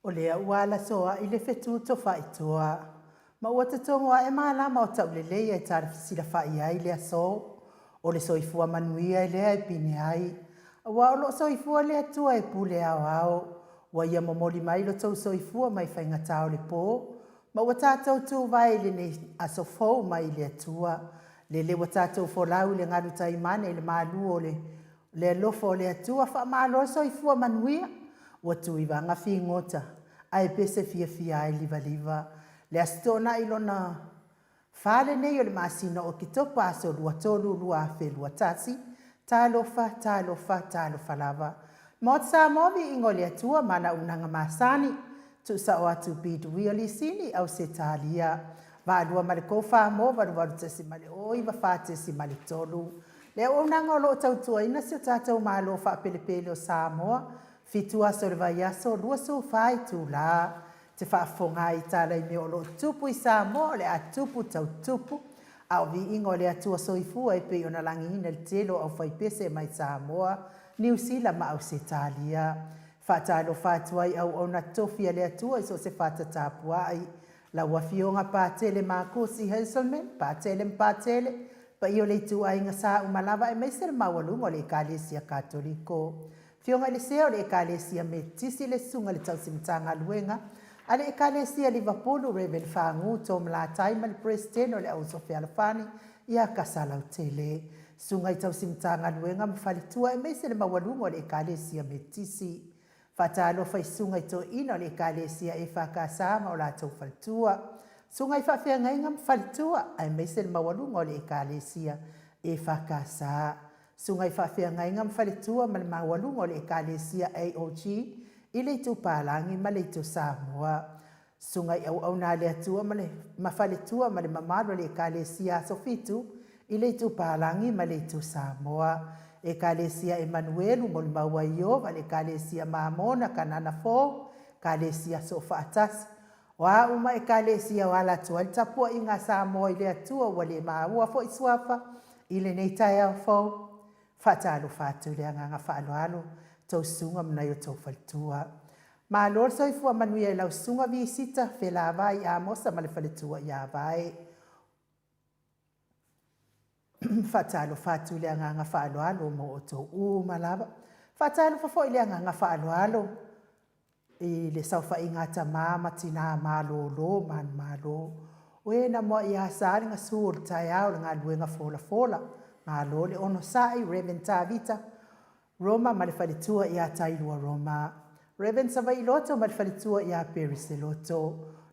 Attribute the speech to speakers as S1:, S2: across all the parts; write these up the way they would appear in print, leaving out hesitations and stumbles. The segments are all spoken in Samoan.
S1: O lea ua alasoa'i le fetu tofaitoa, ma ua totogo ae malama o tauleleia e talafesilafa'i ai le aso. O le soifua manuia lea e pine ai, aua o lo'o soifua le Atua e pule aoao. Ua ia momoli mai lo tou soifua mai faigata o le po, ma ua tatou tuvae i lenei aso fou mai le Atua. Lele ua tatou folau i le galu taimane i le malu o le Le alofa o le Atua, faamalo le soifua manuia, ua tuivaga figota, ae pese fiafia ai livaliva. Le Aso Toonai lona fa lenei o le masina o Oketopa, aso 23, 2021, talofa, talofa, talofa lava. Maota Samoa, viiga o le Atua ma ana auaunaga masani, tuusao atu Piduia Lisini, Ausetalia, Vaalua ma le Kofa mo 88.094.3. Le auaunaga o lo o tautuaina si o tatou Malo faapelepele o Samoa, fitu aso o le vaiaso, 24 itula. Te faafofoga ai i tala i mea o lo o tupu i Samoa o le a tupu tau tupu, a o viiga o le Atua Soifua e pei ona lagiina i le tele o aufaipese mai Samoa, Niu Sila ma Ausetalia. Faatalofa atu ai auauna tofi a le Atua i so o se fata tapuai. Lau Afioga Patele Makosi Hazelman, Patele ma Patele, paia o le ituaiga sa uma lava aemaise le maualuga o le Ekalesia Katoliko. Afioga i le Sea o le Ekalesia Metotisi le Susuga i le Tausi Matagaluega a le Ekalesia Livapulu Rev. Fagu Tom Latai ma le Peresetene o le Auuso Fealofani ia Kasalautele. Susuga i Tausi Matagaluega ma Faletua aemaise le maualuga o le Ekalesia Metotisi. Faatalofa i susuga i toeaiina o le Ekalesia EFKS ma o latou faletua, susuga i faafeagaiga ma faletua, aemaise le maualuga o le Ekalesia EFKS, susuga i faafeagaiga ma faletua ma le maualuga o le Ekalesia AOG i le Itu Palagi ma le Itu Samoa. Susuga i auauna a le Atua ma le ma faletua ma le mamalu o le Ekalesia Aso Fitu i le Itu Palagi ma le Itu Samoa. Ekalesia Emanuelu, Molimau a Ieova, le Ekalesia Mamona, Kanana Fou, Ekalesia Soofaatasi. O a uma Ekalesia o ala atu ai le tapuaiga a Samoa i le Atua ua le maua foi suafa i lenei taeao fou. Faatalofa atu i le agaga faaaloalo tou susuga ma nai o tou faletua. Malo le soifua manuia i lau susuga Visita Felavai Amosa ma le faletua ia Vae. Faatalofa atu i le agaga faaaloalo mo outou uma lava. Faatalofa foi i le agaga faaaloalo i le saofaiga a tama ma tina malolo manumalo, o e na muai asa le gasu o le taeao i le galuega folafola. Malo le onosai Rev Tavita Roma ma le faletua ia Tailua Roma, Rev Savaiiloto ma le faletua ia Periseloto,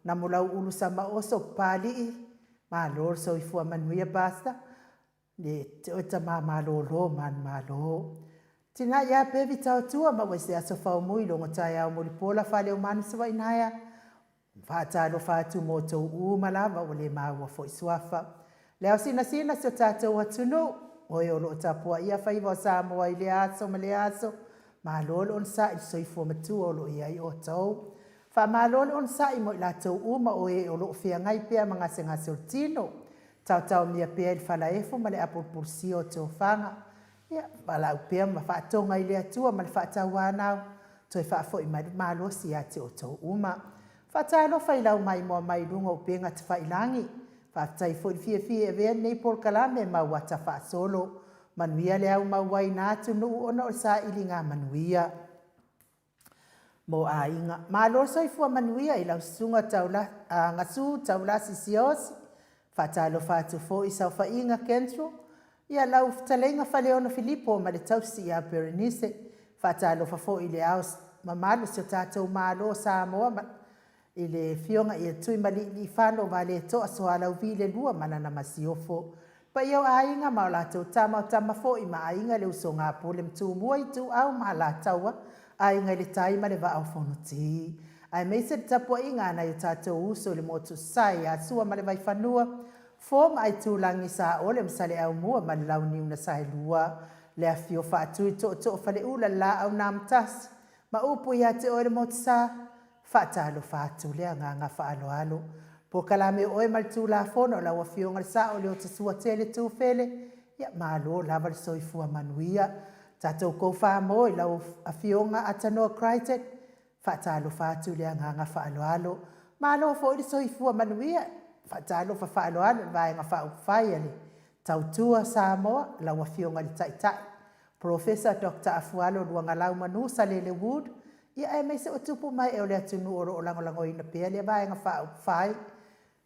S1: Namulauulu Samaoso Papalii, malo le soifua manuia Pastor, le te oe tama malolo manumalo. Tina ia Pevi Taotua ma ua i se aso faumui logo taeao mulipola Faleomanu Savainaea, Faatalofa atu mo outou uma lava ua le maua foi suafa. Le ao sinasina si o tatou atunuu, o e o lo o tapuaia faiva o Samoa i lea aso ma lea aso, malo le onosai i le soifua matua o lo o i ai outou. Faamalo le onosai mo i latou uma o e o lo o feagai pea ma gasegase o le tino, taotaomia pea i le falaefo ma le apulupulusia o tofaga. Ia, valaau pea ma faatoga i le Atua ma le faatauanau, toe faafoi mai le malosi ia te outou uma. Faatalofa i lau maimoa mai luga o upega tafailagi. Faafetai foi le fiafia e avea lenei polokalame ma uata faasolo. Manuia le aumauaiina atunuu ona o le sailiga manuia mo aiga. Malo le soifua manuia i lau susuga Taula, Gasu Taulasi Siaosi. Faatalofa atu foi i saofaiga Kentro, ia lau fetalaiga Faleono Filipo ma le tausi ia Berenice. Faatalofa foi i le Ao mamalu o si o tatou Malo o Samoa ma i le Afioga ia Tuimalealiifano Vaaletoa Sualauvi II ma lana Masiofo. Paia o aiga ma o latou tama, o tama foi ma aiga, le usoga a Pule ma Tumua, Ituau ma Alataua, Aiga i le Tai ma le Vaa o Fonoti. Aemaise le tapuaiga a nai o tatou uso i le motu sasae ia Sua ma le Vaifanua, Fofo ma Aitulagi, Saole ma Saleaaumua ma le Launiu na Saelua, le afifio Faatui Tootoo Faleula, le Laau na Amotasi, ma upu ia te oe le Motusa. Faatalofa atu le agaga faaaloalo. Polokalame o oe ma le Tulafono lau Afioga le Sao i le Otasuatele Tufele, ia malo lava le soifua manuia. Tatou kofamo i lau Afioga Atanoa Crichton, faatalofa atu le agaga faaaloalo. Malo foi le soifua manuia. Faatalofa faaaloalo i le Vaega Faaupufai a le Tautua Samoa, lau Afioga i le Taitai, Polofesa Doctor Afualo Luagalau Manu Salele Wood, ia aemaise o tupu ma ee o le atunuu o lo o lagolagoina pea lea Vaega Faaupufai.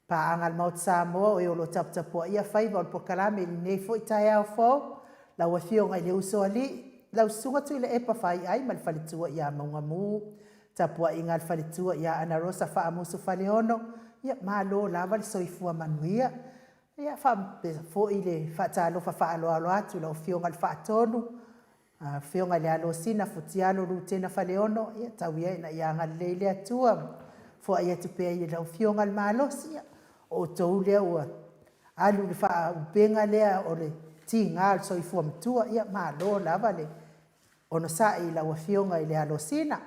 S1: Paaga a le Maota Samoa o e o lo o taputapuaia faiva o le polokalame i lenei foi taeao fou, lau Afioga i le Usoalii, lau Susuga Tuilaepa Faiai ma le faletua ia Maugamu, tapuaiga a le faletua ia Anarosa Faamusu Faleono, ia malo lava le soifua manuia. Ia faapea foi le faatalofa faaaloalo atu i lau Afioga i le Faatonu, Afioga i le Alosina Futialo Lutena Faleono, ia tau ia ina ia agalelei le Atua, foai atu pea i lau Afioga le malosi. Ia, o outou lea ua alu i le faaupega lea o le tiga o le soifua matua, ia malo lava le onosai i lau Afioga i le Alosina.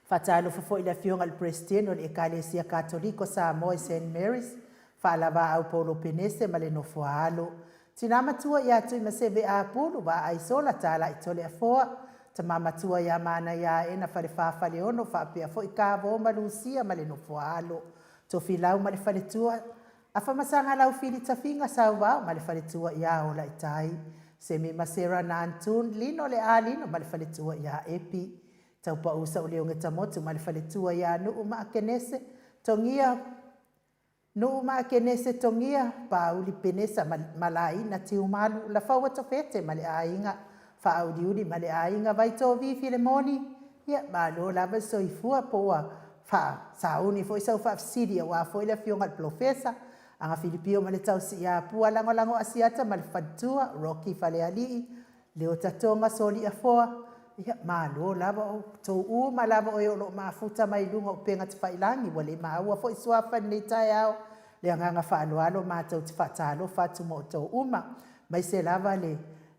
S1: Faatalofa foi i le Afioga i le Peresetene o le Ekalesia Katoliko Samoa i Saint Mary's, Faalavaau Paulo Penese ma le Nofoa-alo. Tina matua ia Tuimaseve Apulu, Vaai Sola, Talai Toleafoa, Tama matua ia Manaiaena Falefa Faleono faapea foi Kavo ma Lusia ma le Nofoa-alo. Tofilau ma le Faletua, Afamasaga Laufili Tafiga Sauvao ma le Faletua ia Olaitai. Semi ma Sera Nantun, Lino le Alino ma le Faletua ia Epi. Taupau Sauleuga Tamotu ma le faletua ia Nuu ma Akenese, Togia, Nuu ma Akenese, Togia, Pauli Penesa ma Malaina Tiumalu, Lafaua Tofete ma le aiga, Faauliuli ma le aiga, Vaitovi Filemoni, ia, malo lava le soifua, po ua faasauni foi sau faafesili aua foi le afioga i le Polofesa, Aga Filipio ma le tausi ia Pua Lagolago Asiata ma le faletua, Rocky Falealii, Leota Tonga Soliafoa, ia malo lava o outou uma lava o e o lo o mafuta mai luga o upega tafailagi ua le maua foi suafa i lenei taeao. Le agaga faaaloalo matou te faatalofa atu ma outou uma, maise lava le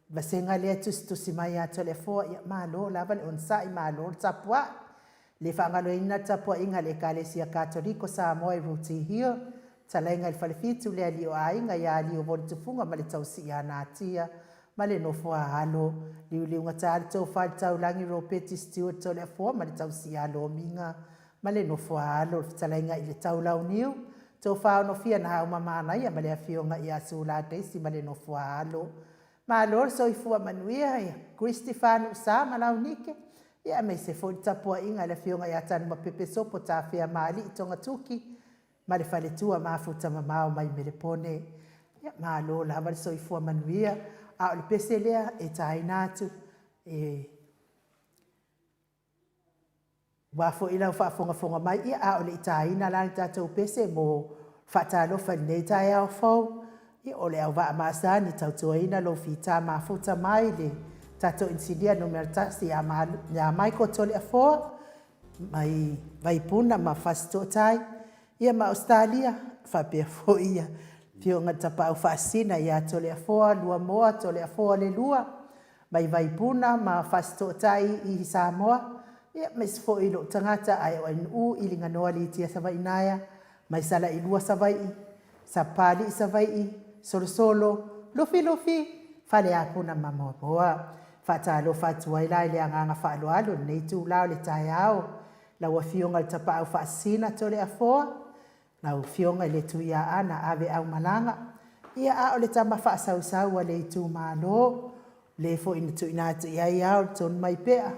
S1: vasega lea e tusitusi mai ia Toleafoa, ia malo lava le onosai, malo le tapuai. Le faagaloina le tapuaiga a le Ekalesia Katoliko Samoa i Rooty Hill, Talaiga i le Falefitu, le Alii o Aiga ia Aliovolitufuga ma le Tausi ia Natia. ma le nofo a alo. Liuliugata le tofa i le taulagi Ropeti Stewart Toleafoa ma le tausi ia Lomiga ma le nofo a alo. Le fetalaiga i le Taulauniu, Tofa Onofia Nahauma Manaia ma le afioga ia Sula Daisy ma le nofo a alo. Malo le soifua manuia ia Christy Fanuusa ma Launike, ia aemaise foi le tapuaiga i le afioga ia Tanumapepe Sopo Tafea Maalii Togatuki ma le faletua Mafuta Mamao mai Melepone. Ia malo lava le soifua manuia, a o le pese lea e taina atu e Aua foi lau faafogafoga mai, ia a o le i taina la le tatou pese mo faatalofa i lenei taeao fou, ia o le auvaa masani tautuaina lou fita mafuta mai le tatou inisinia numera tasi ia Michael Toleafoa mai Vaipuna ma Fasitootai, ia ma Ausetalia, faapea foi ia Afioga i le Tapaau Faasisina ia Toleafoa Luamoa Toleafoa Leilua, mai Vaipuna ma Fasitootai i Samoa, ia aemaise foi lou tagata ae o Ainuu i Liganoa Litia Savainaea, mai Salailua Savaii, Sapapalii Savaii, Solosolo, Lufilufi, Faleapuna ma Moamoa. Faatalofa atu ai la i le agaga faaaloalo i lenei itula o le taeao, lau Afioga i le Tapaau Faasisina Toleafoa, Lau Afioga i le Tuiaana Ave Aumalaga, ia a o le tama faasausau a le itumalo, le foi na tuuina atu i ai ao le tonu mai pea,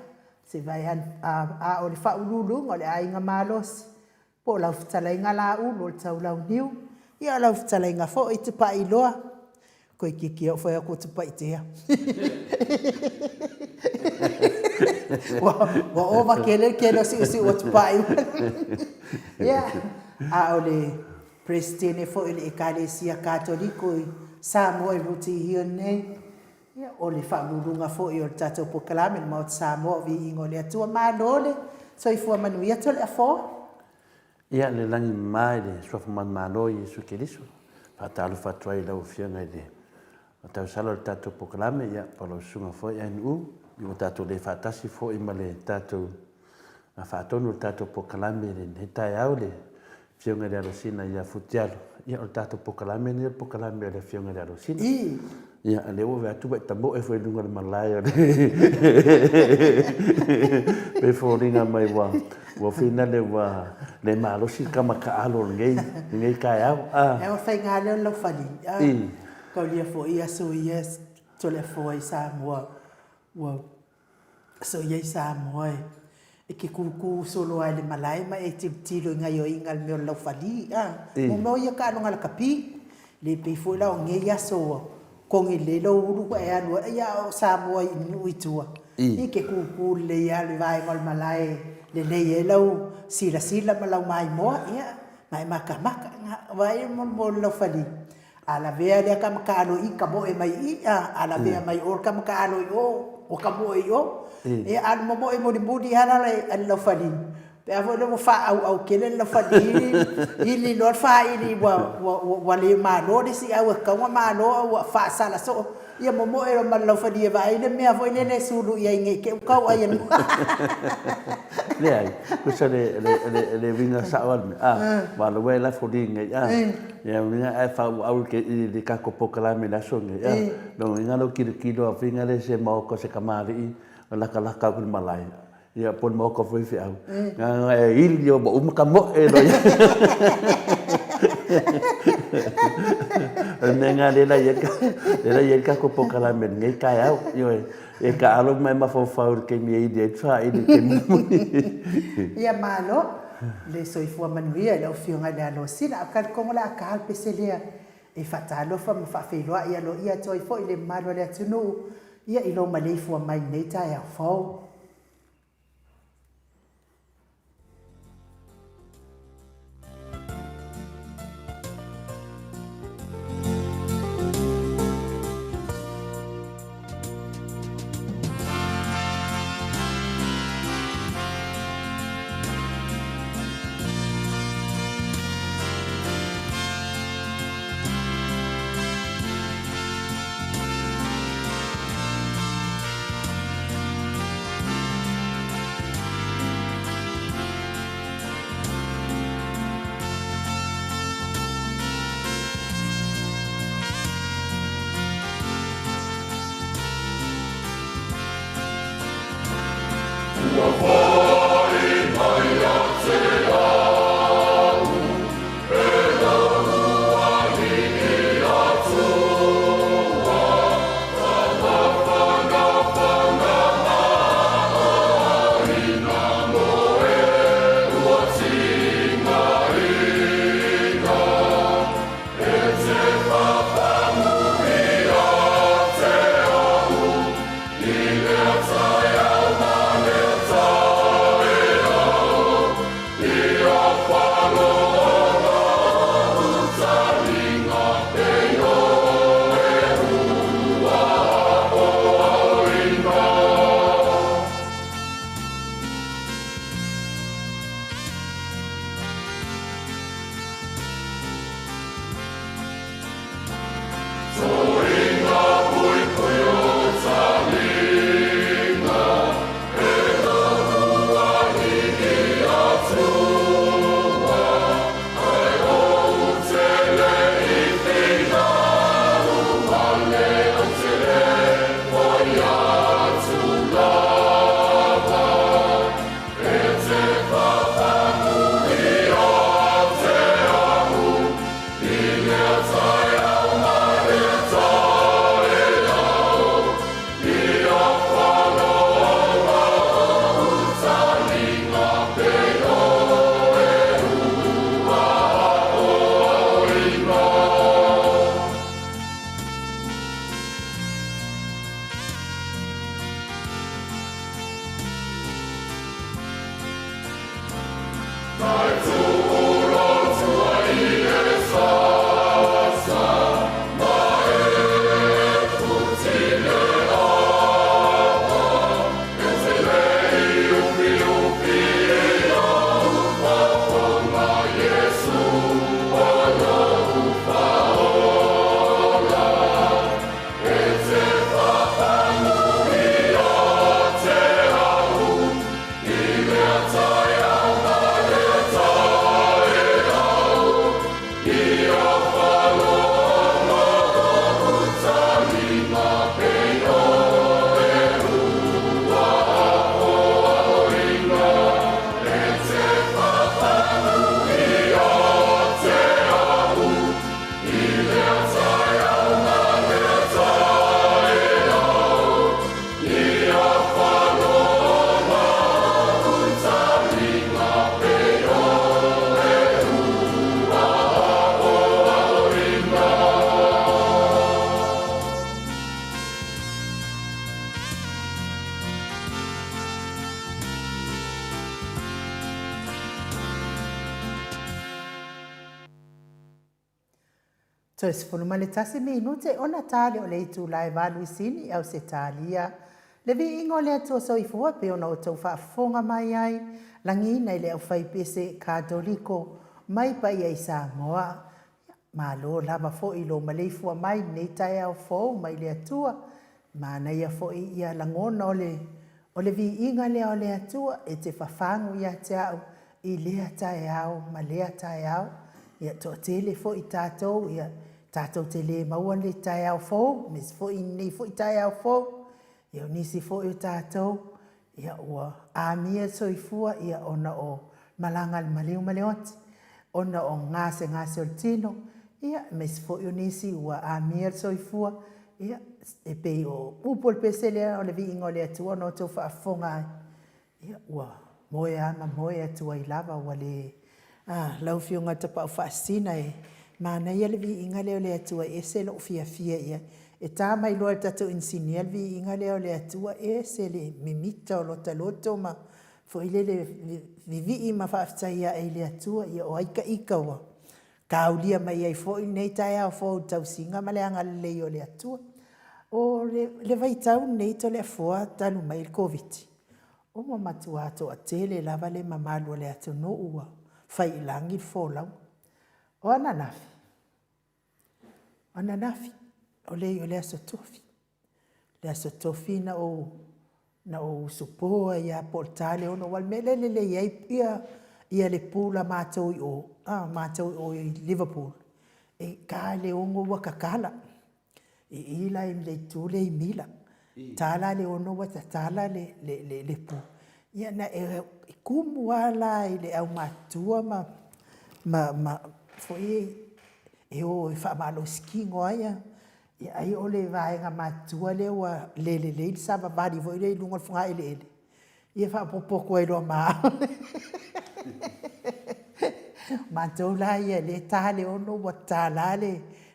S1: se i vaai ane, a o le faauluuluga o le aiga malosi, po o lau fetalaiga Laulu o le Taulauniu, ia o lau fetalaiga foi Tupailoa, Toeitiiti ou fai atu Tupaitea. Ua ova tele le tele o siusiu o Tupai. Ia, a o le Peresetene foi o le Ekalesia Katoliko i Samoa i Rooty Hill nei, ia, o le Faauluuluga foi o le tatou Polokalame le Maota Samoa o Viiga o le Atua. Malo le soifua manuia Toleafoa.
S2: Ia, le lagi mama i le Suafa Manumalo o Iesu Keriso. Faatalofa atu ai i lau Afioga i le tausala o le tatou polokalame, ia, po o lau susuga foi NU, ua tatou le faatasi foi ma le tatou faatonu o le tatou polokalame i lenei taeao, le Afioga i le Alosina ia Futialu. Ia, o le tatou polokalame lenei o le polokalame a le Afioga i le Alosina. Ia, a lea ua vaai atu ua e tamoe foi i luga o le malae o le pei foliga mai ua ua finale ua le malosi le tama taalo o lenei lenei taeao.
S1: A. Ua faiga lea o le laufali. Taulia foi aso ia Toleafoa i Samoa ua So i ai Samoa e te kūkū solo lava i le malae ma e tilotilo i gaioiga i le mea o le laufali, a. Mo mea o ia taaloga lakapi. Le pei foi la o nei aso ua togi lelei lou ulu ma e alu ai, a o Samoa i nuu i tua, e te kūkū lelei lava i le vaega o le malae e lelei ai lau silasila ma lau maimoa, ia, ma e matamata. Vaai mo le laufali, A lavea lea tama taalo i i, tamoe mai i i, a, a lavea mai o le tama taalo i o, ua tamoe i o. Ia, a o le momoe mulimuli lava la a le laufali, pe a foi lea ua faaauau tele le laufali ili loa le faili ua le malo le isi au e tatau ona malo a ua faasala soo, ia momoe loa ma le laufali e vaai le mea foi lele e sulu i ai ne i te i ua tau ai e le
S2: Leai, tusa le uiga sao lava le mea, a, aua o lea ua e lafo nei, a. Ia uiga ae faaauau i le tatou polokalame i le aso lenei, a. Lona uiga lou tilotilo lava foi lea i se maota o se kamali'i e latalata atu i le malae, ia po o le maota foi o faifeau, na ona e ili lava ua uma tamoe loa ia. O le mea lena lea la i ai le tatou polokalame i lenei taeao, ioe, e taalo ma e mafaufau i le taimi e ili ai le faili i le taimi mulimuli.
S1: Ia malo le soifua manuia i lau Afioga i le Alosina. A o talitonu o le a ta le pese lea e faatalofa ma faafeiloai aloaia atu ai foi i le mamalu o le atunuu ia i lou maleifua mai i lenei taeao fou. Toe 11 minute ona ta lea o le itula e 8 i Sini i Ausetalia. Le viiga o le Atua Soifua pei ona outou faafofoga mai ai, lagiina i le aufaipese Katoliko mai paia i Samoa. Malo lava foi lou maleifua mai i lenei taeao fou mai le Atua. Manaia foi ia lagona o le o le viiga lea o le Atua e te fafagu ia te au i lea taeao ma lea taeao. Ia toatele foi tatou ia tatou te le maua le taeao fou, aemaise foi lenei foi taeao fou. Ia o nisi foi o tatou ia ua amia le soifua ia ona o malaga a le maliu ma le oti, ona o gasegase o le tino, ia aemaise foi o nisi ua amia le soifua, ia e pei o upu o le pese lea o le viiga o le Atua ona outou faafofoga ai, ia ua moe lava ma moe atu ai lava ua le A, lau Afioga i le Tapaau Faasisina, e manaia le viiga lea o le Atua e ese lou fiafia i ai. E ta mai loa e le tatou inisinia le viiga lea o le Atua, e ese le mimita o lota loto ma foi lele vivii ma faafetai ae i le Atua. Ia o ai taita ua taulia mai ai foi lenei taeao fou i le tausiga ma le agalelei o le Atua. O le vaitau lenei Toleafoa talu mai le Koviti, ua matua toatele lava le mamalu o le atunuu ua fai i lagi le folauga. O ananafi, o ananafi, o le Aso Tofi. O le Aso Tofi na ou usupo ai lava po o le ta le 6, aua o le mea lea e lelei ai le pool a matou i o, matou i o i Liverpool, e ta le 6 ua tatala. I i la i le itu lea i Mila. Ta la le 6 ua tatala le pool. Ia na e tumu lava la i le aumatutua ma foi nei e o e faamalosi tino ai. Ai o le vaega matutua lea ua le lelei le savavali foi lea i luga o le fogaeleele, ia faaopoopo atu ai loa ma au. O matou la ia o lea e ta le 6 ua tatala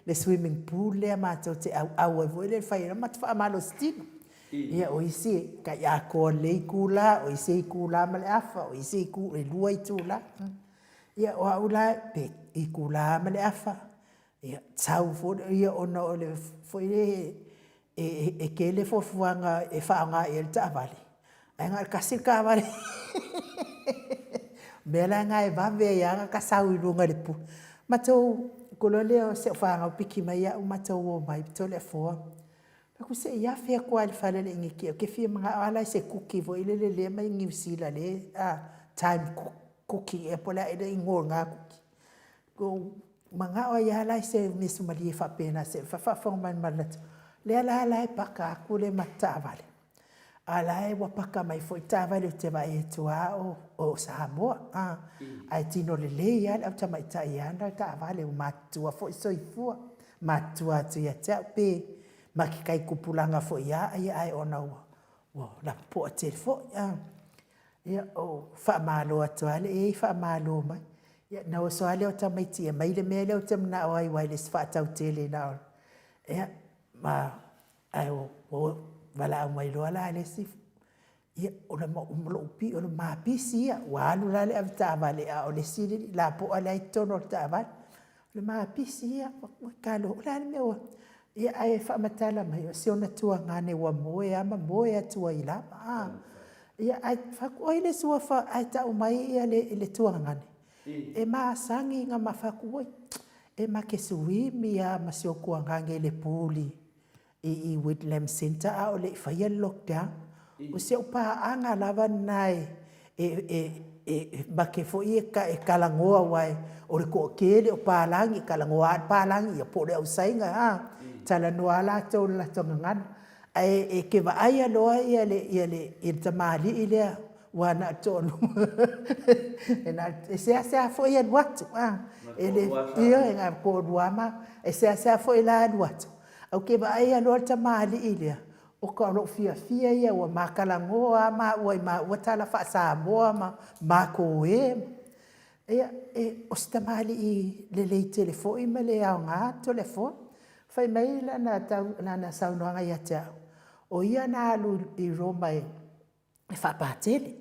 S1: le swimming pool lea matou te auau ai foi lea e fai ai matou faamalosi tino. Ia o isi e tai atoa i lenei itula, o isi e itula ma le afa, o isi e 2 itula. Ia o au la pe itula lava ma le afa, ia sau foi lea ona o le foi lea e tele fuafuaga e faaaoga i ai le taavale, ae na o le tasi le taavale. O le mea la lena e vave ai lava ona ota sau i luga i le pool. Matou alu atu loa lea o si au fanau piki mai au matou omai Toleafoa. Ou fai atu, se i afe atu lava i le fale o le Initia ou te fia manao lava la i se kuki foi lele lea e mai Niu Sila lea, time cookie ea po o le a ea le igoa o lena kuki. Ou manao ai lava la i se measumalie faapena se i faafofoga mai ma le atunuu, lea la e paka atu le matou taavale, a o la e ua paka mai foi taavale ou te vaai atu lava o Samoa, ae tino lelei lava le au tamaitai e ana le taavale, ua matutua foi soifua, matutua atu ia te au, pe ma te tai tupulaga foi lava, ae ona ua lapopoa tele foi. Ia, ou faamalo atu lava i ai faamalo mai. Ia ona oso lava lea o tamaiti e aumai le mea lea ou te manao ai aua e le o se faatautele na o le… Ia, ae ua valaau mai loa la le isi, ia, o le ma pisi ia, ua alu la le avetaavale a o le isi lapoa la e i totonu o le taavale. O le ma pisi ia. Oi talo, o le a le mea ua… Ia ae faamatala mai, o si ona tuagane ua moe lava ma moe atu ai lava. Ia ae fai atu, o ai le suafa ae tau mai le tuagane? E masani ona ma fai atu, oi, e ma te suimi lava ma si ou tuagane i le pool i Whitlam Centre a o le i faia le lockdown. O si au paaga lava lena e ma te foi e talanoa aua o le toatele o palagi, e talanoa lava le palagi po o le au Saina, a, talanoa lava latou i le latou gagana. Ae e te vaaia loa le tamalii lea, aua na o le toalua, e seasea foi alu atu, ioe, na o le toalua lava ma, e seasea foi la alu atu, ae ou te vaaia loa le tamalii lea, oka o lou fiafia ia, ua ma talanoa lava maua i maua tala faa-Samoa ma matou e. Ia, o si tamalii lelei tele foi ma le aoga Toleafoa. Fai mai lana saunoaga ia te au, o ia na alu i Roma e faapatele.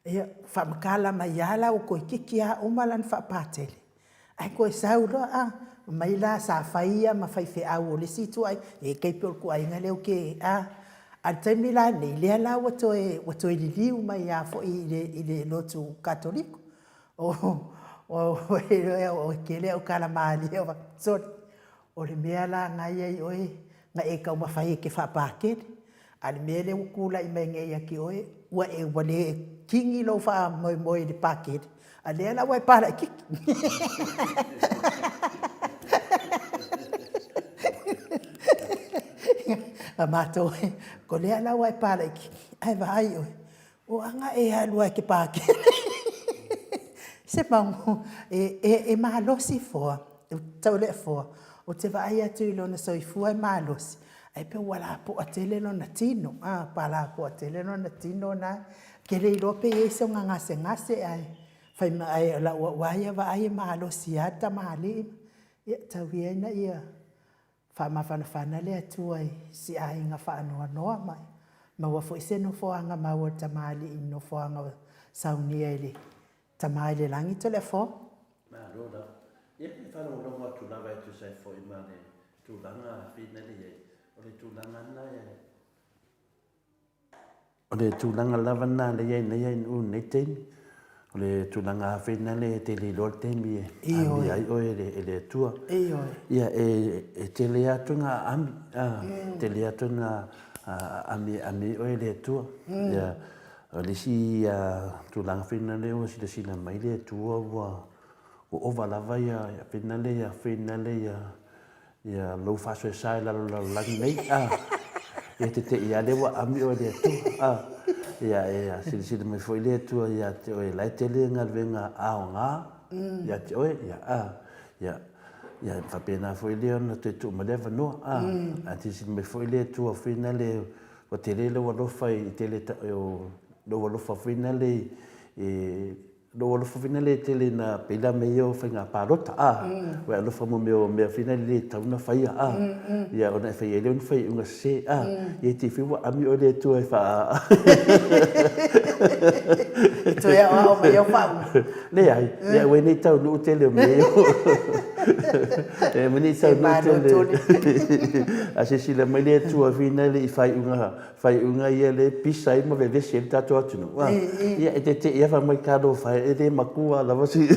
S1: Ia, faamatala mai lava la, ua toeitiiti lava uma lana faapatele, ae toe sau loa. Mai la sa fai ia ma faifeau o le isi ituaiga, e kei pei o le ituaiga lea ou te, a. A o le taimi la lenei, lea la ua toe, ua toe liliu mai lava foi i le, i le lotu Katoliko. O, o, o, e tele au tala malie o sole, o le mea la na ia i oe, na e taumafai e te faapakele, A o le mea lea ua tulai mai nei ia te oe, ua e ua le kini lou faamoemoe i le pakele, a o lea la ua e pa laitiiti. A matou, o lea la ua e pa laitiiti, ae vaai oe, o aga e alu lava e te pakele. Se manu, e malosi foa, Taualeafoa, ou te vaai atu i lona soifua e malosi, ae pei ua lapoa tele lona tino, a, pa lapoa tele lona tino lena. Ou te le iloa pe i ai sona gasegase ae fai ma, ae o lau lava ia vaai e malosi lava le tamalii. Ia tau ia ina ia faamafanafana le Atua i si aiga faanoanoa ma maua foi se nofoaga mau a le tamalii i le nofoaga o saunia e le Tama i le Lagi Toleafoa.
S2: Malo lava. Ia, e faalogologo atu lava e tusa ai foi ma le tulaga fina lea i ai. O le tulaga lena e, o le tulaga lava lena lea i ai nei i lenei taimi. O le tulaga fina lea e te le iloa le taimi e amia ai oe e le Atua. Ia, e tele atu na aami, a, tele atu na aami e aami ai oe e le Atua. Ia, O le isi tulaga foi lea ua silasila mai le Atua ua ova lava ia fina lea ia lou faasoesa i lalo o le lalolagi nei, a. Ia te te i lava lea ua aami oe e le Atua, a. Ia e silasila mai foi le Atua ia te oe, la e tele galuega aoga ia te oe, ia, a. Ia, ia faapena foi lea ona toe tuu mai le avanoa, a. Ae silasila mai foi le Atua foi lea Ua tele lou alofa i tele lou alofa foi nale i lou alofa foi nale tele na pei la mea ia o faiga palota a ua e alofa mo mea o mea foi nale le tatau ona faia a ia ona e fai ai lea o ni faaiuga sese a ia e te fiu ua ami oe le Atua e faa
S1: E toe aoao mai au faauuga.
S2: Leai, ia aua nei taunuu tele o mea ia. E aua nei taunuu tele. A silasila mai le Atua fina le i faaiuga, faaiuga ia le pisa ai ma vevesi ai le tatou atunuu. Ia e tete'i lava fai mai talofa e, e le matua lava si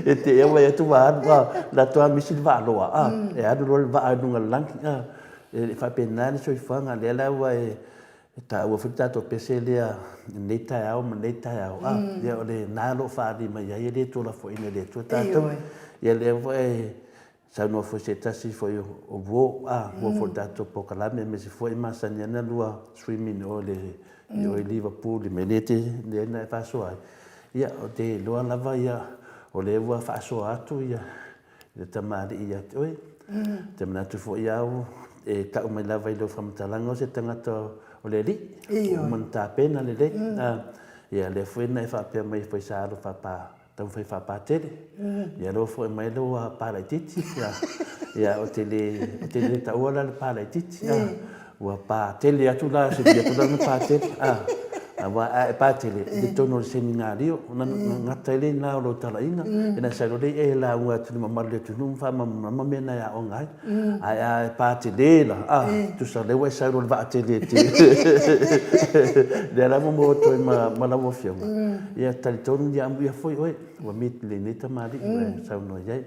S2: e te'i lava vaai atu ua alu a, latou lava misi le vaaloa a, e alu loa le vaa i luga o le lagi a. E faapena le soifuaga, lea la ua e E taua foi le tatou pese lea i lenei taeao ma lenei taeao, a, ia o lena o lo o faaali mai ai e le tuulafoaiina e le Atua tatou. Ia lea foi e saunoa foi se tasi foi o uo, a, uo foi o le tatou polokalame aemaise foi e masani lava ona lua swimming i o i le, i o i Liverpool i le mea lea e te, lea na e faasoa ai. Ia, ou te iloa lava ia, o lea ua faasoa atu ia i le tamalii ia te oe. Ou te manatu foi au e tau mai lava i lau faamatalaga o se tagata o le Alii, ua uma ona tapena lelei. Ia lea foi na e faapea mai foi sa alu faapa, taumafai faapatele. Ia lea ua foi mai lou pa laitiiti. Ia ou te le, ou te le taua la le pa laitiiti. Ua pa tele atu la, sili atu la ona pa tele, a, aua a e pa tele, i totonu o le seminario, ona gata ai lea i ina o lou talaiga, ina e sau loa lea e lauga atu i le mamalu o le atunuu ma faamalamalama mea na e aoga ai. Ae a e pa tele la, a, tusa o lea ua e sau loa i le vaa tele e te, lea la ua maua atu ai ma lau Afioga. Ia talitonu ia amuia foi oe, ua meet lenei tamalii ua e saunoa i ai.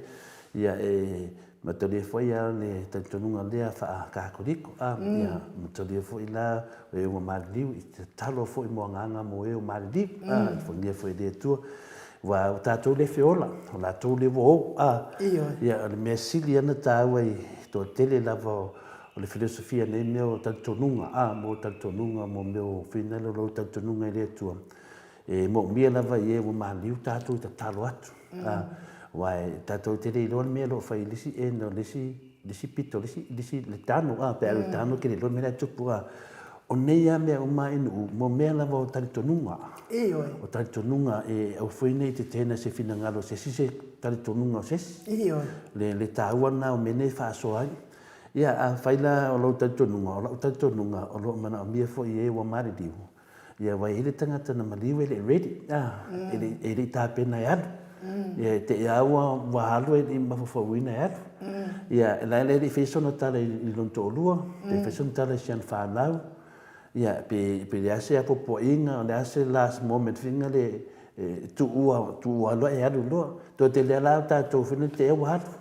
S2: Ia e Matalia foi a le talitonuga lea faa-Katoliko, a, ia, matalia foi la o e ua maliliu i tatalo foi mo agaga mo e ua maliliu, a, alofagia foi e le Atua, aua o tatou lea e feola, o latou lea ua o, a, ia, o le mea sili lava ona taua i toatele lava o le filosofia nei mea o talitonuga, a, mo talitonuga, mo mea o finagalo o lou talitonuga i le Atua, E moomia lava i e ua maliu tatou i tatalo atu. Aua e tatou te le iloa le mea o lo o fai i le isi end o le isi, le isi pito, le isi, le isi, le tano, a, pe a le tano e te le iloa le mea la e tupu, a. O nei lava mea uma e nuu, mo mea lava o talitonuga.
S1: Ioe.
S2: O talitonuga e aua foi nei tetena i se finagalo o se isi se talitonuga o se isi.
S1: Ioe.
S2: Le, le taua lena o mea nei e faasoa ai. Ia, afai la o lou talitonuga, o lau talitonuga o lo o manaomia foi e ua maliliu, Ia wai e le tangata na maliu e le ready, a, e le, e le i tapena e alu. Ia e te i a ua ua alu e le i mafaufauina e alu. Ia la e le i faia sona tala i lona toalua, pe fai sona tala i si ana fanau. Ia pe pe le a se apoapoaiga, o le a se last moment foi lea e tuua tuua loa e alu loa. Toe tele lava la tatou foi lea te i ua alu.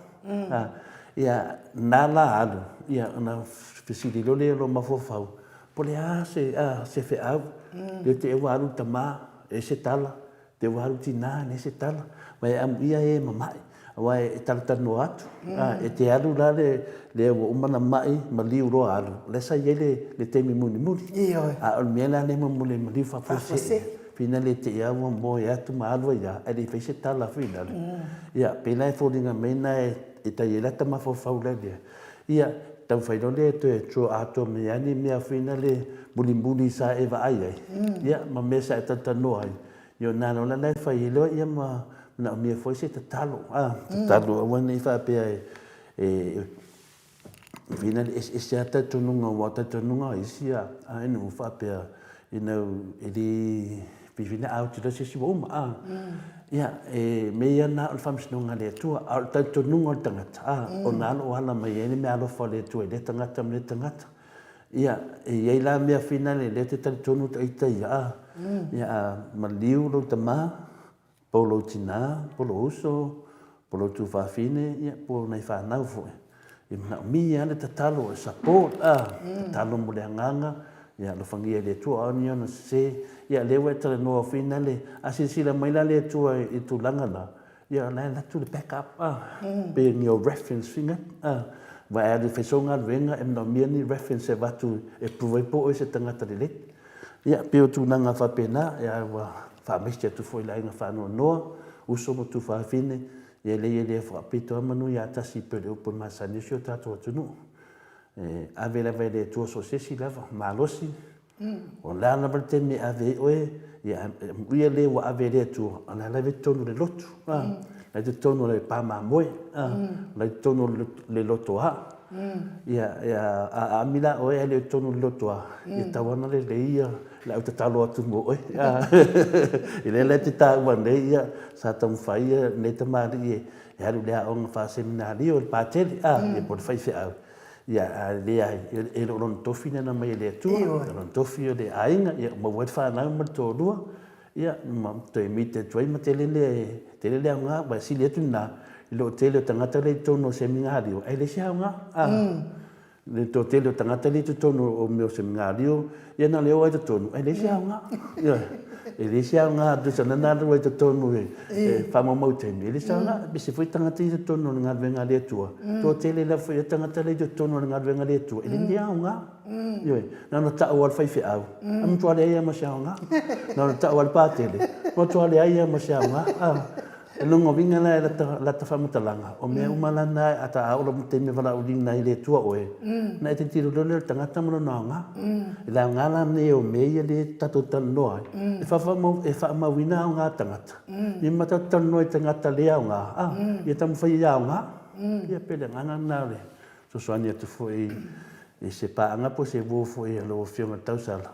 S2: Ia na la alu, ia ona fesili loa lea o lou mafaufau, po o le a se a se feau, lea te i ua alu le tama, e se tala, te ua alu tina, e leai se tala. Aua e amuia e mama'i, aua e talatalanoa atu. E te alu la le ua uma ona ma'i, maliu loa alu, o la e sa i ai le taimi mulimuli. A o le mea la lea mo le maliu faafuasei, pei la e te i lava ua moe atu ma alu ai lava, ae le i fai se tala foi lale. Ia, pei la e foliga mai lena e tai i ai lata mafaufau la lea. Ia, taumafai loa lea e toe draw atoa mai lava ni mea foi lea mulimuli sa e vaai ai, ia, ma mea sa e talatalanoa ai, ia o lena loa la e fai ai loa ma manaomia foi se tatalo, a, tatalo aua ne i faapea e fina le eseese lava talitonuga, aua o talitonuga o isi a nuu faapea, you know, e le pei foi lea a oti loa se isi ua uma, a. Ia, e mea ia na o le faamasinoga a le Atua, a o le talitonuga o le tagata, a, o na o lo o ala mai ai le meaalofa a le Atua i lea tagata ma lea tagata. Ia, e i ai la mea foi nale lea e te talitonu ita ia, a, ia, a maliu lou tama, po o lou tina, po o lou uso, po o lou tuafafine, ia, po o nai fanau foi, e manaomia lava le tatalo, e support, a, tatalo mo le agaga, ia alofagia e le Atua, aua ne i ona sese. Ia, lea ua e talanoa foi nale, a silasila mai la le Atua i tulaga na, Ia, la e alu atu le back up, pe ni o reference fina, aua e alu e fai sou galuega e manaomia ni reference e avatu e prove ai po o oe se tagata lelei. Ia, pei o tulaga faapena, ia ua faamaise atu foi i le aiga faanoanoa, uso ma tuafafine, ia e leai e le faapito lava manu ia tasi pei o le upu e masani ai si o tatou atunuu. E ave lava e le Atua so o se isi lava, malosi, O le a lava le taimi e ave ai oe, ia amuia le ua ave e le Atua, a o la e lava i totonu o le lotu, a, la i totonu o le pa mamoe, a, la i totonu o le lotoa. Ia, ia, a ami la oe ae le o i totonu o le lotoa, ia tatau lava ona lelei ia le au tatalo atu mo oe. I lea la e te taua nei, ia, sa taumafai ia lenei tamalii e alu i le aoga faa-seminari o le Patele, a, ia po o le faifeau. Ia, a leai, e le o lona tofi lena mai e le Atua, o lona tofi o le aiga, ia maua ai le fanau ma le toalua, ia, ma toe meet atu ai ma tele le, tele le aoga, aua e sili atu lena i lou tele o tagata lea i totonu o semingario, ae leai se aoga. A, le toatele o tagata lea i totonu o mea o semingario, ia na o le o lava i totonu, ae leai se aoga. Ioe. E leai se aoga, tusa na na alu ai i totonu e faamaumau taimi, e leai se aoga. E ese foi tagata ia i totonu o le galuega a le Atua, toatele lava foi o tagata la i totonu o le galuega a le Atua, e leai ni aoga. Ioe. Na ona tau lava o le faifeau, e matua leai lava ma se aoga. Na ona tau lava o le patele, matua leai lava ma se aoga. O lona uiga la i lata faamatalaga, o mea uma la na a ta ola ma taimi e valaauliina ai le Atua oe, ona e tilotilo loa lea o le tagata ma lona aoga. I le aoga la lenei o mea ia lea tatou te talanoa ai, e faamauina aoga a tagata, ia ma tatou talanoa i tagata le aoga, a, ia taumafai ia aoga. Ia pei o le agaga lena o le fesoasoani atu foi i se paaga po o se uo foi a lau Afioga i le tausala,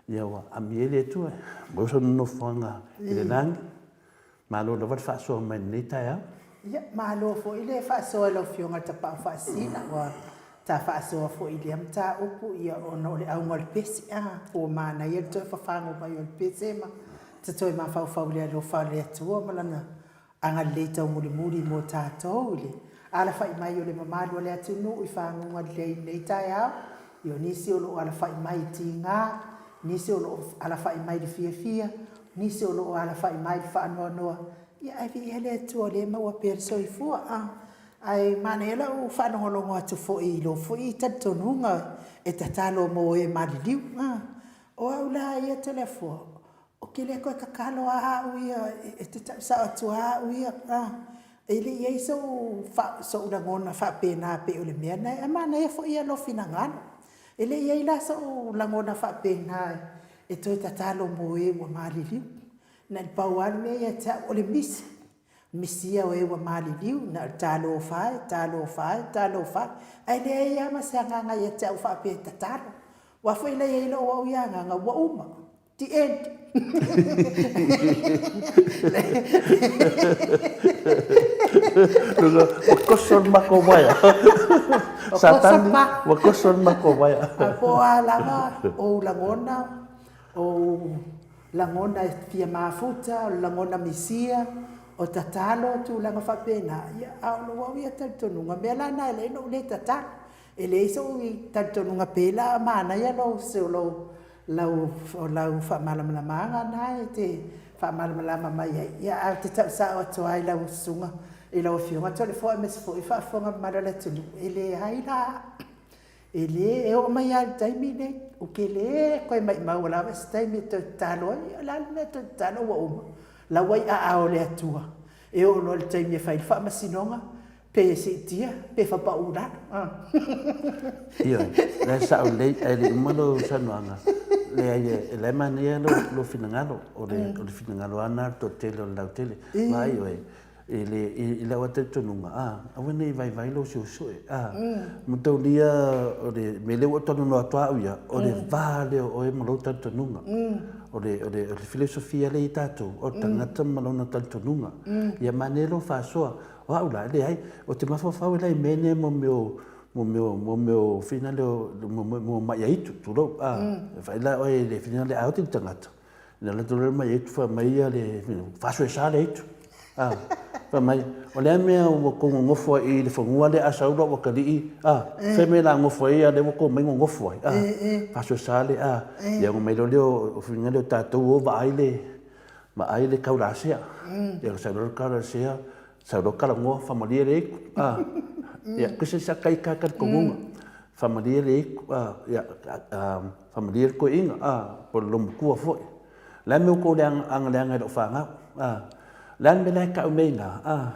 S2: ia ua ami ai le Atua, maua sona nofoaga i le lagi. Malo lava le faasoa mai i lenei taeao.
S1: Ia, malo foi le faasoa i lau Afioga i le Tapaau Faasisina, ua ta faasoa foi i lea mataupu, ia, ona o le auga o le pese, a, ua manaia le toe fafago mai o le pese ma te toe mafaufau i le alofa o le Atua ma Lana agalelei taumulimuli mo tatou i le alafai mai o le mamalu o le atunuu i faguga lelei i lenei taeao. Ia, o nisi o lo o alafai mai i tiga, nisi o lo o alafai mai i le fiafia, nisi o lo o alafai mai i le faanoanoa, ia ae viia le Atua o lea e maua pea le soifua. A, ae manaia lau faalogologo atu foi i lou foi talitonuga e tatalo mo e maliliu. A, o au la ia Toleafoa, ou te le toe tatalo lava au ia, e te tau sao atu lava au ia. A, e le i i ai sou, sou lagona faapena pei o le mea lena, ae manaia foi lou finagalo. E le i i ai la sou lagona faapena e toe tatalo mo e ua maliliu. Na o le pau lava le mea ia te au, o le misi, misi ia o e ua maliliu, na o le talofa e, talofa e, talofa e, ae leai lava ma se agaga ia te au faapea e tatalo. Aua foi la e i ai lou au ia agaga, ua uma, the end.
S2: Ua koso le matou uaea. Satani, ua koso le matou uaea.
S1: Po o a lava ou lagona, ou lagona e fia mafuta, o le lagona misia, o tatalo, tulaga faapena, ia, a o lou au ia talitonuga, o mea la na e ala ai ona ou le tatalo. E leai sou talitonuga pe la manaia lou lau o lau faamalamalamaga na e te faamalamalama mai ai, ia ae ou te tau sao atu lava i lau susuga i lau Afioga Toleafoa aemaise foi faafofoga mamalu a le atunuu, e leai la, e le, e oo mai lava i le taimi lenei, ou te le toe maimauina lava se taimi e toe tatalo ai. O le a le mea e toe tatalo ua uma, o la ua i aao o le Atua, e oo loa i le taimi e fai ai le faamasinoga, pe siitia pe faapau i lalo.
S2: Ioe, o la e sao lelei, ae le i uma lou saunoaga, leai, o la e manaia lou finagalo, o le finagalo lava lena o le toatele o le lautele. Vaai oe, i le, i lau lava talitonuga, a, aua ne i vaivai lou suesue, a, mataulia o le mea lea ua ou talanoa atu lava au ia, o le va lea o oe ma lou talitonuga. O le, o le, o le filosofia lea i tatou, o le tagata ma lona talitonuga. Ia manaia lou faasoa. O au la, leai, ou te mafaufau la i mea nei mo mea o, mo mea o, mo mea o fina lea o, mo mai aitu, tulou, a, vaai la oe i le fina lea a oti le tagata, ina alu atu loa le mai aitu fai mai ia le, faasoesa le aitu, a, fai mai, o le a mea ua tou nonofo ai i le fanua lea a sau lou atalii, a, fai mea la nofo ai a lea ua tou omai nonofo ai, a, faasoesa le, a, ia ona omai loa lea o fina lea o tatou o vaai le, Vaai le taulasea. Ia sau loa le taulasea, sau loa talanoa, faamalie le aitu. Ah, ia, kusa sa kai ka ka komunga. Faamalie le aitu, ah, ia, faamalie le toeaina, ah, po o le loomatua foi. O le a le mea ua tou agaleaga i lau fanau, ah, o le a le mea la e tau nei ina, ah,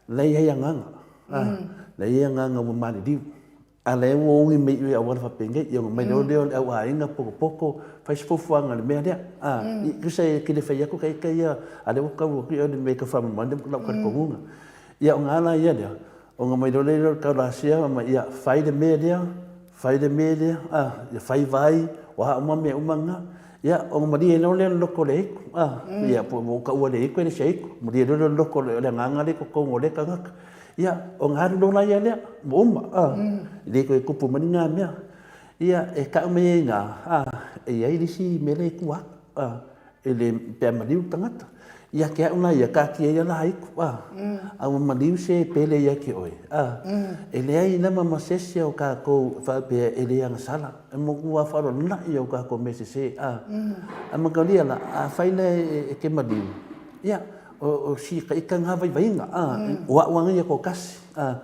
S2: la e i ai agaga, ah, la e i ai agaga ua maliliu. A lea ua ogi mai i auala faapenei, ia ona omai loa lea o le au aiga potopoto, fai se fuafuaga i le mea lea. A, tusa e te le fai atu ta ita ia, a lea ua tau atu le mea e tau faamalamalama lau talitonuga. Ia ona ala ia lea, ona omai loa lea o le taulasia ma ia fai le mea lea, fai le mea lea, a, ia fai vai, o a uma mea uma na. Ia ona malie loa lea o le loto o le aitu, a, ia po ua taua e le aitu e le se aitu, malie loa lea o le loto o le agaga lea i totonu o lea tagata. Ia, ona alu loa la ia lea, ua uma, a, e le toe tupu mai ni na mea. Ia, e tau mai ai i ina, a, e i ai le isi mea lea i tua atu, a, e le, pe a maliu le tagata. Ia te au la ia, taatia ia la aitu, a, a ua maliu se pele ia te oe, a, e leai lava ma se isi o tatou e faapea e le agasala, e matua faalualua'i o tatou mea sese, a. A mataulia la, afai la e te maliu, ia, O si ka ika ngā vaivaiga, a, o a'u ana ia toatasi, a,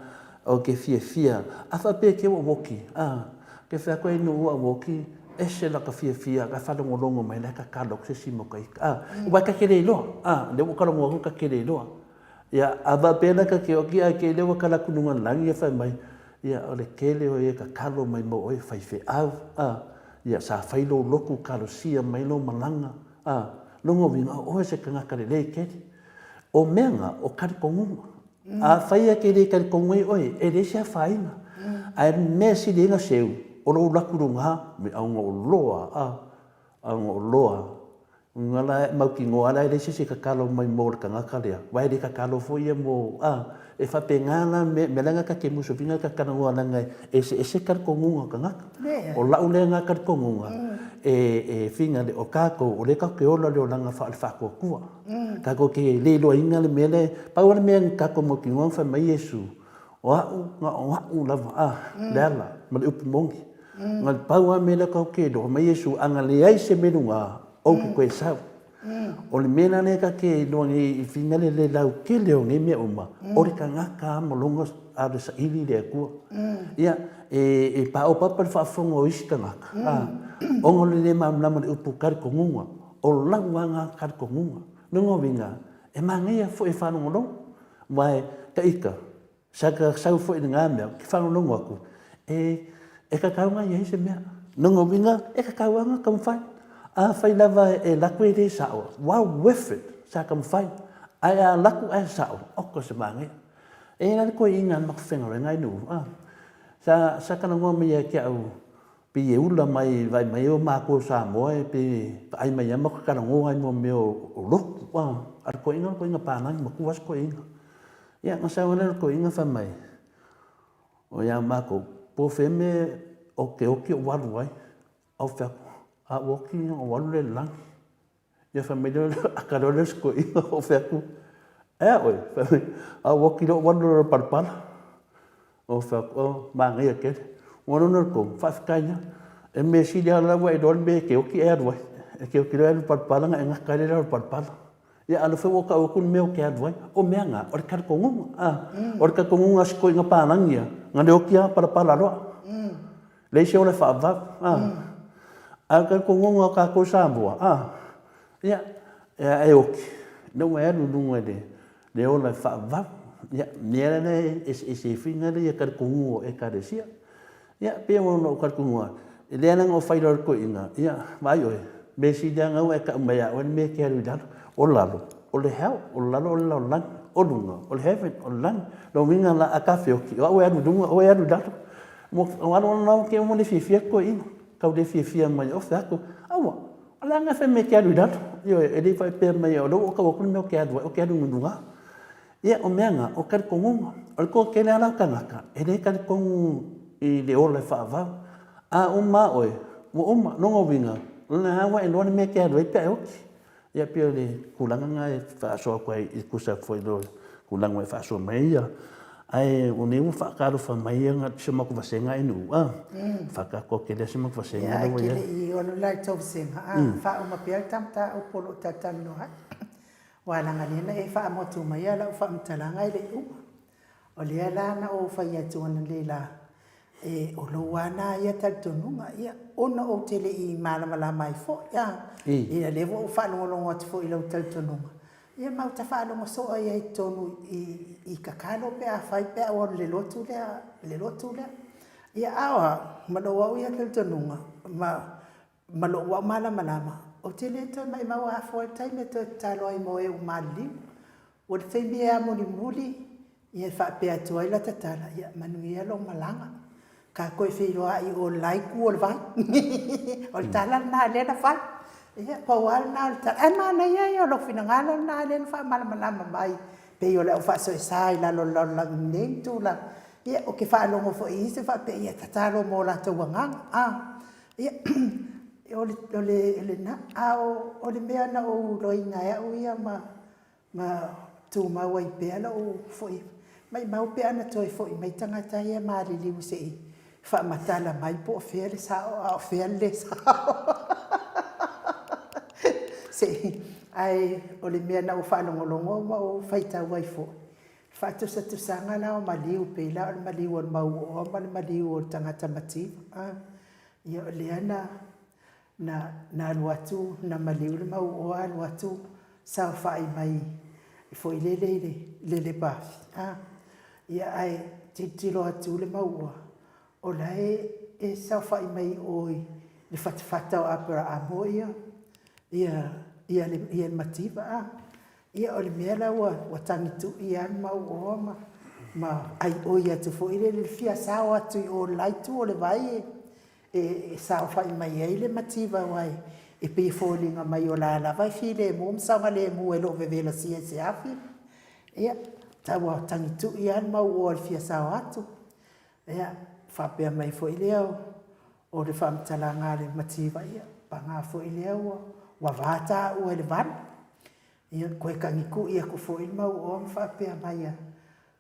S2: o ke fiafia, a faapea ke ua woki, a, ke whea koe inu ua woki, ese la ka fiafia, ka whalongolongo mai la ka kalo se si mo ka ika, a, wai ka kere iloa, a, le ua kalongo aku ka kere iloa. Ia, a faapea la ka ke oki a ke le ua kala kununga langi e whai mai, ia, o le kele o ia ka kalo mai mo oe whaiwheau, a, ia, sa whai lou loku kalosia mai lou malanga, A, lona uiga, o oe se kanaka lelei keli. O mea nga, o kalikonuga. A fai a ke le kalikonuga ai oe, e leai se afaina. Ae mea sili ai na seu, o lou laku luga, me auga o loa, a, auga o loa. Uiga la, mautinoa la e leai se isi e tatalo mai mo le kanaka lea, wa e le tatalo foi ia mo, a, e faapena la mea, mea la ta te musu finga ta talanoa leaga e eseese talitonuga o tagata. O la'u lea na talitonuga e e finga le o tatou o lea tatou te ola le olaga faale faatuatua. Tatou te le iloaina le mea lea, pau lava le mea na tatou mautinoa na fai mai Iesu, o a'u na o a'u lava a le ala ma le upu moni. Na o le pau lava mea lea tatou te iloa, fai mai Iesu, a na leai se mea i luga, ou te toe sau. O le mea la lea ta te iloa nei i whina le le lautele o nei mea uma, o le tagata lava ma lona alu e saili i le Atua. Ia, e paopapa le faafofoga o isi tagata, ona o le le malamalama i le upu talitonuga, o lau lava lena talitonuga. O lona uiga, e manaia foi e faalogologo, aua e taita, Sa ta sau foi i lena mea, ou te faalogologo atu, e, e tatau ona i ai se mea. Lona uiga, e tatau lava ona taumafai. Afai lava e alu atu e le sao, well worth it, sa taumafai. Ae a alu atu ae sao, oka se manaia. E i ai la le toeaina na matou faigaluega ai i Nu'u, a, sa, sa talanoa mai ia te au. Pei e ula mai, vaai mai o matou o Samoa e pei e vaai mai lava matou talanoa ai i mea o lotu, a o le toeaina o le toeaina palagi, matua lava si toeaina. Ia ona sau ai lea o le toeaina fai mai, o ia matou, po o fea mea ou te oti ou alu ai. Ae ou fai atu, a ou oti ona ou alu lea i le lagi. Ia fai mai lea o le ata loa lea o si toeaina, ou fai atu, ae a oe? Fai mai, a ou oti loa ou alu loa i lalo o le palapala. Ou fai atu, oh, manaia tele. Ua lona le tonu, faafetai lava. O le mea sili lava o la ua e iloa le mea e te oti e alu ai. E te oti loa e alu i le palapala ona e gata ai lea i lalo o le palapala. Ia a o lea foi ua ou tau atu le mea ou te alu ai. O mea na, o le talitonuga, a. O le talitonuga a si toeaina palagi ia, na le oti lava palapala loa. Leai se ola e faavavau, a. A o le talitonuga o tatou Samoa, a, ia, a e oti, lea ua e alu i luga i le ola e faavavau. Ia, o le mea la lea e eseese ai foi lea talitonuga o Ekalesia. Ia, e pei ona ou talitonuga, e lea la na ou fai loa i le toeaina, ia, vaai oe, mea sili lava lena ua e tau mai ia oe le mea e te alu i lalo. O lalo, o le hell, o lalo o le lalolagi, o luga, o le heaven, o le lagi. O lona uiga la, a ta feoti, o au e alu i luga, o oe e alu i lalo. Ua alu alu la te i ua le fiafia le toeaina, tau le fiafia mai, ou fai atu, aua, o le a le mea e fai mai e te alu i lalo? Ioe, e le faapea mai o lea ua ou tau atu le mea ou te alu ai, ou te alu i luga. Ia, o mea na, o talitonuga. O le toatele lava la o tagata, e le talitonu i le ola e faavavau. A uma lava oe, ua uma. Lona uiga, o lena lava ua e iloa le mea e te alu ai pe a e oti. Ia pei o le tulaga lena e faasoa atu ai e tusa foi o le tulaga ua e faasoa mai ai. Ae o lea ua faatalofa mai si o matou vasega ae, faatatoa tele si o matou vasega
S1: lea ua i ai. Ia, ae te le i alu la i le tou vasega, faauma pea le ta mataupu o lo o talatalanoa ai. Aua leaga o lea na e faamotu maia lau faamatalaga e le i uma. O lea la na ou fai atu analeila, e, o lou lava lena ia talitonuga, ia, ona ou te le i malamalama ai foi, a. Ia, lea ua ou faalogologo atu foi i lou talitonuga, ia ma ou te faalogo soo ai lava i totonu i, i tatalo pe a fai pe a ou alu i le lotu lea, le lotu lea. Ia, a o au, ma lou au ia talitonuga, ma, ma lou au malamalama, ou te le toe maimau a fua i le taimi e toe tatalo ai mo e ua maliliu. Ua le taimi e amulimuli, ia e faapea atu ai lata tala, ia manuia lou malaga. Ka toe feiloai i o i le la itu o le vai. O le tala lena lea na fai. Ia, pau lava lena o le tala. Ae manaia ia o lou finagalo lena lea na faamalamalama mai pei o le au faasoesa i lalo o le lalolagi nei ma tulaga. Ia, ou te faalogo foi i isi o faapea, ia tatalo mo latou agaga. A, ia, o lena. A o le mea na ou iloaina e au ia ma ma tumau ai pea lou foi, maimau pe ana toe foi mai tagata ia maliliu se i faamatala mai po o fea le sao a o fea le le sao. Se i, ae o le mea na ou faalogologo ma ou faitau ai foi, faatusatusaga la o maliu, pei la o le maliu o le mauoa ma le maliu o le tagata mativa. Ia o lea na Na, na alu atu, na maliu le mauoa alu atu saofai mai foi lele i le, le lepa afi, a. Ia ae tilotilo atu le mauoa, o la e, e saofai mai o i le fatafata o Aperaamo ia, ia, ia le, ia le mativa, a. Ia o le mea la ua, ua tagitui lava le mauoa ma, ma aioi atu foi lele i le fia sao atu i o i le la itu o le vai e, e saofai mai ai le mativa aua e pei e foliga mai o la lava e filemu ma saogalemu e le o vevelasia i se afi. Ia, tau ua tagitui lava le mauoa i le fia sao atu. Ia, faapea mai foi lea o le faamatalaga a le mativa, ia, paga foi lea ua va taua i le vale. Ia, toe tagitui atu foi le mauoa ma faapea mai,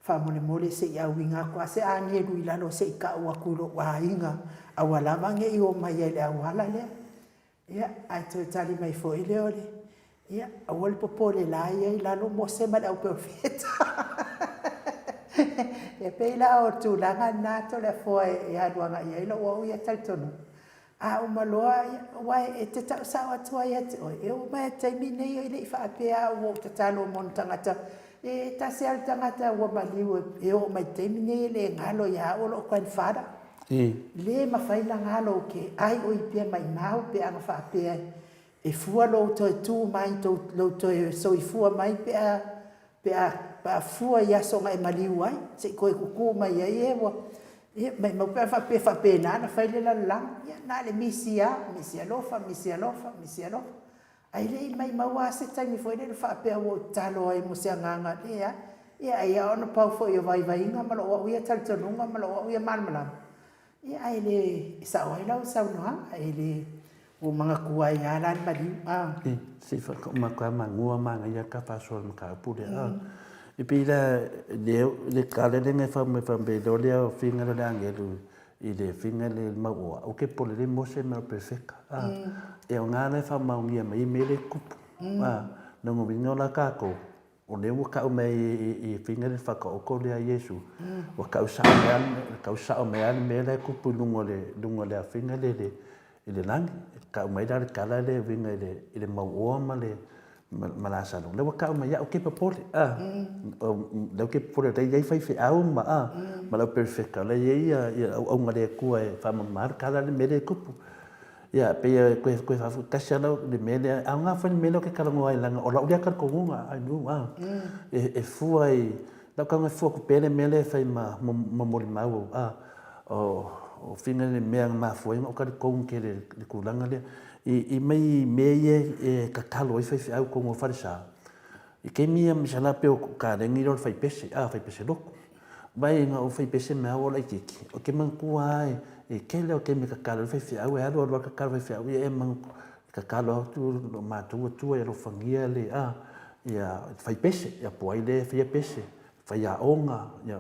S1: Faamolemole se i auina atu lava se agelu i lalo se i tau atu i lou aiga aua lava ne i omai ai i le auala lea. Ia, ae toe tali mai foi lea o le, ia, aua le popole la e i ai i lalo Mose ma le au perofeta. E pei la o le tulaga lena Toleafoa e alu agai i ai lou au ia talitonuga. A uma loa, aua e te tau sao atu lava ia te oe, e oo mai lava i le taimi lenei e le i faapea au ua ou tatalo mo ni tagata, e tasi lava le tagata ua maliu e oo mai i le taimi lenei e le galo ia au o lou grandfather. E le mafai ona galo ou te ai o i pea maimau pe ana faapea e fua lou toe tu mai, lou toe soifua mai pe a pe a fua i aso na e maliu ai, se i toe tutu mai ai e ua. Ia, maimau pe a faapea e faapena ona fai le lalolagi. Ia, na o le misi lava, misi alofa, misi alofa, misi alofa. Ae le i maimau lava se taimi foi lele faapea ua ou tatalo ai mo se agaga, leai. Ia, ai lava ona pau foi o vaivaiga ma lou au ia talitonuga ma lou au ia malamalama, Ia ae le sao ai lau saunoaga, e le ua manatua ai lava la le maliu. A.
S2: E, se i whakauma koe a mangua manaia ka whasoa le mataupu lea. A. E pei la le le kalele ngai wha mai wha mbe lo lea o finga le angelu i le finga le mau oa. O ke pole le mose me o perfecta. A. E o ngā le wha maungia mai me le kupu. A. Nongo winga o la kākou. O lea ua kau mai i finga le whakaoko lea Iesu, ua kau sao mai a, kau sao mai a le mea la e kupu i luga o le, luga o le afinga le, le, i le lagi. Kau mai la le kala le winga i le, i le mauoa ma le, ma, ma Lasalo. Lea ua kau mai au ke popole, a. O, lea ke popole lea i ai faifeau ma, a, ma lau perfeka. Lea i ai ia, ia auaunga le Atua e faamama le kala le mea lea e kupu. Ia, pei e koe, koe whaafu, kasi ana le mea lea, a ngā whai le mea lea o ke karango ai langa, o lau lea karakongunga, ai nu, a, e, e fua i, lau kaunga e fua ku pē le mea lea e whai ma, ma, ma moli mau au, a, o, o whinga le mea nga mafua inga o kari kounga ke le, le kulanga lea, i, i mai i mea ia e kakalo ai whai whiau kongo whare sa. I kemi ia misala pe o ka rengi leo le whai pese, a, whai pese loku. Vai nga o fai pese me au ola i kiki. O ke mang kua ai, e kele o ke me kakalo i faifeau, e alu alu a kakalo faifeau ia e mang kakalo atu lo matou atua ia alofagia le a ia fai pese, ia po ai le faia pese, fai aoga, ia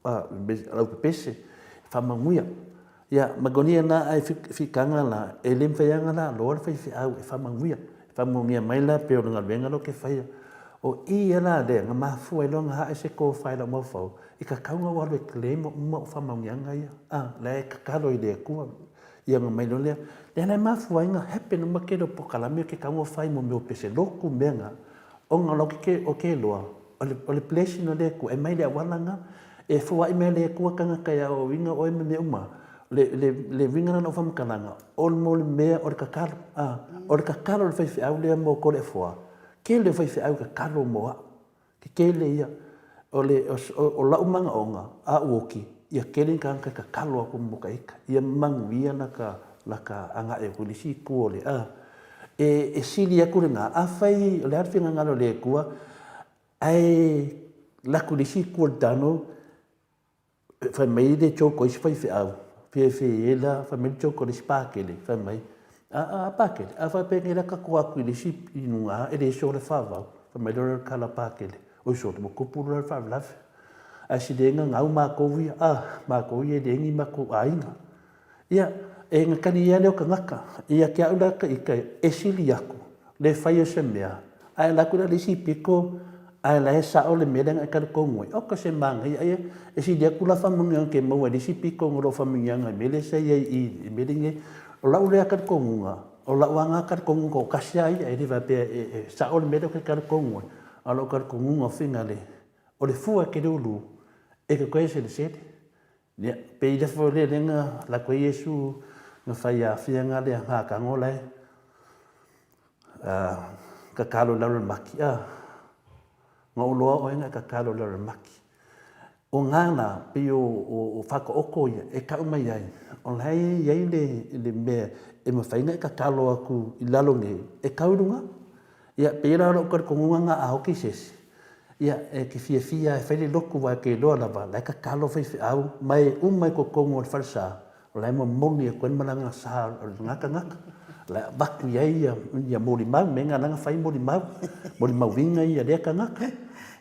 S2: a lau pese, faamanuia. Ia, magonia na ai fikanga la, e le mawhai anga la, loa le faifeau e faamanuia. E faamanuia mai la pe o le galuega lo ke whaia. O i ia la lea, nga mafua i loa nga hae se kōwhai lau maufau, i ka kaunga o alu e claim o uma o faamanuianga ia. A, la e kakalo i le Atua. Ia nga mai loa lea, lea la e mafua ai nga happen uma ke leo pokalame o ke kaunga o whai mo mea o pese loku mea nga, o nga lau ke, o ke loa, O le, o le blessing o le Akua, e mai le auala nga, e foai mai le Akua kangaka ia o winga oe me mea uma. Le, le, le winga na na whamakalanga, o le mo le mea o le kakalo, a, o le kakalo le whaiwhiau lea mo kore e foa. Ke le whaiwhiau kakalo mo au. Ke ke le ia, o le, o, o, o lau manga onga, a uoki, ia kele kangaka kakalo aku mo ka ika. Ia mangu ia na ka, na ka anga e kulisi ku o le, a. E, e sili aku le nga, a whai, o le arwhinga ngalo le Akua, Ae laku le isi kua le tano, fai mai le choko isi faifeau, fefe ela, fai mai le choko le isi pakele, fai mai, a, a, pakele, a faapea nge laka ko aku i le isi inuga, e le so le whawau, fai mai le kala pakele, oi so, mo kupu le whawlave. Ae si le nga ngau mākou ia, a, mākou ia le ngi mākou āinga. Ia, e ngakani ia leo kangaka, ia ke au la ka ika e sili aku, le fai o se mea, ae la ku la le isi piko, ae la e sao le mea le nga e kala kongoi. O ka se manga ia, ia, e sili aku la whamunga ke maua le isi piko ngolo whamunga nga mele se ia i, i mele nge, o lau lea kala kongunga, o lau anga kala kongunga o kasia ia, e riva pea e, e sao le mele o ke kala kongoi, a lau kala kongunga o finga le, o le fua ke le ulu, e ke koe sele sele. Ia, pe i lefo le lenga la koe Iesu nga whai awhia nga lea ngā kango lai, ka kalo lalo le maki, a, nga uloa oe nga ka kalo lalo le maki. O ngā la, pe o, o, o whakaoko ia, e kau mai ai, o lai e iai le, le mea, e mawhai nga e ka kalo aku i lalo nei, e kau runga, ia, pe i la lou karikongunga nga a hoki sesi, Ia, e ke fiafia e whai le loku wa ke loa lava, lai kakalo faifeau, mai uma i kokongo o le falesa, o lai momoni e koe malanga sa o le ngaka ngaka. Lai vaku ia ia, ia moli mau, me ngā langa whai moli mau, moli mau winga ia lea kangaka.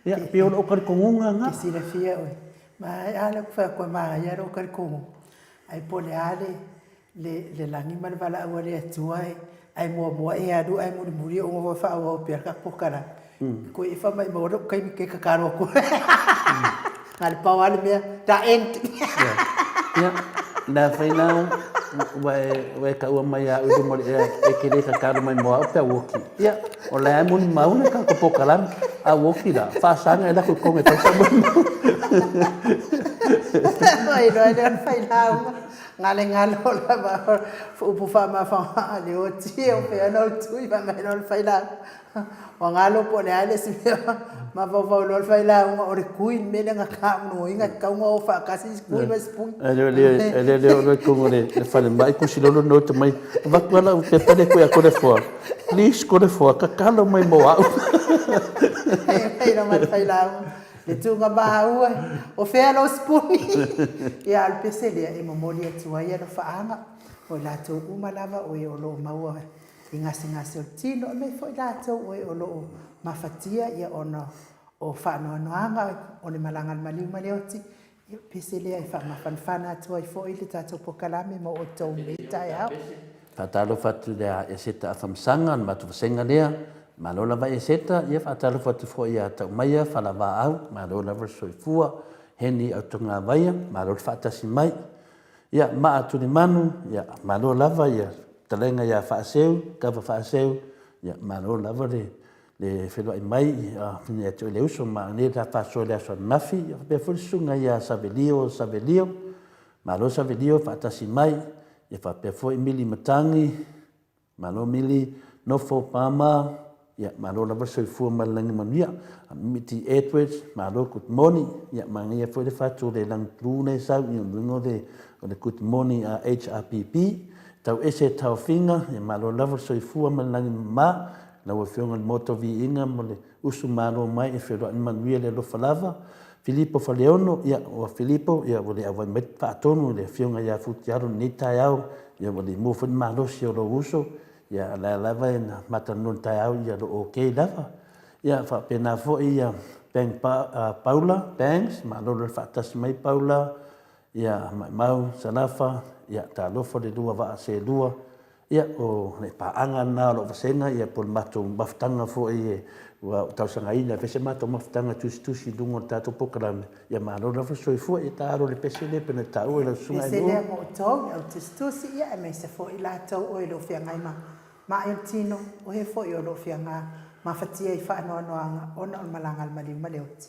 S2: Ia, pe o loo karikongunga ngā.
S1: Ke silafia oe. Ma a le ku whai koe maa ia loo karikongu. Ai po le a le le, le lagi ma le valaau a le Atua e, ae muamua e alu ae mulimuli e oga e faaauau pea le tatou polokalamu. Koe e faamaumau lou taimi ke tatalo atu. Na o le pau lava le mea, the end.
S2: Ia, na whai la, ua e, ua e kaua mai a uru mo le ea, e ke le tatalo mai mo au pe au oki. Ia, o le ae moni mau le tatou polokalamu, au oki la, whaasanga e laku konge tau sa moni mau.
S1: Oi loa lea o le failauga. Galengalo lava upu faamafamaa le oti e o fea ona ou tui fai mai loa le failauga ua galo po o le a le isi mea. Mafaufau loa le failauga o le kui le mea lea na taunoaina, e tatau ona o faatasi le kui ma le sipuni. E
S2: le le oo loa i totonu o le falemai, tusi loa lona uto mai, avatu lava lau pepa lea e tui atu Toleafoa, please Toleafoa, tatalo mai mo au.
S1: Fai mai le failauga, le tuga maua, o fea lou sipuni? Ia, a o le pese lea e momoli atu ai alofaaga mo i latou uma lava o e o lo o maua i gasegase o le tino, aemaise foi i latou o e o lo o mafatia ona o faanoanoaga o le malaga a le maliu ma le oti. Ia, o le pese lea e faamafanafana atu ai foi le tatou polokalame mo outou i lenei taeao.
S2: Faatalofa atu ia Eseta Afamasaga, le matou vasega lea. Malo lava Eseta. Ia faatalofa atu foi ia Taumaia Falavaau, malo lava le soifua. Heni Autogavaia, malo le faatasi mai. Ia, Maa Tulimanu, ia, malo lava ia fetalaiga ia Faaseu, Kava Faaseu, ia, malo lava le le feiloai mai ia te oe le uso ma nei sa faasoa i le aso ananafi. Ia faapea foi le susuga ia Savelio Savelio, malo Savelio faatasi mai. Ia faapea foi Mili Matagi, Malo Mili, nofo Pama, ia malo lava le soifua ma le lagi manuia. Miti Edwards, malo good morning. Ia manaia foi le fatu o le lagi blue lea e sau, ia luga o le o le good morning a HRPP. Tau ese taofiga, ia malo lava le soifua ma le lagi mama. Lau Afioga i le Maota o Viiga ma le usu malo mai e feiloai manuia le alofa lava. Filipo Faleono, ia ua Filipo, ia ua le auai mai faatonu i le Afioga ia Futialo i lenei taeao, ia ua le maua foi le malosi o lou uso, ia a o la e lava e na matalanoa i le taeao, ia o lo o okay lava. Ia faapena foi ia Bank Paula Banks, malo le faatasi mai Paula, ia Maimau Salafa, ia talofa le lua vaa selua, Ia, o le paaga lena o lau vasega, ia po o le matou mafutaga foi ua ou talosagaina e fai se matou mafutaga tusitusi i luga o le tatou polokalame. Ia malo lava le soifua, ia ta alo i le pese lea pei ona taua e lau susuga
S1: Pese lea mo outou, le au tusitusi, ia aemaise foi i latou o e le o feagai ma ma'i o le tino, o e foi o lo o feaga mafatia i faanoanoaga ona o le malaga a le maliu ma le oti.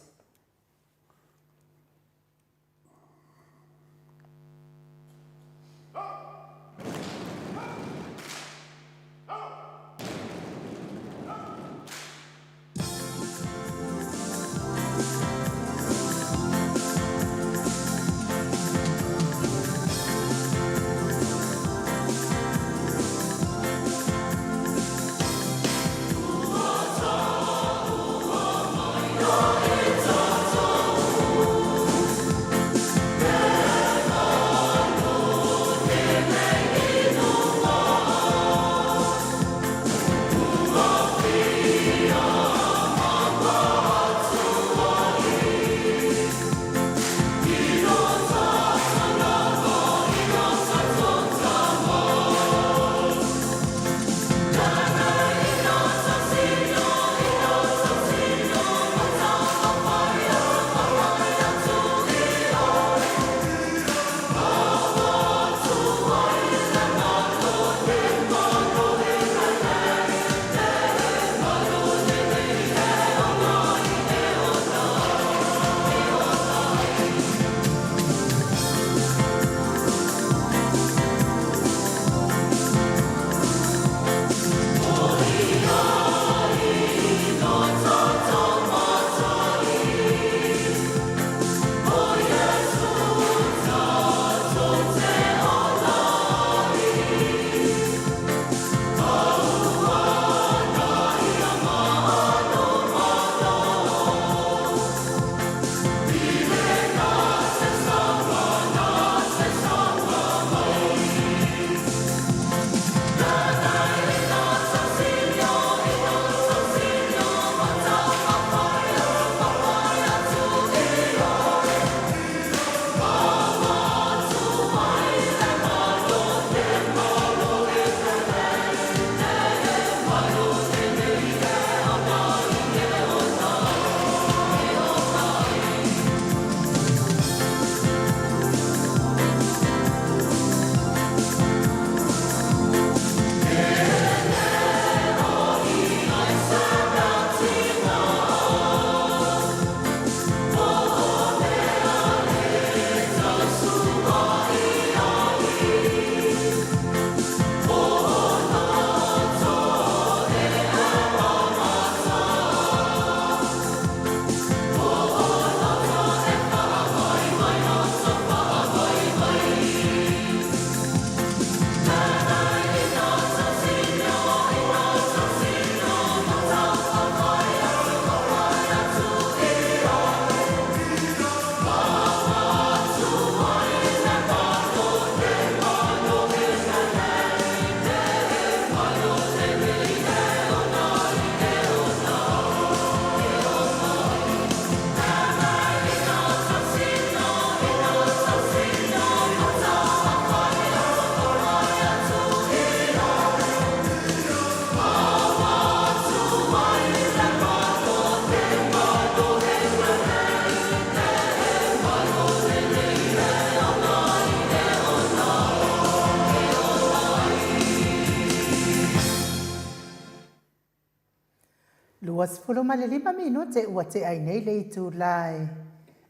S1: 25 minute ua tea ai nei le itula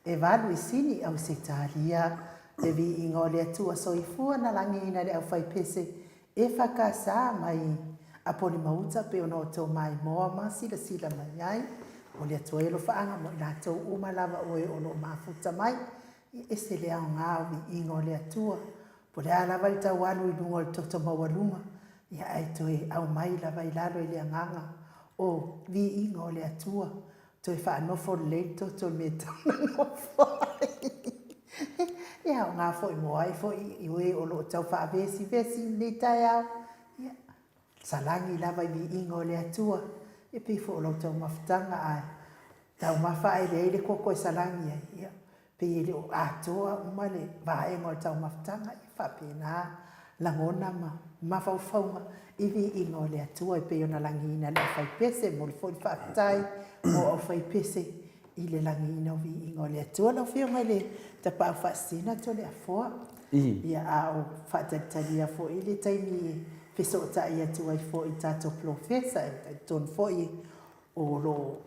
S1: e valu i Sini, Ausetalia. Le viiga o le Atua Soifua na lagiina le aufaipese EFKS mai Apolima-uta pei ona outou maimoa ma silasila mai ai. O le Atua e alofaaga mo i latou uma lava o e o lo o mafuta mai. E ese le aoga o viiga o le Atua. Po o le a lava le tau alu i luga o le toto maualuga, ia ae toe aumai lava i lalo i le agaga o viiga o le Atua. Toe faanofo lelei le toto i le mea e tatau ona nofo ai. E aoga foi mo ai foi i e o lo o tau faavesivesi i lenei taeao, ia, salani lava i viiga o le Atua. E pei foi o lau taumafataga a taumafa ae leai le koko e salani ai, ia, pei e le o atoa uma le vaega o le taumafataga, e faapena lagona ma mafaufauga i viiga o le Atua e pei ona lagiina e le aufaipese. E momoli foi le faafetai mo aufaipese i le lagiina o viiga o le Atua. Lau Afioga i le Tapaau Faasisina Toleafoa, ia a o faatalitalia foi le taimi e fesootai atu ai foi i le tatou Polofesa, e talitonu foi o lo o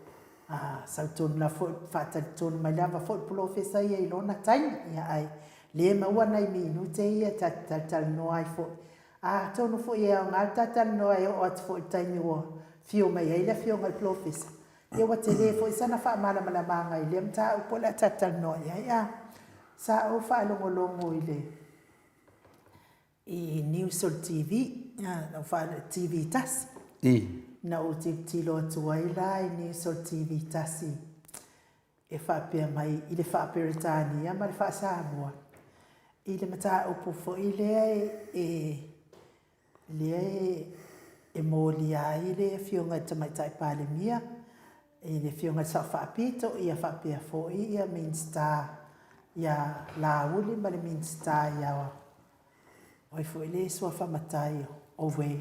S1: sau tonu lava foi, faatalitonu mai lava foi le polofesa ia i lona taimi, ia ae le maua nai minute ia ta te talatalanoa ai foi. Atonu foi e aoga le ta talanoa e oo atu foi i le taimi ua afio mai ai le afioga i le polofesa, ia ua tele foi sana faamalamalamaga i lea mataupu o le a ta talanoa i ai. A, sa ou faalogologo i le i news o le TV, TV tasi. Na ou tilotilo atu ai la i news o le TV tasi e faapea mai i le faa-Peretania ma le faa-Samoa i le mataupu foi lea e lea e molia ai le Afioga i le Tamaitai Palemia i le Afioga i le Sao Faapito ia faapea foi ia Minisita ia Laauli ma le Minisita ia o ai foi le suafa matai o Way.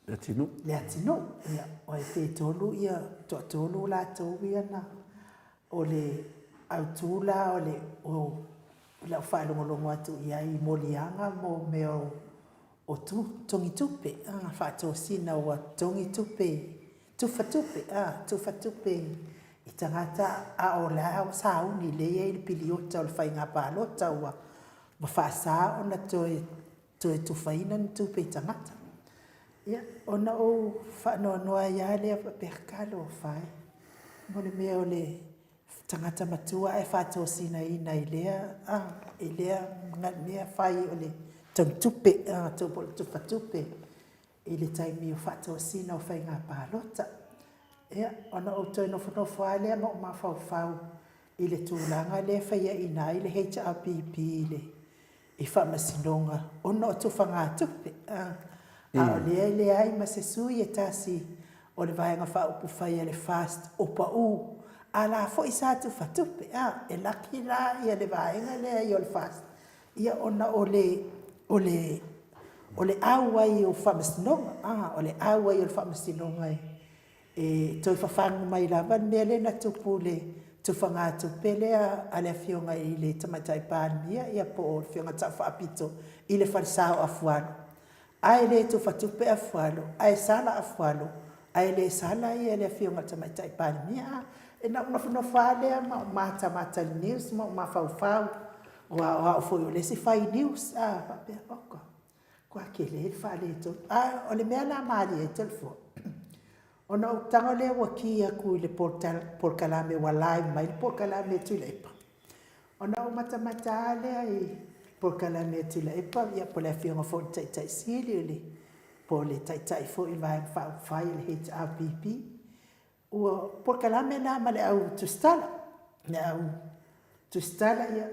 S2: Leatinuu.
S1: Leatinuu. Ia, o ai pe tolu ia, toatolu latou ia na, o le autu la o le, o lau faalogologo atu i ai i moliaga mo mea o togi tupe, faatosina ua togi tupe Tufa tupe, a, tufa tupe i tagata, a o la ua sauni lea e i ai le piliota o le faiga palota ua faasa ona toe, toe tufaina ni tupe i tagata. Ia, ona ou faanoanoa ai lava lea faapea, talofa e, mo le mea o le tagata matua ae faatosinaina i lea, a, i lea mea fai o le togitupe, a, po o le tufa tupe i le taimi o faatosina o faiga palota. Ia, ona ou toe nofonofo lava lea ma ou mafaufau i le tulaga lea e faiaina ai le HRPP i le i faamasinoga ona o tufagatupe, a o lea e leai ma se sui e tasi o le Vaega Faaupufai a le FAST o pau, a la foi sa tufatupe, a, e laki la ia le vaega lea i o le FAST Ia ona o le, o le, o le auai o faamasinoga, a, o le auai o le faamasinoga e, e toe fafagu mai lava le mea lea na tupu i le tufagatupe lea a le Afioga i le Tamaitai Palemia ia po o le Afioga Tau Faapito i le falesa o Afualo. Ae le tufatupe Afualo, ae sala Afualo, ae le sala ia le Afioga i le Tamaitai Palemia. A, e na ou nofonofo lava lea ma ou matamata i le news ma ou mafaufau, aua o au foi o le isi fai news, a, faapea, oka, matua tele le faaletonu. A o le mea la malie ai Toleafoa, ona ou tago lea ua ki atu i le polokalame ua live mai le polokalame a Tuilaepa, Ona ou matamata lava lea i polokalame a Tuilaepa, ia po o le Afioga foi i le Taitai Sili o le, po o le Taitai foi o le Vaega Faaupufai o le HRPP. Ua polokalame la ma le au tusitala, le au tusitala, ia,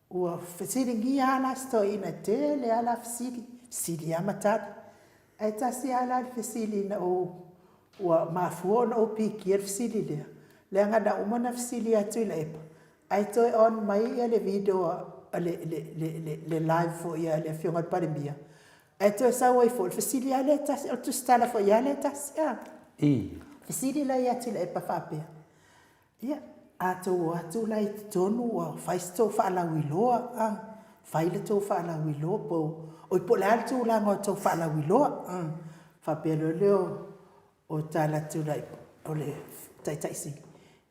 S1: ua fesiligia lava la si toeaina, e tele lava la fesili, fesili lava ma tali. Ae tasi lava la le fesili na ou, ua mafua ona ou pikia le fesili lea, leaga na uma ona fesili atu Tuilaepa, Ae toe on mai ia le video a le, le, le, le live foi a le Afioga i le Palemia, ae toe sau ai foi, o le fesili lava lea e tasi, o le tusitala foi lava lea e tasi a. Fesili la ia Tuilaepa faapea, ia, a tou o atu la i totonu ua fai se tou faalauiloa a, fai le tou faalauiloa po o, oi po o le a le tulaga o tou faalauiloa a. Faapea loa lea o, O tala Tuilaepa, o le. Taitai Sili,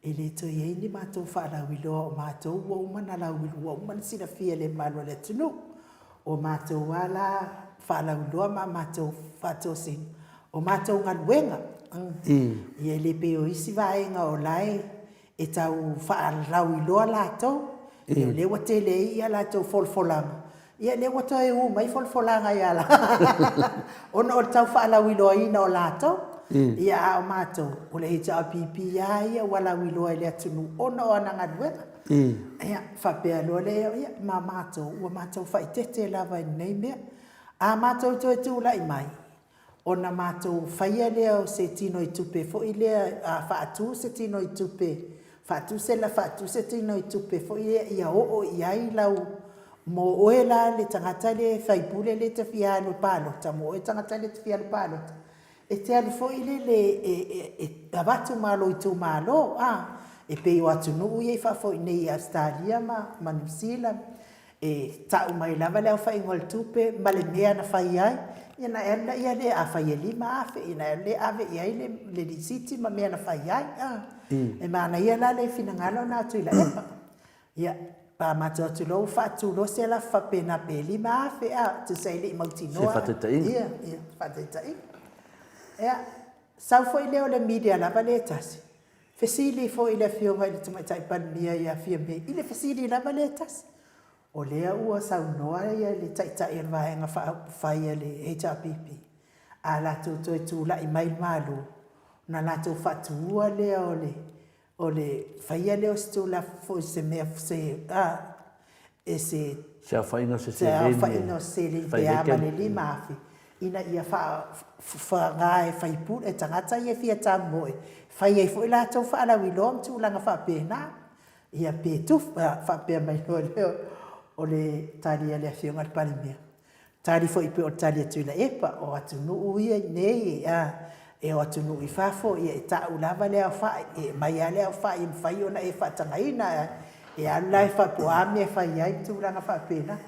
S1: e le toe i ai ni matou faalauiloa o matou ua uma ona lauiloa, ua uma ona silafia e le mamalu o le atunuu. O matou lava la faalauiloa ma a matou faatosina, o matou galuega, ia e le pei o isi vaega o la e e tau faalauiloa latou, ia o lea ua tele ai a latou folafolaga, ia lea ua toe u mai folafolaga ia latou, ona o le tau faalauiloaina o latou. Ia a o matou, o le HRPP lava ia ua lauiloa i le atunuu ona o ana galuega. Ia, faapea loa lea, ia ma matou, ua matou faaeteete lava i lenei mea. A matou toe tulai mai, Ona matou faia lea o se tinoitupe foi lea, a faatu se tinoitupe, faatu se faatu se tinoitupe foi lea ia oo i ai lau, mo oe la le tagata lea e faipule lea e te fia alu e palota, mo oe le tagata lea e te fia alu e palota, e te alu foi lele e avatu ma lou itumalo, a. E pei o atunuu ia i fafo i inei i Ausetalia ma Niu Sila, E tau mai lava le aofaiga o le tupe ma le mea na fai ai, ia ona e alu lea lea, afai e $5,000 ona e alu lea ave i ai le lisiti ma mea na fai ai. E manaia la le finagalo lena o Tuilaepa. Ia, pe a matou o atu loa ua faatu loa se lafo faapena pe $5,000 a, tusa e le i mautinoa.
S2: Se faataitaiga.
S1: Ia, ia, faataitaiga. Ia, sau foi lea o le media lava lea e tasi, Fesili foi i le Afioga i le Tamaitai Palemia ia Fiame i le fesili lava lea e tasi. O lea ua saunoa le Taitai o le Vaega Faaupufai a le HRPP, a latou toe tulai mai i le Malo, ona latou faatuua lea o le o le faia lea o se Tulafono, se mea, se a, e se
S2: Se aofaiga o se seleni e
S1: seleni pe a ma le $5,000 ina ia faaaoga e faipule, e tagata ia e fia tamoe, fai ai foi latou faalauiloa ma tulaga faapena. Ia pe tufa, faapea mai loa lea o le tali a le Afioga i le Palemia, Tali foi pei o le tali a Tuilaepa, o atunuu ia i inei, a, e o atunuu i fafo, ia e tau lava le aofai, e aumai lava le aofai e mafai ona e faatagaina, e alu la e fai po o a mea e fai ai ma tulaga faapena.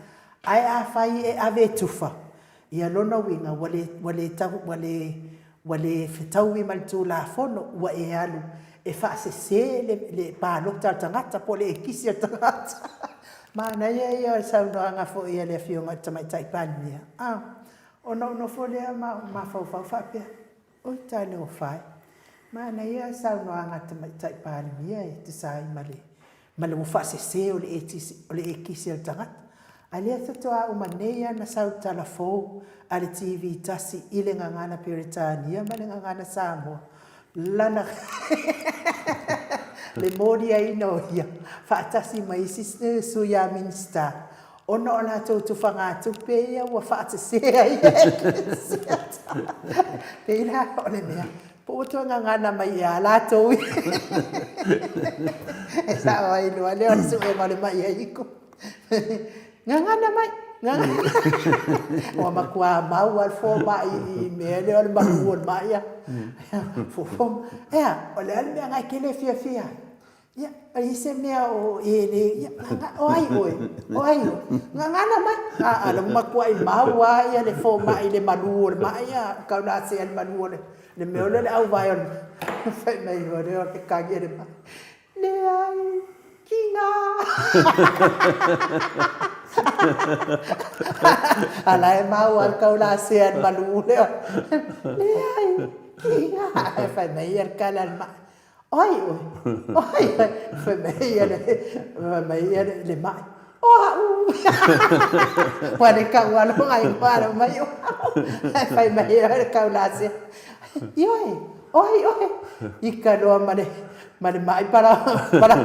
S1: Ae afai e ave e tufa, ia lona uiga ua le, ua le tau, ua le, Ua le fetaui ma le Tulafono, ua e alu e faasese le palota a le tagata po o le ekisi a le tagata. Manaia ia o le saunoaga foi a le Afioga i le Tamaitai Palemia, a, ona ou nofo lea ma ou mafaufau faapea, oi talofa e, manaia le saunoaga a le Tamaitai Palemia e tusa ai ma le ma le ua faasese o le ekisi a le tagata. A lea faatoa uma nei lava ona sau le tala fou a le TV tasi i le gagana Peretania ma le gagana Samoa, lana le moliaina o ia faatasi ma isi sui a Minisita ona o latou tufagatupe ia ua faasese ai e ekisi a tagata. Pei la o le mea Po ua toe gagana mai ea latou ia. E sao ai loa lea o le suega o le mai aiku. Gagana mai, gagana. Ua matua mau lava le fomai i mea lea o le malu o le mai. Fofo, ea, o le a le mea na e te le fiafia ai? Ia, e i ai se mea o e le, ia, o ai oe? O ai oe? Gagana mai. A, a la ua matuai mau lava ia le fomai i le malu o le mai, a, taulasea i le malu o le, le mea o lea o le auvae o le, fai mai loa lea o le tagi a le mai, leai, tiga. A la e mau lava le taulasea i le malu lea, leai, tiga. Fai mai ia le tala a le mai, O ai oe? O ai oe? Fai mai ia le, fai mai ia le, le mai. O au! Ua le kau aloga i whānau mai o au. Fai mai ia le kau lāsia. Ioe, o ai oe? I ka loa ma le, ma le mai para, para.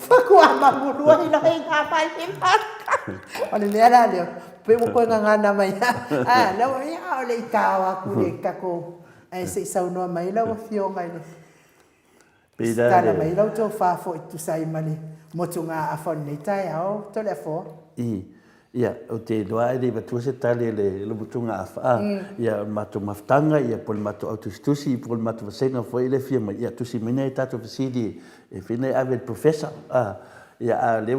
S1: Whakua mamulua i lahi ngā mai i O le mea la lea, pe ua koe ngangana mai. Ah, lau, ia, o le i tāo aku le kako Ae se i saunoa mai lau Afioga i le Tala mai lau tofa foi tusa ai ma le motugaafa o lenei taeao, Toleafoa.
S2: I, ia, ou te iloa e le i avatua se tali a le motugaafa, a, ia, o le matou mafutaga, ia, po o le matou autusitusi, po o le matou vasega foi lea e fia mai, ia, tusi mai nai a tatou fesili e fia nei ave i le Professor, a, ia, a o lea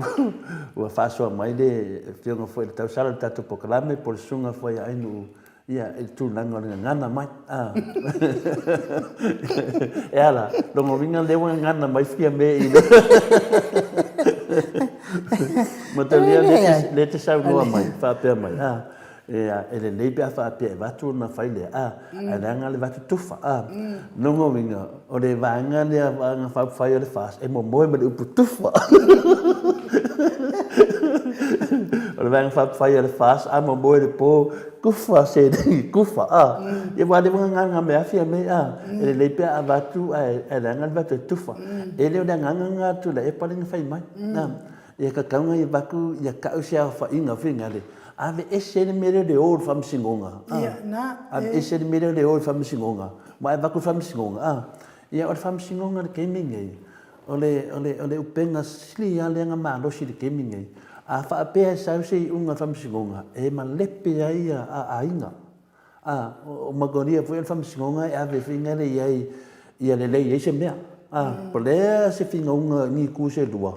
S2: ua faasoa mai le Afioga foi i le tausala o le tatou polokalame po o le Susuga foi ia Ainuu. Ia, i le tulaga o le gagana mai. A. E ala, lona uiga lea ua gagana mai Fiame i le... Matalia, lea e te saunoa mai, faapea mai, a, e, e lelei pe a faapea e avatu ona fai lea, a, ae leaga le avatu tufa, a. Lona uiga, o le vaega lea, vaega faaupufai o le FAST, e momoe ma le upu tufa. O le vaega faaupufai a le FAST, a momoe i le po, Kufa seleni kufa a ia ua le gagana me afi me a e lelei pe a avatu ae ae leaga le avatu e tufa e le o le agaga na atu le epa le na fai mai na ia tatau na ia avatu ia kau se aofaiga foi na le ave ese le mea lea o le o i le faamasinoga a
S1: Ia na
S2: ave ese le mea lea o le o i le faamasinoga ma e avatu i le faamasinoga a ia o le faamasinoga i le taimi lenei O le, o le, o le upega sili lava lea na malosi i le taimi lenei. A faapea e sau se iuga a le Faamasinoga, e malepe ai a, a aiga. A, o, o Magonia foi o le Faamasinoga e ave foi lea i ai ia lelei ai se mea. A, po o le a se finauga i ni itu se lua,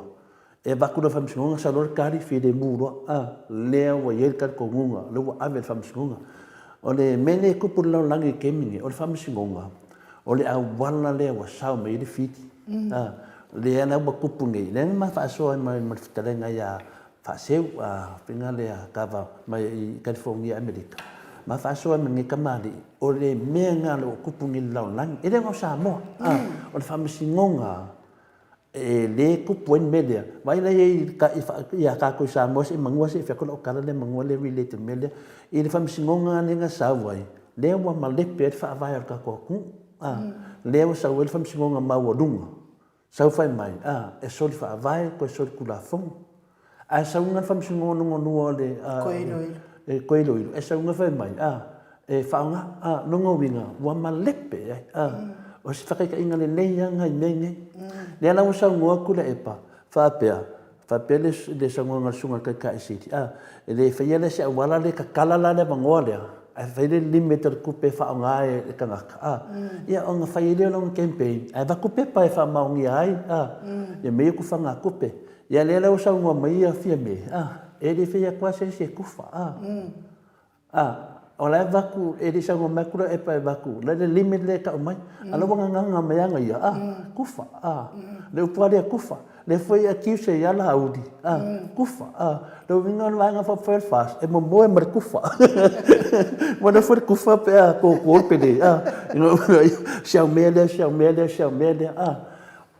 S2: e avatu loa i le Faamasinoga sau loa le tali, filemu loa. A, lea ua i ai le talitonuga, lea ua ave i le Faamasinoga. O le mea lea e tupu i le lalolagi i le taimi lenei, o le Faamasinoga, o le auala lea ua sao mai ai le fili. A, lea la ua tupu nei, lea na ma faasoa ai ma le fetalaiga ia Faaseu, a faiga lea kava mai i California, Amerika, ma faasoa ai ma lenei tamalii, o le mea lena o lo o tupu nei i le lalolagi, e le na o Samoa, a, o le faamasinoga e le tupu ai le mea lea. Vaai la i ai ia tatou i Samoa, se i manua se i fai atu lau tala lea manua le relate i le mea lea. I le faamasinoga lea na sau ai, lea ua malepe ai le faavae o le tatou atunuu. A, lea ua sau ai le faamasinoga maualuga, sau fai mai, a, e soli faavae, toe soli tulafono. Ae sau le faamasinoga lona lua o le, a,
S1: Toe iloilo.
S2: E toe iloilo, e sau fai mai, a, e faaaoga, a, lona uiga, ua malepe ai, a. O se faataitaiga lelei lava lena i mea nei. Lea la ua saunoa atu Tuilaepa, faapea, faapea le, le saunoaga a le Susuga i le Taitai Sili, a, e le faia lea se auala lea e tatala la le avanoa lea, ae fai le limit o le tupe e faaaoga e le tagata, a, ia ona fai ai lea o lana campaign, ae avatu pepa e faamaonia ai, a, ia mea ia o tufagatupe. Ia lea la ua saunoa mai ia Fiame, a, e le fai atu lava se isi e tufa, a. A, o la e avatu, e le i saunoa mai Tuilaepa e avatu, la le limit lea e tau mai, a o la ua gagana mai ana ia, a, tufa, a. Le upu lava lea tufa, lea foi e accuse ai lava Laauli, a, tufa, a. Le uiga o le Vaega Faaupufai o le FAST, e momoe ma le tufa. Ua lea foi le tufa pe a koko le pele, a. Si au mea lea, si au mea lea, si au mea lea, a.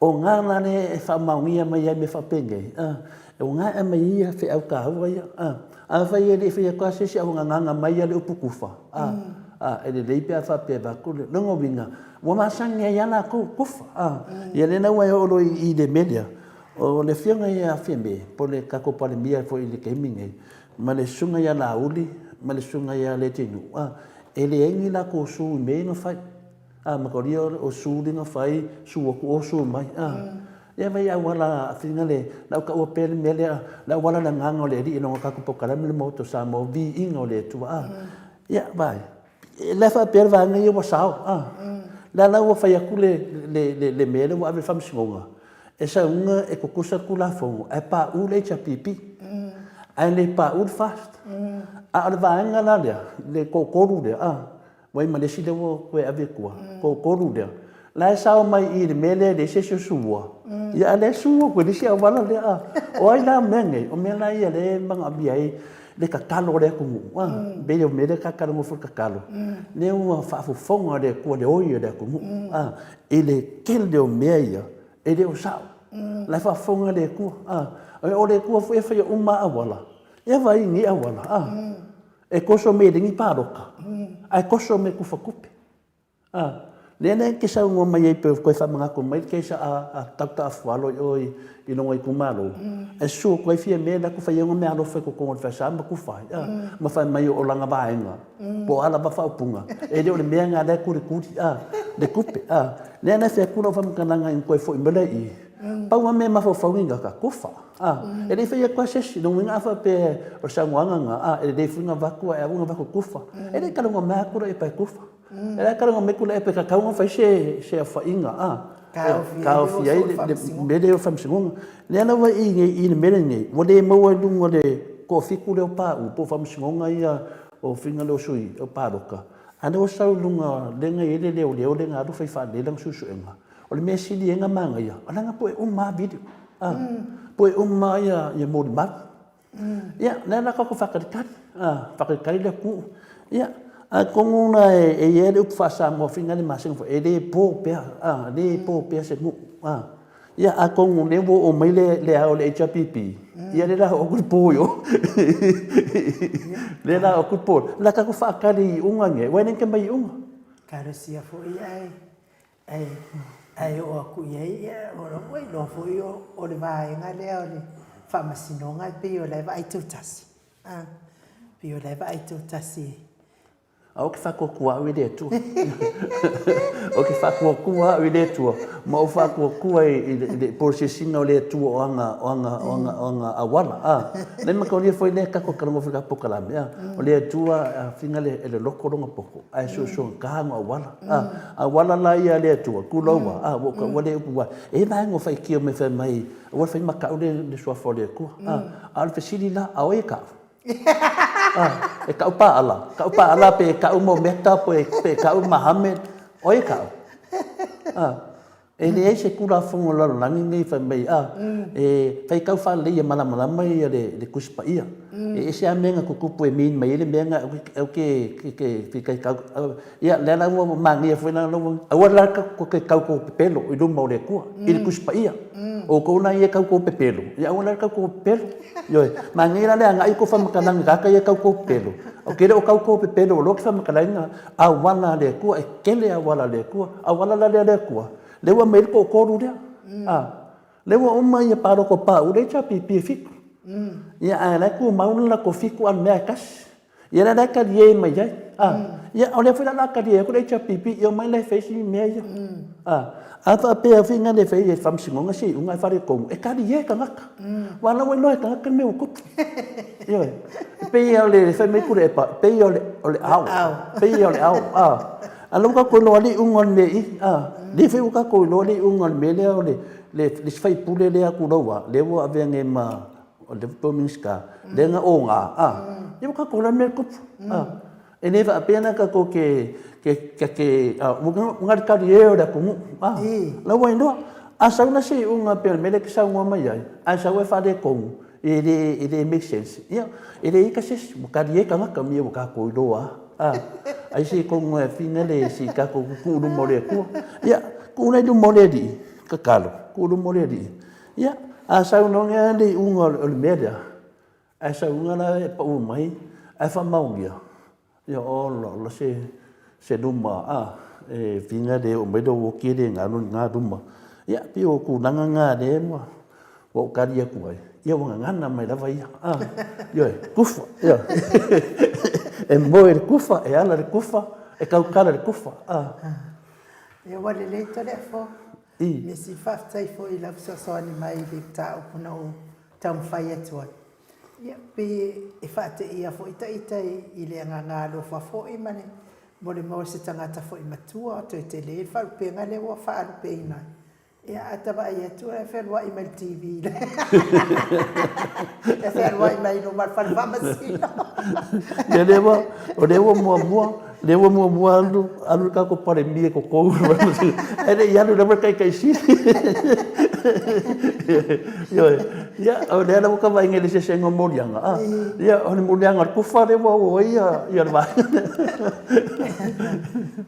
S2: O ga la lea e faamaonia mai ai mea faapenei, a, o ga e aumai ai ia feau taua ia, a. Afai e le i fai atu lava se isi a ua gagana mai lava le upu tufa, a, a, e lelei pe a faapea e avatu le, lona uiga, ua masani ai lava latou, tufa, a. Ia lea la ua e oo loa i le mea lea, o le Afioga ia Fiame, po o le tatou Palemia foi i le taimi lenei, ma le Susuga ia Laauli ma le Susuga ia Leatinuu, a, e leai ni latou sue i mea ia na fai. A makalia o su le na fai, su atu o su mai. A ia vai auala afina le lau taua pea le mea lea, le auala le agaga o le Alii lona tatou polokalame le Maota o Samoa, viiga o le Atua. A ia vai, la e faapea le vaega ia ua sao. A lea la ua fai atu le le le mea lea ua ave i le Faamasinoga, e sauga e tutusa le Tulafono ae pauu le HRPP, ae le pauu le FAST. A o le vaega la lea, le toatolu lea, a Wai ma le isi lea ua toe ave i tua, toatolu lea, la e sao mai i i le mea lea e leai se isi o sua, ia a o lea e su atu i le isi auala lea a. O ai la mea nei? O mea la ia lea e manaomia ai le tatalo a le atunuu, a, pei o le mea lea ta te talanoa foi i le tatalo, lea ua faafofoga le Atua i le oi o le atunuu, a, i le tele o mea ia e le o sao. La e faafofoga le Atua, a. O le Atua foi e faia uma lava auala, ia vaai i nei auala, a. E toso me le ni paloka, ae toso me kufa tupe. A, lea la e te saunoa mai ai pe toe faamanatu mai le case a, a Doctor Afualo i o i, i lona itumalo, e susu atu ai Fiame la ku fai ai ona meaalofa i totonu o le falesa ma kufa ai, a, ma fai mai o lana vaega, po o a lava faaupuga, e le o le mea lena lea e kulikuli, a, le tupe, a. Lea la e fai atu lau faamatalaga ina toe foi mai lea i i, pau lava mea e mafaufau i gata, kufa. A, e le i fai atu lava se isi, lona uiga a faapea o le saunoaga lena, a, e lelei foi ona avatu ae aua na avatu tufa. E le i talanoa mai lava Tuilaepa e tufa. E le i talanoa mai Tuilaepa e tatau ona fai se se aofaiga, a, e taofi ai le mea lea o faamasinoga. Lea lava i i le mea lenei, ua le maua i luga o le toafitu lea o pauu po o faamasinoga ia o finga lea o sui o paloka, a lea ua sau i luga lea na i ai le leoleo lea na alu fai faalelei lana suesuega, o le mea sili ai ona manaia, o la na pue uma lava video, a, pue uma lava ia molimau. Ia, o lea la tatou te faatalitali, a, faatalitali le atunuu. Ia, atonu la e i ai le upu faa-Samoa foi lea i le masina foi, e le po pea, a, e le po pea se nuu, a. Ia, atonu o lea ua oo mai le ao o le HRPP, ia lea o le a oo atu le po i o. Lea o le a oo atu le po, o le a tatou faatali i iuga nei, aua e le na te mai iuga.
S1: Talosia foi ae Ae, ae oo atu i ai, ia, ua iloa foi o le vaega lea o le Faamasinoga e pei o la e vaai tautasi, a, pei o la e vaai tautasi.
S2: Ae ou te faatuatua au i le Atua. Ou te faatuatua au i le Atua, ma ou faatuatua i le polosesiga o le Atua o ana, o ana, o ana, o ana auala. A, le manatua foi lea tatou talanoa foi i le polokalame, a, o le Atua a finagalo e loloto lona poto, ae sosoga ona auala. A auala la ia a le Atua, tulou a, a, ua ou taua lea upu, aua e i ai vaega o faitio mai fai mai, aua le fai ma tau le suafa o le Atua. A, a o le fesili la, a o ai e tau? A, e tau Paala, tau Paala pe tau Mometa pe tau Mahamed, o ai e tau? A, E leai se Tulafono o le lalolagi lenei fai mai, a, e faitau faalelei ia malamalama ia le Tusi Paia. E ese lava mea na tutupu e mean mai ai le mea na au ke fitaitau. Ia, lea la ua manaia foi la ua, aua la tou te tau pepelo i luma o le Atua i le Tusi Paia. O outou la ia e tau pepelo, ia aua la le tau pepelo. Ioe, manaia la le agai o tou faamatalaga i tagata ia e tau pepelo. Ou te le o tau pepelo o lea ou te faamatalaina auala a le Atua, e tele auala a le Atua. Auala la lea a le Atua, lea ua aumai ai le toatolu lea. A, lea ua uma ia palota o Pau, lea e HRPP e fitu. Ia, ae o la e tumau le latou fitu a o le mea lava e tasi. Ia lea la e talie mai ai. A, ia o lea foi la o le a talie atu le HRPP, ia omai la e fai isi mea ia. A, a faapea foi na le fai e le Faamasinoga se iuga ae faaletonu, e talie tagata. Aua o la ua iloa e tagata le mea ua tupu. Ioe. E pei lava o le fai mai Tuilaepa, e pei o le ao. E pei o le ao. A, a o la ua tatou iloa lava le iuga o le mea i i. A, lea foi ua tatou iloa le iuga o le mea lea o le isi faipule lea tulou lava, lea ua avea nei ma o le po o Minisita, lea na oga, a, ia ua tatou iloa le mea e tupu. A, e le faapea la tatou te, te, te, te, ua tali e o le atunuu, a, la ua iloa. A sau la se iuga pei o le mea lea e te saunoa mai ai, ae sau ae faaletonu, e le, e le make sense, ia, e leai ka se isi, ua tali e tagata mea ua tatou iloa lava. A, ai se tonu e fina le se i tatou tuu i luma o le Atua. Ia, tuu la i luma o le Alii, tatalo, tuu i luma o le Alii. Ia, a saunoa lava le iuga o le mea lea, ae saunoa la e pau mai, ae faamaonia, ia ola ola se, se luma, a, e fina le oo mai lou oki e le galo lena luma. Ia, pei o tulaga na lea ua, ua ou tali atu ai, ia ua gagana mai lava ia, a, ioe, kufa, ioe. E moe i le kufa, e ala i le kufa, e tautala i le kufa, a.
S1: Ia ua lelei Toleafoa. Mea sili faafetai foi i lau fesoasoani mai i le mataupu na ou taumafai atu ai. Ia, pei e faateia foi ita i le agaga alofa foi ma le molimau a se tagata foi matua, toe tele le faalupega lea ua faalupeina ai. Ia, a ta vaai atu e fealuai mai i le TV e fealuai mai i luma o le fale faamasino.
S2: Ia, lea ua, o lea ua muamua Lea ua muamua alu, alu le tatou Palemia i totonu, ae le i alu lava le Taitai Sili. Ioe. Ia, o lea lava ua ta vaai nei i le eseesega o moliaga, a. Ia, o le moliaga o le kufa lea ua oo ai ia le vaega lea.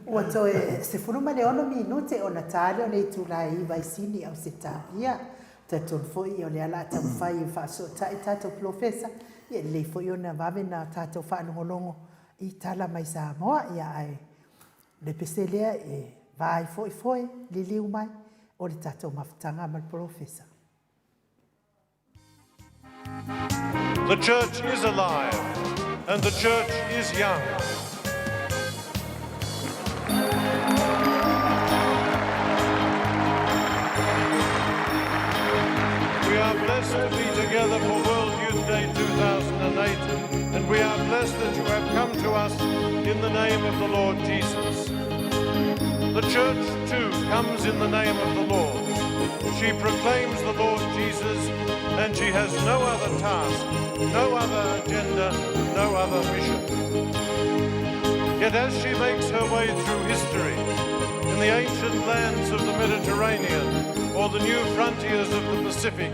S1: Ua toe 16 minute ona ta lea o le itula e 9 i Sini, Ausetalia. Talitonu foi o lea o le a taumafai e faafesootai tatou polofesa, ia e lelei foi ona vave ona tatou faalogologo i tala mai Samoa, ia ae o le pese lea e va ai foi foe liliu mai o le tatou mafutaga ma le polofesa.
S3: The church is alive and the church is young. We are blessed to be together for World Youth Day 2008 and we are blessed that you have come to us in the name of the Lord Jesus. The church too comes in the name of the Lord. She proclaims the Lord Jesus and she has no other task, no other agenda, no other mission. Yet as she makes her way through history, in the ancient lands of the Mediterranean or the new frontiers of the Pacific,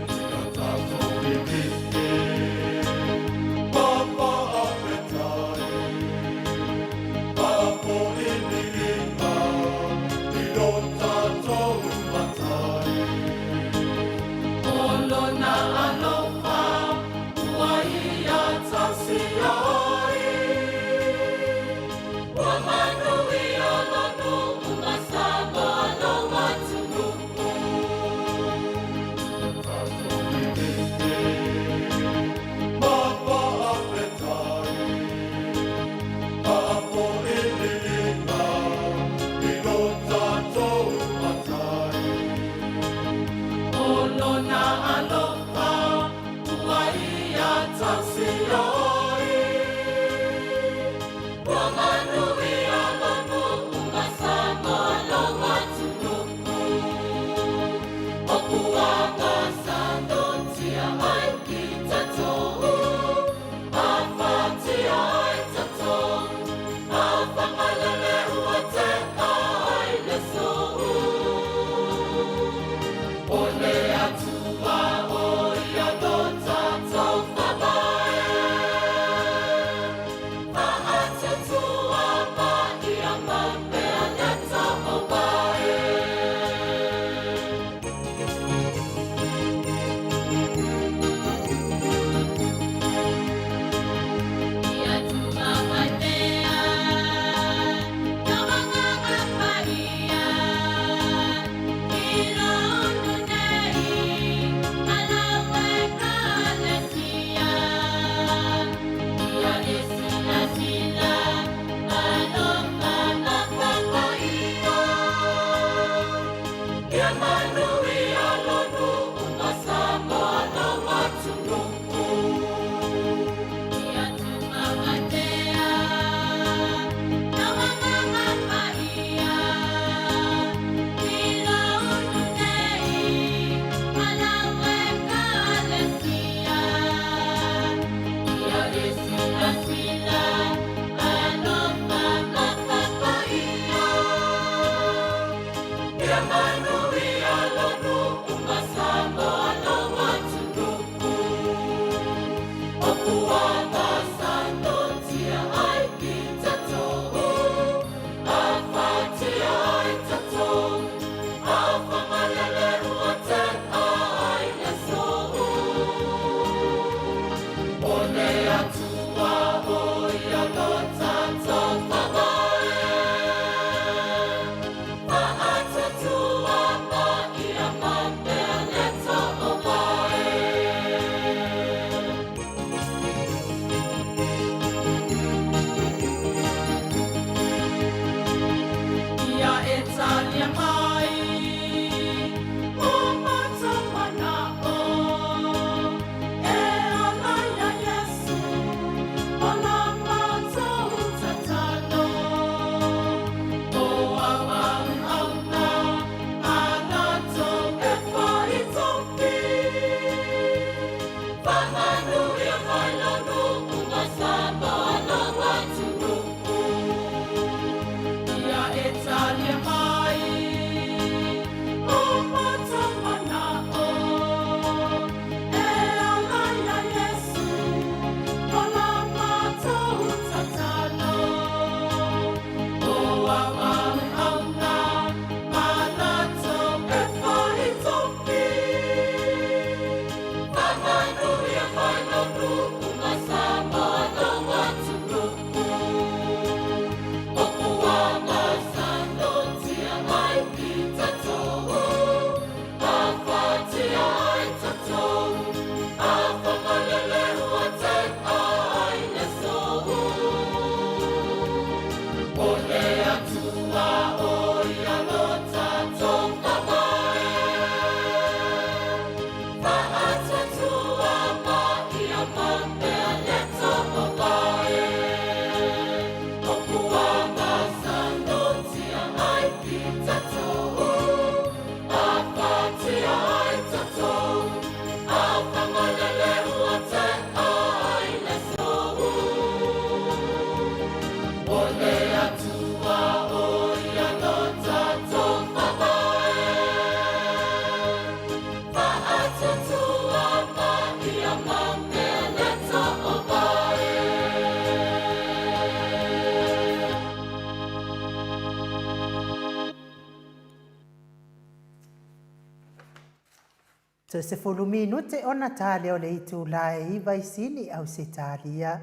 S1: Toe 10 minute ona ta lea o le itulā e 9 i Sini, Ausetalia.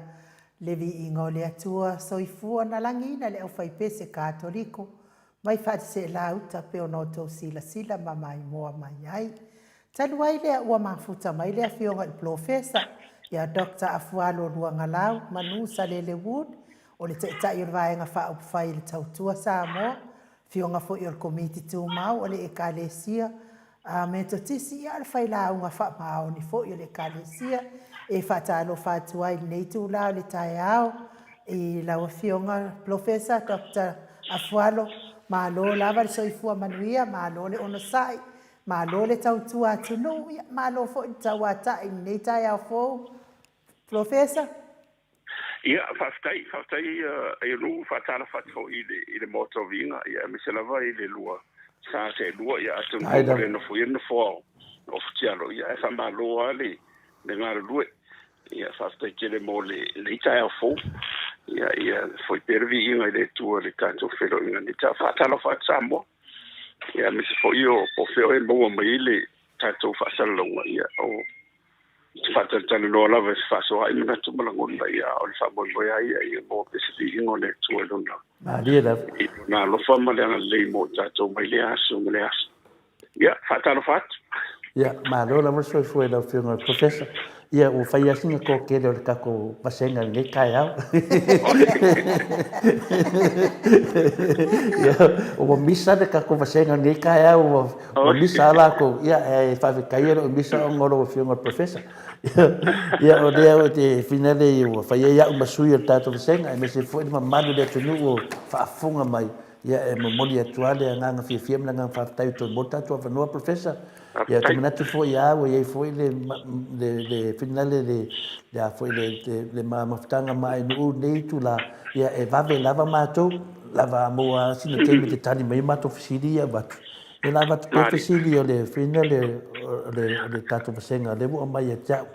S1: Le viiga o le Atua, soifua na lagiina le aufaipese Katoliko mai Faaseselauta pe ona outou silasila ma maimoa mai ai. Talu ai lea ua mafuta mai le afioga i le Polofesa ia Doctor Afualo Luagalau Manu Salele Wood, o le Taitai o le Vaega Faaupufai i le Tautua Samoa, afioga foi o le Komiti Tumau o le Ekalesia a Metotisi, ia o le failauga faamaoni foi o le Ekalesia. E faatalofa atu ai i lenei itula o le taeao i lau Afioga Polofesa Doctor Afualo, malo lava le soifua manuia, malo le onosai, malo le tautua atunuu, ia malo foi le tauatai i lenei taeao fou. Polofesa.
S4: Ia, faafetai, faafetai Aionuu, faatalofa atu foi i le, i le Maota o Viiga, ia, aemaise lava i le lua sa seelua, ia, atonu foi ua le nofoia le nofoa o Futialo, ia, ae faamalo lava le, le galulue. Ia, faafetai tele mo le, lenei taeao fou. Ia, ia foi pea le viiga i le Atua i le tatou feiloaiga nei. Faatalofa atu Samoa, ia, aemaise foi o po o fea o e maua mai ai le tatou faasalalauga, ia, o te faatalatalanoa lava e fefaasoaai manatu ma lagona, ia, a o le faamoemoe lava ia ia maua pea se viiga o le Atua i lona,
S2: Malie lava.
S4: i lona alofa ma le agalelei mo tatou mai lea aso ma lea aso. Ia, faatalofa atu.
S2: Ia, malo lava le soifua i lau Afioga i le Professor. Ia, ua fai lava sina toatele o le tatou vasega i lenei taeao. Ia, ua misa le tatou vasega i lenei taeao, ua, ua misa lava latou. Ia, ae faafetai e le o misa ona o lau Afioga i le Professor. Ia, o lea ou te finale ua fai ai au ma sui o le tatou vasega, aemaise foi le mamalu o le atunuu o faafofoga mai. Ia, e momoli atu lava le agaga fiafia ma le agaga faafetai ua toe maua le tatou avanoa, Professor. Ia, ou te manatu foi lava ua i ai foi le, le, le finale, le, le a foi le, le, le mafutaga ma ANU i lenei itula, ia, e vave lava matou, lava a maua lava sina taimi e te tali mai ai matou fesili ia e avatu. Ia, o le a avatu pea fesili o le finale o le, o le tatou vasega lea ua aumai ia te au.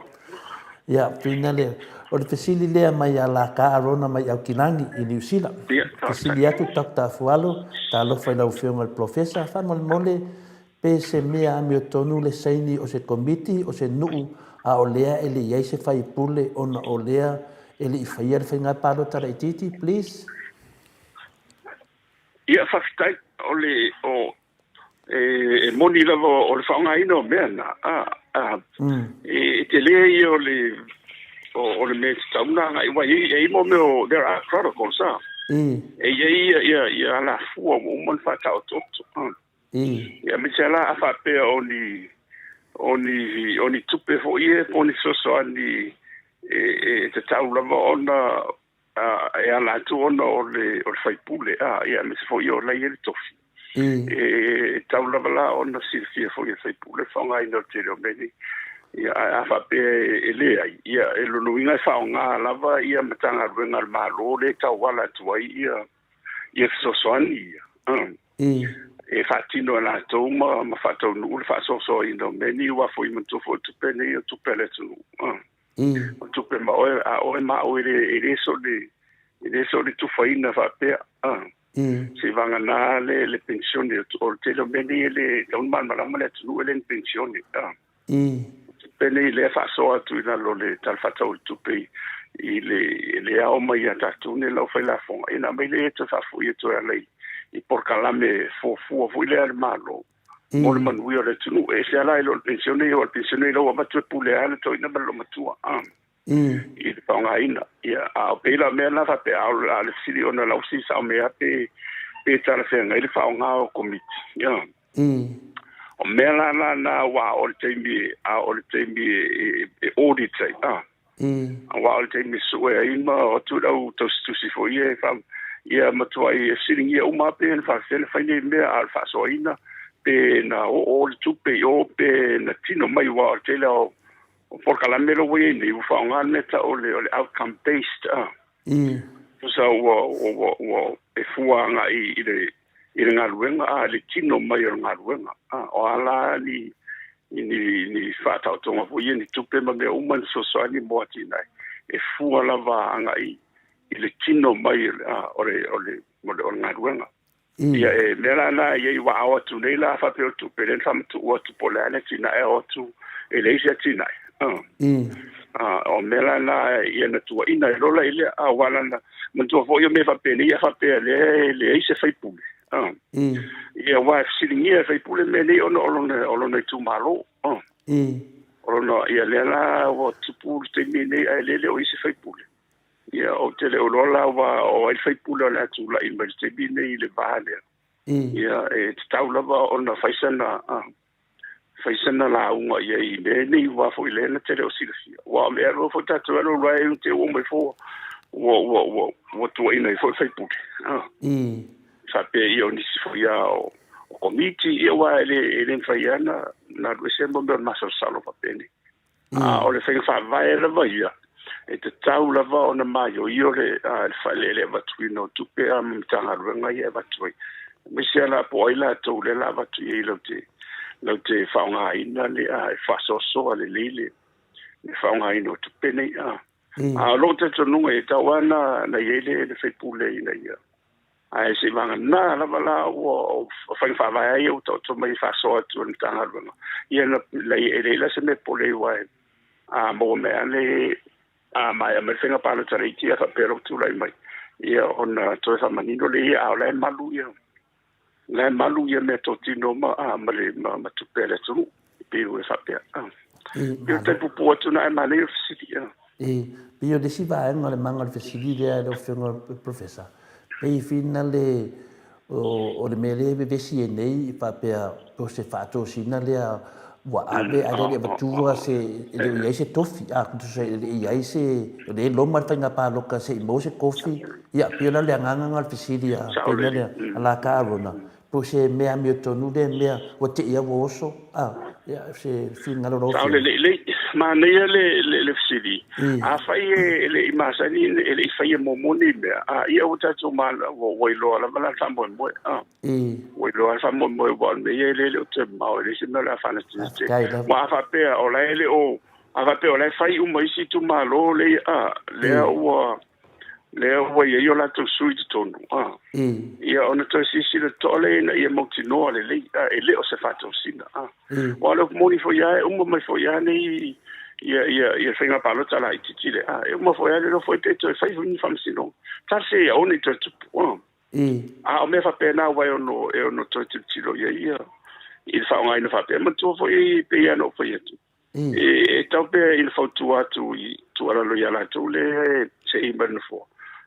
S2: Ia, finale, o le fesili lea mai ia Laka Arona mai Aukilani i Niu Sila. Fesili atu Doctor Afualo, talofa i lau Afioga i le Polofesa, faamolemole pe se mea amiotonu le saini o se komiti o se nuu a o lea e le i ai se faipule ona o lea e le i faia le faiga palota laitiiti, please?
S4: Ia, faafetai. O le, o, e moni lava o le faaaogaina o mea na, a, a, e tele ia o le, o le mea e tatau ona agai, aua e i ai mo mea o, there are protocols, a. E i ai ia, ia, ia alafua ua uma ona faataotooto, a. Ia, aemaise lava a faapea o ni, o ni, o ni tupe foi ia po o ni fesoasoani e tatau lava ona e ala atu ona o le o le faipule, a, ia, aemaise foi o la e i ai le tofi. E tatau lava la ona silafia foi e le faipule le faaaogaina o le tele o mea nei. Ia, ae a faapea e leai, ia, e lona uiga e faaaoga lava ia Matagaluega a le Malo lea e tauala atu ai ia ia fesoasoani ia. E faatino e latou ma ma faataunuu le faasoasoaina o mea nei, aua foi manatua foi o tupe nei o tupe a le atunuu. O tupe ma oe, a oe ma au e le, e le so le, e le so le tufaina faapea. Seivagana le, le penisione, o le tele o mea nei e le tatau ona malamalama le atunuu e le ni penisione. Tupe nei lea faasoa atu i lalo o le Tala Faatatau o le Tupe i le, le ao mai ia tatou nei lau failafoga, ia ona aumai lea toe faafoi atu e ala i polokalame fuafua foi lea a le Malo mo le manuia o le atunuu. E ese lava la i lo le penisione ia, aua o le penisione ia ua avatu e pule lava le toeaina ma le loomatua i le faaaogaina. Ia, a o pei la o mea na faapea, a o le fesili ona lau fesili sao mea pe pe talafeagai le faaaoga o komiti. Ia. O mea la la na aua o le taimi a o le taimi e audit ai. Aua o le taimi e sue ai ma o atu le au tausitusi foi ia e fa ia matuai e fesiligia uma lava pe na faafefea ona fai nei mea, a o le faasoaina pe na oo le tupe i o pe na tino mai, aua o le tele o polokalame la ua i ai nei ua faaaoga le mea e tau o le outcome based, a. Tusa ua ua ua e fua agai i le i le galuega, a le tino mai o le galuega, a o a la ni ni ni faataotoga foi ia, ni tupe ma mea uma, ni fesoasoani mo atinae, e fua lava agai i le tino mai o le o le o le o le galuega. Ia e mea la na e i ai ua ao atu nei la faapea o tupe lea na faamatuu atu po o le a le atinae ao atu e leai se atinae. O mea la na ia na tuuaina ai lola i lea, aua lana manatua foi o mea faapenei a faapea lea e leai se faipule. Ia aua e fesiligia e faipule mea nei ona o lona o lona itumalo. O lona ia lea la ua tupu le taimi nei ae lea e le o i ai se faipule. Ia ou te le o iloa la aua o ai le faipule o le a tulai mai le taimi nei i le va lea. Ia e tatau lava ona fai sana fai sana lauga i ai i mea nei aua foi lea na te le o silafia. Aua o mea aloa foi tatou e alu alu ai te ua mai foi ua ua ua ua tuuaina ai foi le faipule. Faapea ia o nisi foi a o o komiti ia aua e le e le mafai lava ona ona alu ese mo mea o le masalosalo faapenei. A o le faiga faavae lava ia, e tatau lava ona maioio le le avatuina o tupe a ma Matagaluega ia e avatu ai. Aemaise lava la po o ai latou lea la avatu i ai lau te lau te faaaogaina le e faasoasoa lelei le faaaogaina o tupe nei. A o lou talitonuga e tatau lava ona na i ai le sui usufono ina ia Ae seivagana lava la ua o faiga faavae lava ia ua taoto mai e faasoa atu e le Matagaluega, ia na e leai la se mea pole aua a maua mai lava le a maea mai le faiga palota laiti ia faapea lou tulai mai, ia ona toe faamanino lea ia, a o la e malu ia, la e malu ia meatotino ma ma le ma tupe a le atunuu, e pei ua faapea. Pei o le tai puupuu atu lena ae manaia le fesili.
S2: E pei o le isi vaega o le maga o le fesili lea lau Afioga i le Professor, pei e finale o le mea lea e vevesi ai nei faapea po o se faatosina lea ua ave ae le i avatua se, e le o i ai se tofi, a tusa e le i i ai se, o lea e loma le faiga palota se i maua se tofi. Ia, pei o la le agaga lena o le fesili a pei lea a la ka Arona, Po o se mea amiotonu lea mea ua te i ua oso, a, ia, se finagalo o lau
S4: Afioga. Saolele, lelei, manaia le, le, le fesili. Afai e le i masani, e le i faia muamua nei mea, a, ia ua tatou ma, ua, ua iloa lava la le faamoemoe, a. Ua iloa le faamoemoe, aua o le mea ia e le, le o toe mamao, e leai se mea o le a faanatinati ai. Aua a faapea o la e le o, a faapea o la e fai uma isi itumalo lea, a, lea ua, lea ua i ai o latou sui i totonu, a, ia ona toe silasila totoa lea ina ia mautinoa lelei, a, e le o se faatosina, a. Aua o le upu moni foi lava, e uma mai foi lava nei ia, ia, ia faiga palota laitiiti lea, a, e uma foi lava le iloa foi pe toe fai foi ni faamasinoga. Tasi e aua ne i toe tupu, a. A o mea faapena aua e ono, e ono toe tilotilo i ai ia, i le faaaogaina faapea. Manatua foi pei lava ona ou fai atu, E tau pea ina fautua atu i tuualalo ia latou lea se i mai le nofoa.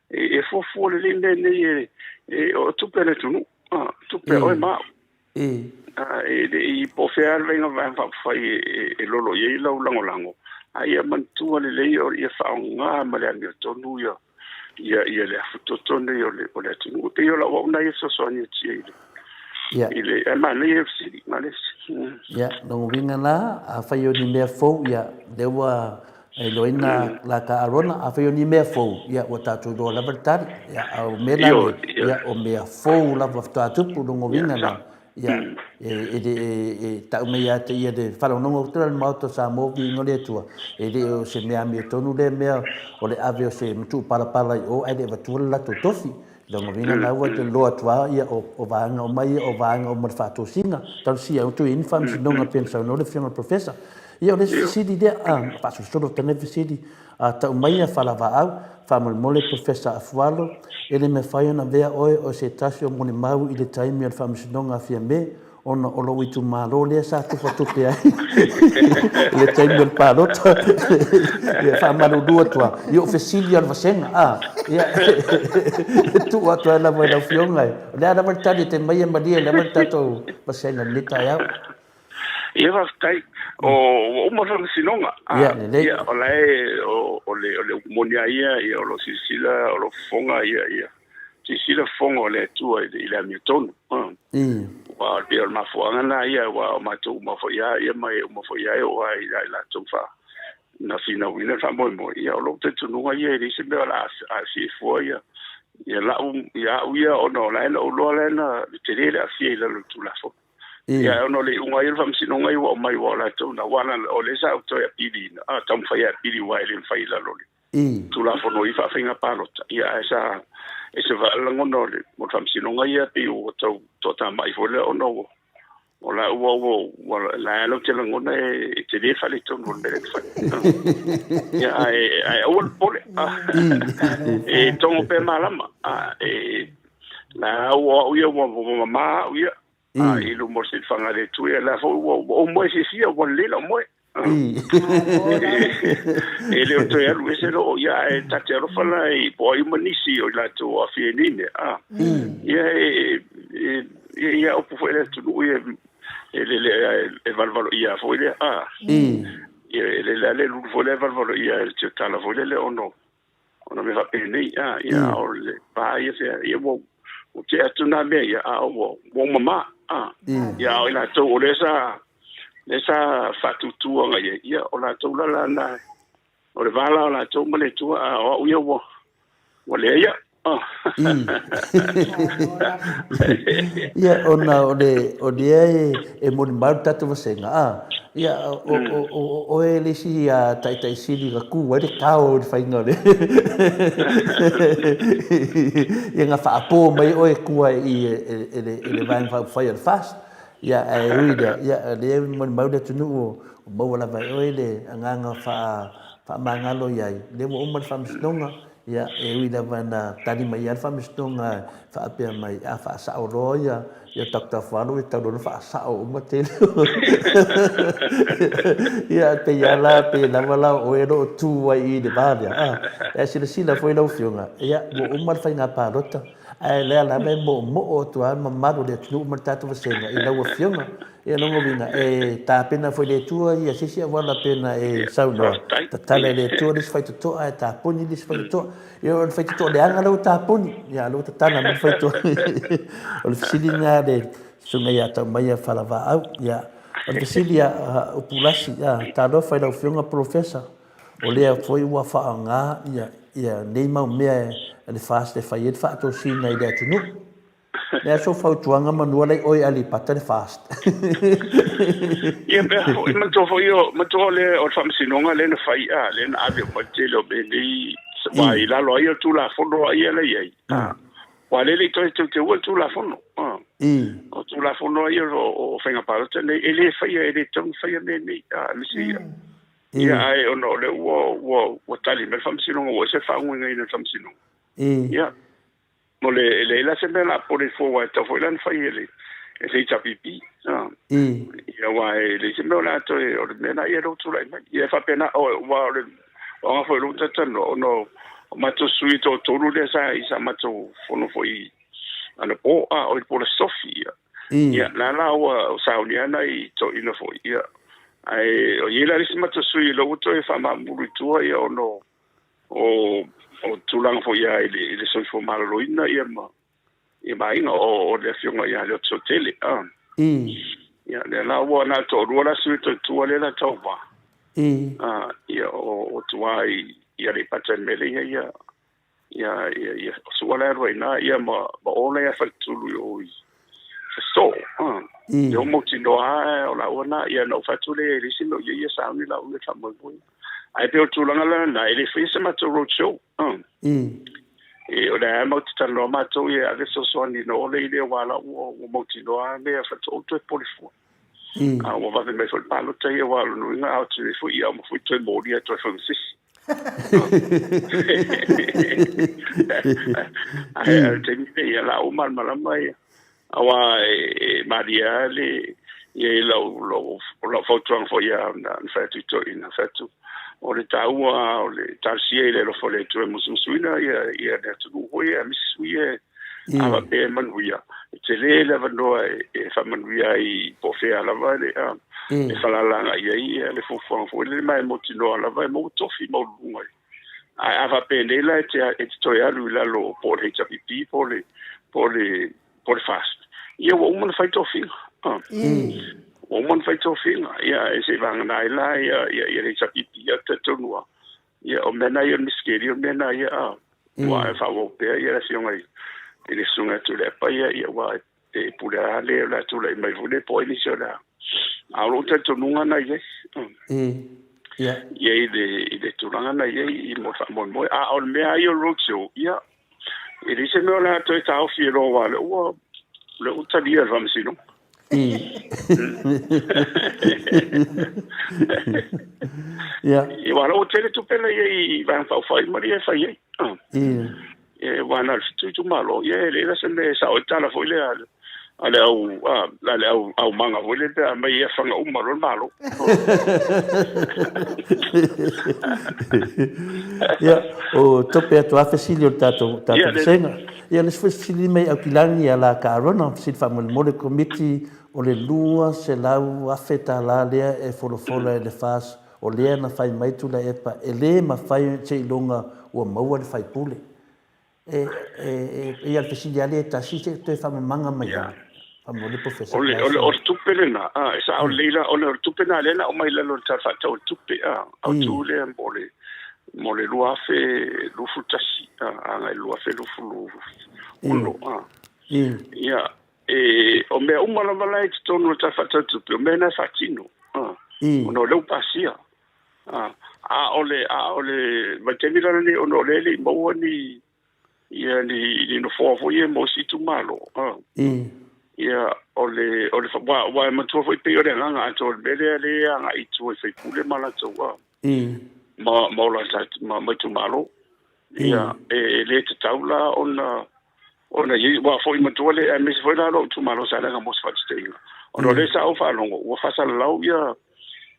S4: E fuafua lelei mea nei e, e o tupe a le atunuu, a, tupe a oe ma au. A, e le i po o fea lava le vaega faaupufai e, e lolo i ai lau lagolago, a ia manatua lelei o ia faaaoga ma le amiotonu ia ia ia le afutoto nei o le o le atunuu. E pei o lau au na ia fesoasoani atu i ai
S2: Ia.
S4: I le, ae manaia le fesili, manaia le
S2: fesili. Ia, lona uiga la, afai o ni mea fou, ia, lea ua iloaina la ta Arona, afai o ni mea fou, ia, ua tatou iloa lava le tali. Ia, a o mea la nei, ia, o mea fou lava faatoa tupu, lona uiga la, ia, e, e, e, e tau mai ia te ia le faalogologo atu la le Maota o Samoa, viiga o le Atua, e le o se mea amiotonu lea mea o le ave o se matuupalapala i o ae le avatua le latou tofi. Lona uiga la ua te loa atu lava ia o vaega uma ia, o vaega uma o le faatosina, talosia ai toe i ai ni faamasinoga pei ona saunoa le Afioga i le Professor. Ia o le isi fesili lea, a, faasolosolo atu nei fesili, a tau mai ia falavaau, faamolemole Professor Afualo, e le mafai ona avea oe o se tasi o molimau i le taimi o le faamasinoga a Fiame, ona o lou itumalo lea sa tufatupe ai i le taimi o le palota. Ia faamalulu atu lava, i ou fesili lava o le vasega, a, ia, e tuu atu ai lava i lau Afioga, o le a lava le tali e te aumaia malie lava le tatou vasega i lenei taeao.
S4: Ia faafetai. O, ua uma le faamasinoga.
S2: Ia, lelei.
S4: Ia, o la e, o le, o le upu moni lava ia, ia o lo o silasila, o lo o fofoga ia, ia. Silasila fofoga o le Atua i le amiotonu. Aua pei o le mafuaaga lena ia, aua o matou uma foi lava ia ma e uma foi lava e oo lava ia i latou fa na finauina le faamoemoe. Ia o lou talitonuga ia e leai se mea o le a aafia ai fua ia ia lau ia au ia ona o la e na ou iloa la e na tele le aafia i lalo o le Tulafono. Ia ae ona o le iuga ai o le faamasinoga ia ua aumai aua o latou na aua o lea sa ou toe apili ina, taumafai e apili aua e le mafai i lalo o le Tulafono i faafaiga palota, ia ae sa ese foi lava le lagona o le faamasinoga ia pei ua tau toatamai foi lea ona ua O la ua ua ua la e lau te lagona e te le faaletonu o le mea lea e fai. Ia ae ae aua le popole. E togo pea malama. E la ua au ia ua ua mama au ia. I luma o le silafaga a le Atua ia la foi ua ua ou moe fiafia ua lelei lau moe. E le o toe alu ese loo ia ae ta te alofa la i po o ai uma nisi o i latou o aafia i nei mea a. Ia e e ia upu foi le atunuu ia e lele e valevalo ia foi lea a. Ia e lele a le lulu foi lea e valevalo ia e le tiotala foi lele ona ona mea faapenei a ia o le pa ia fea ia ua ua tea atu nā mea ia a ua ua mamā a ia o i latou o lea sa lea sa faatūtū agai ai ia o latou la la na o le va la o latou ma le Atua a o au ia ua ua leai au.
S2: Ia, ona o le, o lea e, e molimau le tatou vasega, a, ia, o, o, o, o oe le isi a taitai sili na kū ai le kao i le faiga o le ia na faapō mai oe e kū ai i e, e, e le, e le Vaega Faaupufai a le FAST. Ia, ae ui i lea, ia, o lea e molimau le atunuu o, o maua lava e oe le agaga faa, faamagalo i ai, lea ua uma le faamasinoga, Ia, e ui lava ina tali mai lava le Faamasinoga e faapea mai, a faasao loa ia ia Doctor Afualo e tatau loa ona faasao uma tele o Ia, e pei lava la, pei lava la o oe o lo o tu ai i le va lea, a. Ae silasila foi lau Afioga, ia, ua uma le faiga palota, ae o lea lava e moomoo atu lava le mamalu o le atunuu ma le tatou vasega i lau Afioga. Ia, lona uiga, e tapena foi le Atua ia se isi auala pei ona e saunoa, tatala e le Atua le isi faitotoa ae tapuni le isi faitotoa. Ia, o le faitotoa leaga lea ua tapuni, ia, a o lea ua tatala mai le faitotoa. O le fesili lena a le Susuga ia Taumaia Falavaau. Ia, o le fesili a Upulasi, ia, talofa i lau Afioga Polofesa, o lea foi ua faaaoga ia nei mau mea e le FAST e fai ai le faatosina i le atunuu. Le aso fautuaga manua lai oe Aleipata le fast.
S4: Ia pea foi manatua foi o manatua o le o le faamasinoga lea na fai a lea na ave uma le tele o mea nei aua i lalo ai o le Tulafono a ia la i ai a aua lea e le i toe teuteua le Tulafono a o Tulafono a ia o faiga palota nei e le faia e le tatau ona faia mea nei a aemaise ia ia ae ona o lea ua ua ua tali mai le faamasinoga ua ese le faauigaina e le faamasinoga ia Mo le, e leai la se mea o le a popole fua aua e tatau foi la ona fai e le e le HRPP. Ia aua e leai se mea o le a toe, o le mea lena ia lea ua tulai mai. Ia e faapena, o, aua o le aoga foi o lou talatalanoa ona o matou sui e toatolu lea sa i sa matou fono foi anapo, a, o i le po o le Aso Tofi, ia. Ia, la la ua saunia nai toeaiina foi, ia. Ae o i ai la le isi matou sui lea ua toe faamaamulu i tua, ia, ona o o o tulaga foi ia i le, i le soifua maloloina ia ma ia ma aiga o, o le afioga ia Leota Sotele. Ah. Ia, lea la ua na toalua la sui toe tua lea la tauva. Ah, ia o, o tua i i Aleipata i mele ia ia ia ia ia o sua la alu ai na ia ma ma ola ia faletulu i o i Fasitoo. Ah. Ia o mautinoa o la ua na ia na ou fai atu lea e le isi mea o ia ia sauni la ua faamoemoe. Ae pei o le tulaga la lena, e le faia se matou road show. E, o lea matou te talanoa matou ia e ave fesoasoani ina ola i lea aua la ua, ua mautinoa lea faatoa ou toe popole fua. A ua vave mai foi le palota ia aua o lona uiga a o atu nei foi ia uma foi toe molia toe fai ma se isi. Ae o le taimi lenei ia la ua malamalama ia. Aua e malie lava le ia i lau lau lau fautuaga foi ia na fai atu i toeaiina, fai atu o le taua o le talosia i le alofa o le Atua e musumusuina ia ia le atunuu foi ia aemaise sui usufono a faapea e manuia, e tele le avanoa e faamanuia ai po o fea lava le e faalala agai ai ia le fuafuaga foi lele ma e mautinoa lava e maua tofi maualuluga ai. Ae a faapea nei la e te, e te toe alu i lalo po o le HRPP po o le, po o le, po o le FAST, ia ua uma ona fai tofiga. Ah. Ua uma ona fai tofiga. Ia, e seiavagana ai la ia, ia, ia le HRPP, ia talitonu lava. Ia, o mea na ia o le misikelia, o mea na ia, ah. Ua faaauau pea ia le afioga i, i le susuga ia Tuilaepa, ia, ia ua e pule lava le o le a tulai mai foi le po o ai nisi o le a. A o lou talitonuga na i ai. Ia i le, i le tulaga na i ai i mo le faamoemoe. A o le mea lava ia o le road show, ia, e leai se mea o le a toe taofi e loa aua o lea ua, lea ua talia e le Faamasinoga.
S2: Ia.
S4: Ia aua o la ua tele tupe la i ai i Vaega Faaupufai ma le e fai ai.
S2: Ia.
S4: Ia aua na o le 7 itumalo, ia e leai la se mea e sao ai le tala foi lea a le au a le au aumaga foi lea pe a aumai ia faga uma loa le Malo.
S2: Ia, o tope atu lava fesili o le tatou tatou vasega. Ia, le isi foi fesili mai Aukilani ia la Carona, fesili faamolemole Komiti o le $200,000 lea e folafola e le FAS, o lea na fai mai Tuilaepa e le mafai seiloga ua maua le faipule. E, e, e, ia le fesili lava lea e tasi, se i toe faamamaga mai lava. Faamolemole Professor
S4: O le, o le, o le tupe lena, a, e sao lelei la, ona o le tupe lena lea na aumai i lalo o le Tala Faatatau o le Tupe, a, autu lea mo le, mo le 2021, a, agai i le 2026, a. Ia, e, o mea uma lava la e i totonu o le Tala Faatatau o le Tupe, o mea na e faatino, a, ona o lea ua pasia. A, a o le, a o le vaitaimi la lenei ona o lea e le i maua ni, ia ni, ni nofoa foi ia mo isi itumalo. A. Ia, o le, o le, aua, aua e manatua foi pei o le agaga atoa o le mea lea lea e agai i tua i sui usufono ma latou, a, ma, ma o latou, ma, ma itumalo. Ia, e, e le tatau la ona, ona i ai, aua foi manatua le, aemaise foi la lou itumalo o Salega mo se faataitaiga. Ona o lea sa ou faalogo, ua faasalalau ia,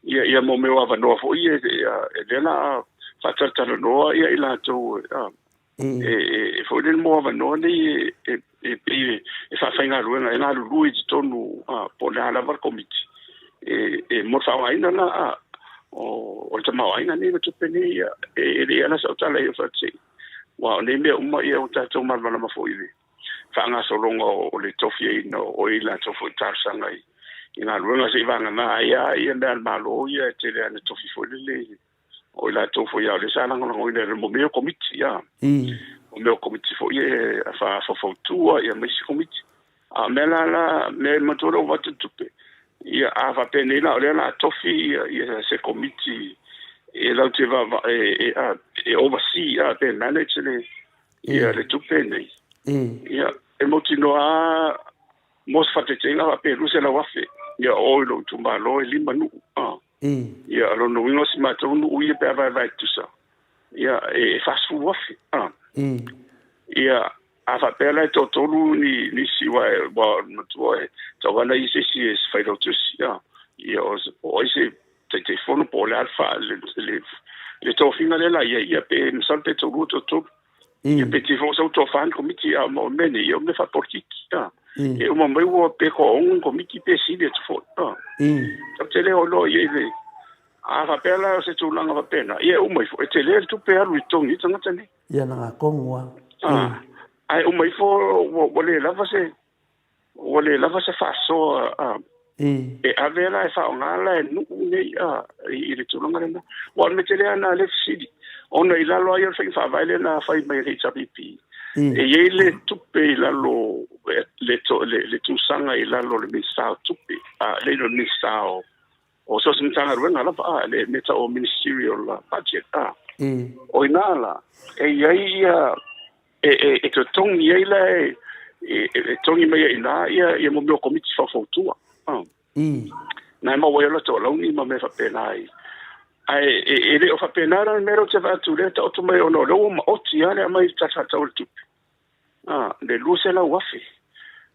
S4: ia, ia mo mea o avanoa foi ia, ia, lea la a faatalatalanoa ia i latou, a, e, e, e foi lele mo avanoa nei e, e, e pei e faafaigaluega, e galulue i totonu, a, po o le a lava le komiti, e, e mo le faaaogaina la, a, o, o le tamaoaiga nei ma tupe nei, ia, e, e le i ala sau tala ia faatei. Aua o nei mea uma ia ua tatou malamalama foi i le faagasologa o le tofiaina o i latou foi talosaga i, i galuega seivagana ai lava ia mea a le Malo ia e tele lava ina tofi foi lele o i latou foi a o lea sa lagolagoina e mo mea o komiti a. O mea o komiti foi e faafautua ia ma isi komiti. A o mea la la mea e manatua lea ua avatu le tupe, ia a faapenei la o lea o le a tofi ia, ia se komiti e latou te vaava, e, e, a, e oversee a pe manage le, ia le tupe nei. Ia e mautinoa lava mo se faataitaiga faapea e $200,000 ia o i lou itumalo e lima nuu. A. Ia o lona uiga o si matou nuu ia pe a vaevae tutusa, ia e $40,000. A. Ia a faapea la e toatolu ni nisi aua ua manatua e tatau lava ona i ai se isi e failautusi, a, ia o po o ai se Taitaifono po o le a le le le tofiga lea la i ai, ia pe masalo pe toalua toatolu. Ia pe te foi sau toafa ni komiti, a o mea nei, ia o mea faapolokiki, a. E uma mai ua pe toaono ni komiti pe sili atu foi, a. Tatou te le o iloa i ai le, a faapea la o se tulaga faapena, ia e uma ifo, e tele le tupe e alu i totogi ai tagata nei.
S2: Ia na gatonu lava.
S4: A, ae uma ifo ua le lava se, ua le lava se faasoa a, e ave la e faaaoga la e nuu nei a, i le tulaga lena. Aua o le mea tele lava lena o lea e fesili, ona i lalo lava ia o le faiga faavae lea na fai mai e le HRPP, e i ai le tupe i lalo, le, le, le tusaga i lalo o le Minisita o Tupe, a, le, le Minisita o, o so o se Matagaluega lava, a, le mea tau o Ministerial Budget, a. O i ina la, e i ai ia, e, e, e totogi ai la e, e, e togi mai ai i ina ia, ia mo mea o komiti faufautua. A. Na e maua ai o latou alauni ma mea faapena ai. Ae e, e le o faapena la le mea lea ou te vaai atu lea taoto mai ona o lea ua maoti lava le aumai i le Tala Faatatau o le Tupe. A, le $200,000.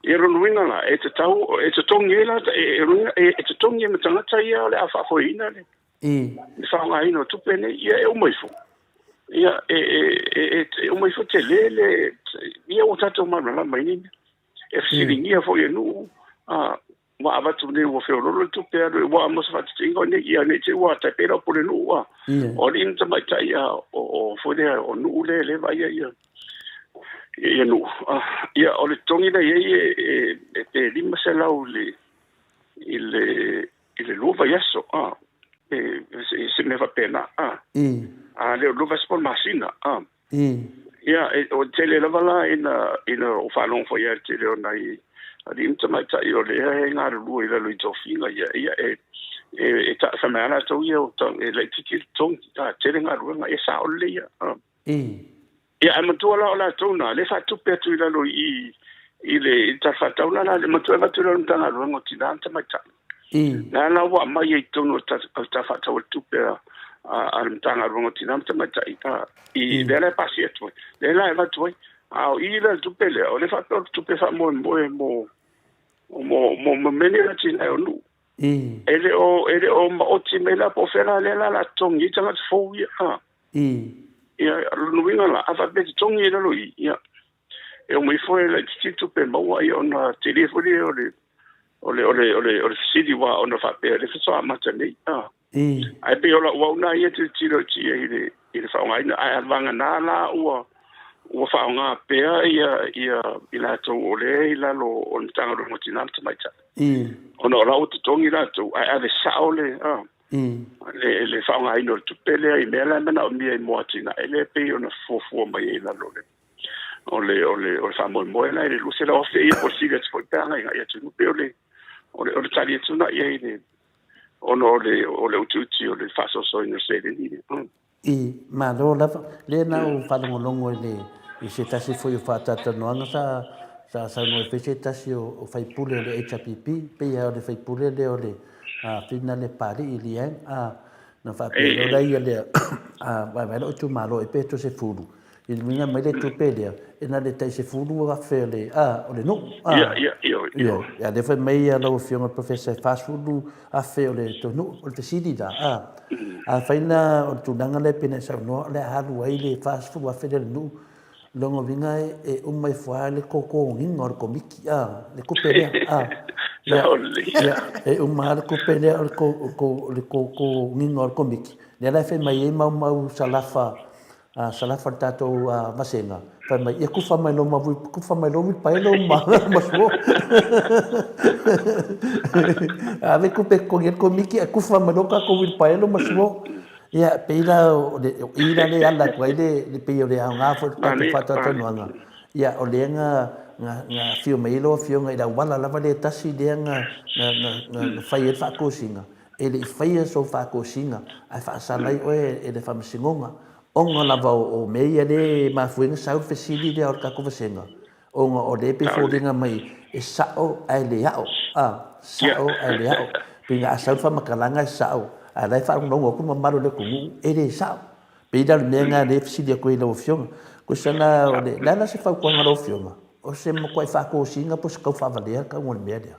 S4: Ia lona uiga la, e tatau, e totogi ai la, e, e, e totogi ai ma tagata ia o le a faafoeina le, le faaaogaina o tupe nei. Ia e uma ifo. Ia e, e, e, e uma ifo tele le, ia ua tatou malamalama i nei mea. E fesiligia foi e nuu, a, ua avatu nei ua feololo le tupe alu ua mo se faataitaiga o nei ia nei te ua tai pei la o Pulenuu a o alii ma tamaitai a o o foi lea o nuu lea le vaaia ia ia nuu a ia o le totogi la i ai e e e pe 500 le i le i le lua vaiaso a e se se mea faapena a a le o lua vaiaso po o le masina a Ia, e, o tele lava la ina, ina o faalogo foi ia le tele o nai alii ma tamaitai o lea e galulue i lalo i tofiga ia, ia e, e, e ta, fai mai lava latou ia, o e laitiiti le totogi, a tele galuega, ia sao lelei ia. Ia, ae manatua la o latou na, lea e faatupe atu i lalo i i, i le i le Tala Faatatau la la le matua e avatu lea o le Matagaluega o Tina ma Tamaitai. Lea la ua aumai ai i totonu o le Tala Faatatau o le Tupe a a le Matagaluega o Tina ma Tamaitai i lea la e pasi atu ai. Lea la e avatu ai. A o i la le tupe lea, o lea faapea o le tupe faamoemoe mo mo mo mea nei o atinae o nuu. E le o e le o maoti mai la po o fea la lea la la totogi ai tagata fou ia. Ia, o lona uiga la, a faapea e totogi i lalo i i, ia, e omai foi e laitiiti tupe maua ia ona tele foi lea o le o le o le o le o le fesili aua ona faapea le faatoa amata nei a ae pei o lau au na ia tilotilo i tia i le i le faaaogaina ae vagana la ua ua faaaoga pea ia ia i latou o lea i lalo o le Matagaluega o Tina ma Tamaitai ona o la ua totogi latou ae ave sao le a le, le faaaogaina o le tupe lea i mea la e manaomia i mo atinae lea pei ona fuafua mai ai i lalo o le o le o le o le faamoemoe la i le 200,000 ia po o le sili atu foi pe a agaigai atu pei o le o le o le tali atu na i ai le ona o le o le utiuti o le faasoasoaina o seleni lea.
S2: I, malo lava. Lea na ou faalogologo i le i se tasi foi o faatalatalanoaga sa sa saunoa ai foi se tasi o, o faipule o le HRPP, pei lava o le faipule lea o le a, Finale Papali'i Leanne, a, na faapea loa la ia lea, a vaevae lou itumalo ai pe toe sefulu, I le uiga mai le tupe lea, e na o le tai 10,000 o le, a, o le nuu, a.
S4: Ia, ia, ia, ia.
S2: Ia, a lea fai mai lau Afioga i le Professor e 40,000 o le tou nuu. O le fesili la, a, afai la o le tulaga lea pei ona e saunoa o le a alu ai le 40,000 lea o le nuu, lona uiga e uma ifo lava le totogiina o le Komiti, a, le tupe lea, a. Ia, ia, e uma lava le tupe lea o le totogiina o le Komiti, lea la e fai mai ai maumau salafa A salafa le tatou vasega, fai mai, ia kufa mai lo ma kufa mai lo uilipaelo ma ma suo. Ave kupe totogi ai le Komiti ae kufa mai loa tatou uilipaelo ma suo. Ia, pei la o le o i la le ala atu ai le le pei o le aoga foi o le tatou faatalatalanoaga, ia o lea na na na afio mai ai lau Afioga i le auala lava lea e tasi lea na na na na fai ai le faatosina. E le i faia sou faatosina ae faasala ai oe e le Faamasinoga, ona lava o mea ia lea e mafua ai ona sau le fesili lea o le tatou vasega, ona o lea e pei e foliga mai e sao ae le ao, a, sao ae le ao. Pei ona a sau le faamatalaga e sao, ae o la e faalogologo atu le mamalu o le atunuu e le sao. Pei la o le mea lena lea e fesili atu ai i lau Afioga. Kosa la, o le a la se fautuaga a lau Afioga? O se matuai faatosina po o se tau faavalea le tauga o le mea lea?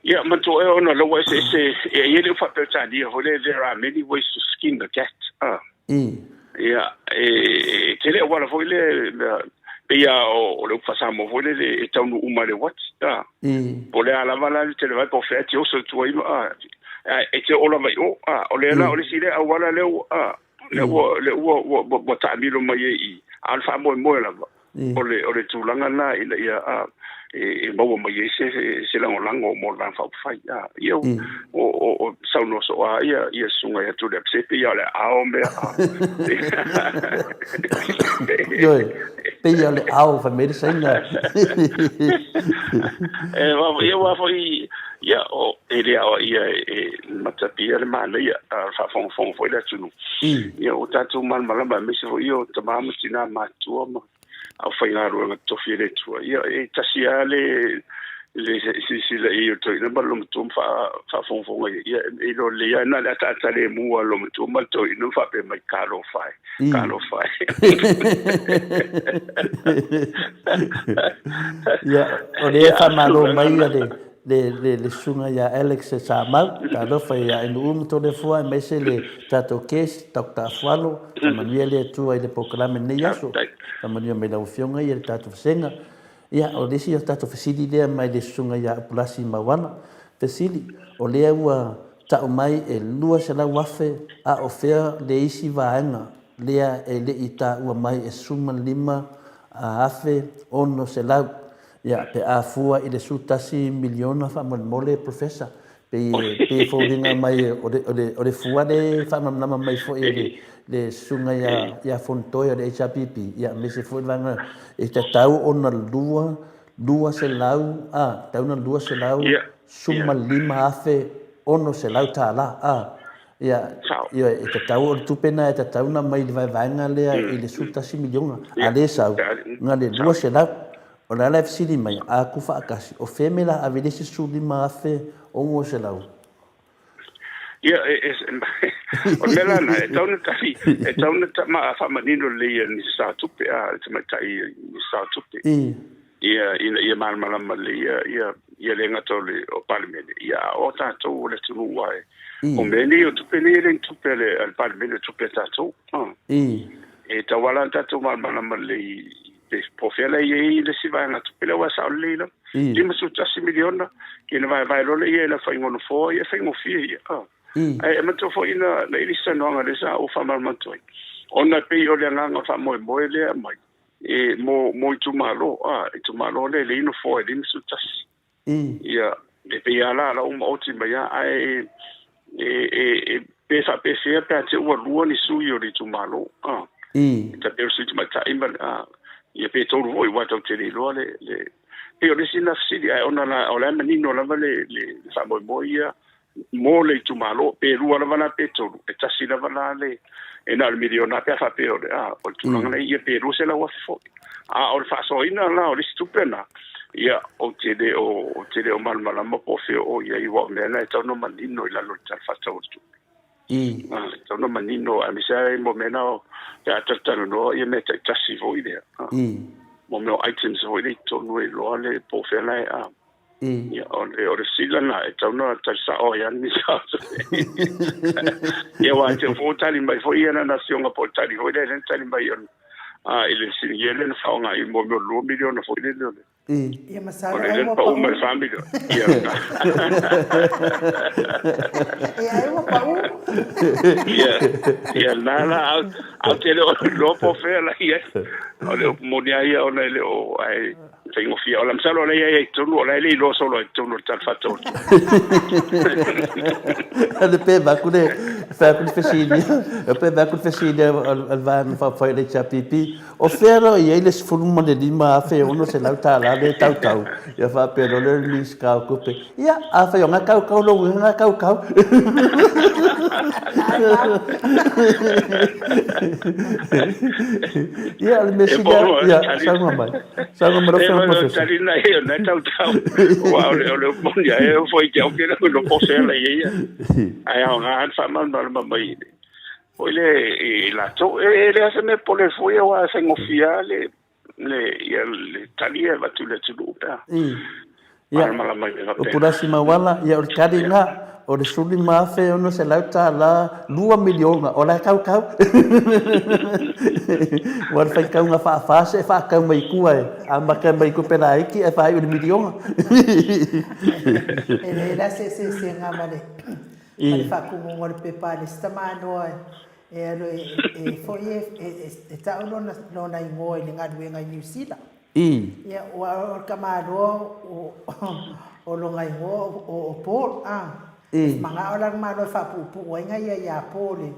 S4: Ia, manatua ea ona o la ua eseese, e i ai le Faa-Peretania foi lea, there are many ways to skin the cat. Ah. Ia, e tele auala foi lea, mea, pei lava o le upu faa-Samoa foi lele, e taunuu uma i le uati. Ah. Po o le a lava la le televai, po o fea e te oso atu ai, ah, e te oo lava i o. Ah, o lea la, o le isi lea auala lea ua, ah, lea ua, lea ua, ua, ua, ua taamilo mai ai i i. A o le faamoemoe lava, O le, o le tulaga lena ina ia a, e, e maua mai ai se, se lagolago mo le Vaega Faaupufai. A, ia, o, o, o, o saunoa soo lava ia, ia susuga ia Tuilaepa, pei lava o le aao mea a.
S2: Ioe, pei lava o le ao fai mai le Saina.
S4: E, ia, aua foi, ia, o, e le aoaia e, e matapia le manaia, a o le faafogafoga foi le atunuu. Ia, ua tatou malamalama aemaise foi o tama ma tina matutua ma aufaigaluega totofi e le Atua. Ia, e tasi lava le le silasila i ai o le toeaina ma le loomatua ma faafogafoga i ai. Ia, e iloa lelei lava na o le ataata lemu lava o le loomatua ma le toeaina ma faapea mai, Talofa e, talofa e.
S2: Ia, o lea e faamalo mai le le, le, le susuga ia Alex Samau, talofa ia Nuu ma Toleafoa aemaise le tatou guest, Doctor Afualo, faamanuia le Atua i le polokalame lenei aso, faamanuia mai lau Afioga ia le tatou vasega. Ia, o le isi o tatou fesili lea mai le susuga ia Upulasi Mauana, fesili, o lea ua tau mai e 200,000 a o fea le isi vaega lea e le i taua mai e 15,600 Ia, pe a fua i le 11 miliona faamolemole Professor, pei pei e foliga mai o le o le o le fua lea e faamalamalama mai foi e le le susuga ia ia Fonotoe o le HRPP, ia aemaise foi le vaega e tatau ona lua 200 a, tatau ona 215,600 tala a. Ia, ioe, e tatau o le tupe lena e tatau ona aumai i le vaevaega lea i le 11 miliona, a le sau, na o le 200. O le a la e fesili mai, a tu faatasi, o fea mea la ave i le isi 15,600?
S4: Ia, e, e, o le mea la na, e tau na tali, e tau na ta, ma, faamanino lelei e le Minisita o Tupe, a, le tamaitai Minisita o Tupe. Ia, ina ia malamalama lelei ia, ia, ia le gata o le o Palemene, ia, a o tatou o le atunuu aua e, o mea nei, o tupe nei e le ni tupe a le, a le Palemene, o tupe a tatou. E tau lava la ona tatou malamalama lelei pe po o fea la e i ai le isi vaega tupe lea aua e sao lelei lava. $51 miliona, ia ona vaevae loa lea i le aofaiga o nofoa, ia e faigofie ia. Ae manatua foi na i ai le isi saunoaga lea sa ou faamalamalama atu ai, ona e pei o le agaga o le faamoemoe lea e aumai, e mo, mo itumalo, a, itumalo lea e leai nofoa e 51. Ia, e pei lava la la ua maoti mai lava, ae e, e, e, pe faapefea pe a te ua lua ni sui o le itumalo, a. E tai pei o le sui tamaitai ma le, a, ia pe tolu foi, aua tatou te le iloa le, le, pei o le isi lena fesili, ae ona la, o la e manino lava le, le, le faamoemoe ia mo le itumalo, pe lua lava la pe tolu, e tasi lava la le, e na o le miliona pe a faapea o le, a, o le tulaga la ia pe 200,000 foi. A o le faasoaina la o le isi tupe na, ia, ou te le o, ou te le o malamalama po o fea o i ai, aua o mea na e tatau ona manino i lalo o le Tala Faatatau o le Tupe. A, e tatau ona manino, aemaise lava mo mea na o, pe a talatalanoa ia mea taitasi foi lea, a, mo mea o items foi lea i totonu e iloa le po o fea la e, a. Ia, o le, o le sila na, e tau na tali sa'o ai ani sa. Ia, aua e te fo tali mai foi ia na afioga po o le tali foi lea lea na tali mai ona, a, i le fesili ia lea na faaaoga i mo mea o le 2 miliona foi lele o le,
S1: Ia,
S4: o
S1: masalo
S4: le
S1: ai
S4: lea na
S1: ua
S4: pau
S1: pa'u.
S4: mai le 4 miliona. Ia,
S1: Ia, ai ua pa'u.
S4: Ia, ia na la, a, a ou te le o iloa po o fea la i ai. O le upu moni lava ia ona e le o, ae, Faigofie. O la masalo o la e i ai i totonu, o la e le iloa solo ai i totonu o le Tala Faatatau o le Tupe.
S2: Le pe vaku le fai atu le fesili e pe vaku le fesili a le Vaega Faaupufai o le HRPP, o fea la o i ai le $15,600 lea e tautau? Ia faapea loa lea o le Minisita o Tupe, ia, afai o na kaukau lou uiga na kaukau. Ia, o le mea sili lava, ia, saunoa mai. Saunoa mai lau Afioga Professor.
S4: Tali na ia, na tautau. Aua o le, o le upu moni, e oo foi i te au ke lau iloa po o fea la i ai ia. Ae aoga lava le faamalamalama mai foi le i latou. E leai se mea pole foi aua e faigofie lava le, le, ia, le tali e avatu i le atunuu pe a malamalama ai
S2: faapena. O Pulasi Mauala, ia o le tali lena, o le $15,600, 2 miliona, o la e kaukau. Ua le faitauga faafa se e faatau mai tua e amata mai tupe laiti ae faaiu i le miliona.
S1: E leai la se eseesega ma le faatumuga o le pepa a le isi tamaloa e alu e foi e tau lona igoa i le galuega i Niu Sila. Ia, ua o le tamaloa o lona igoa o Paul, a. E manao la le Malo e faapuupuu ai nai ia ia Paul e.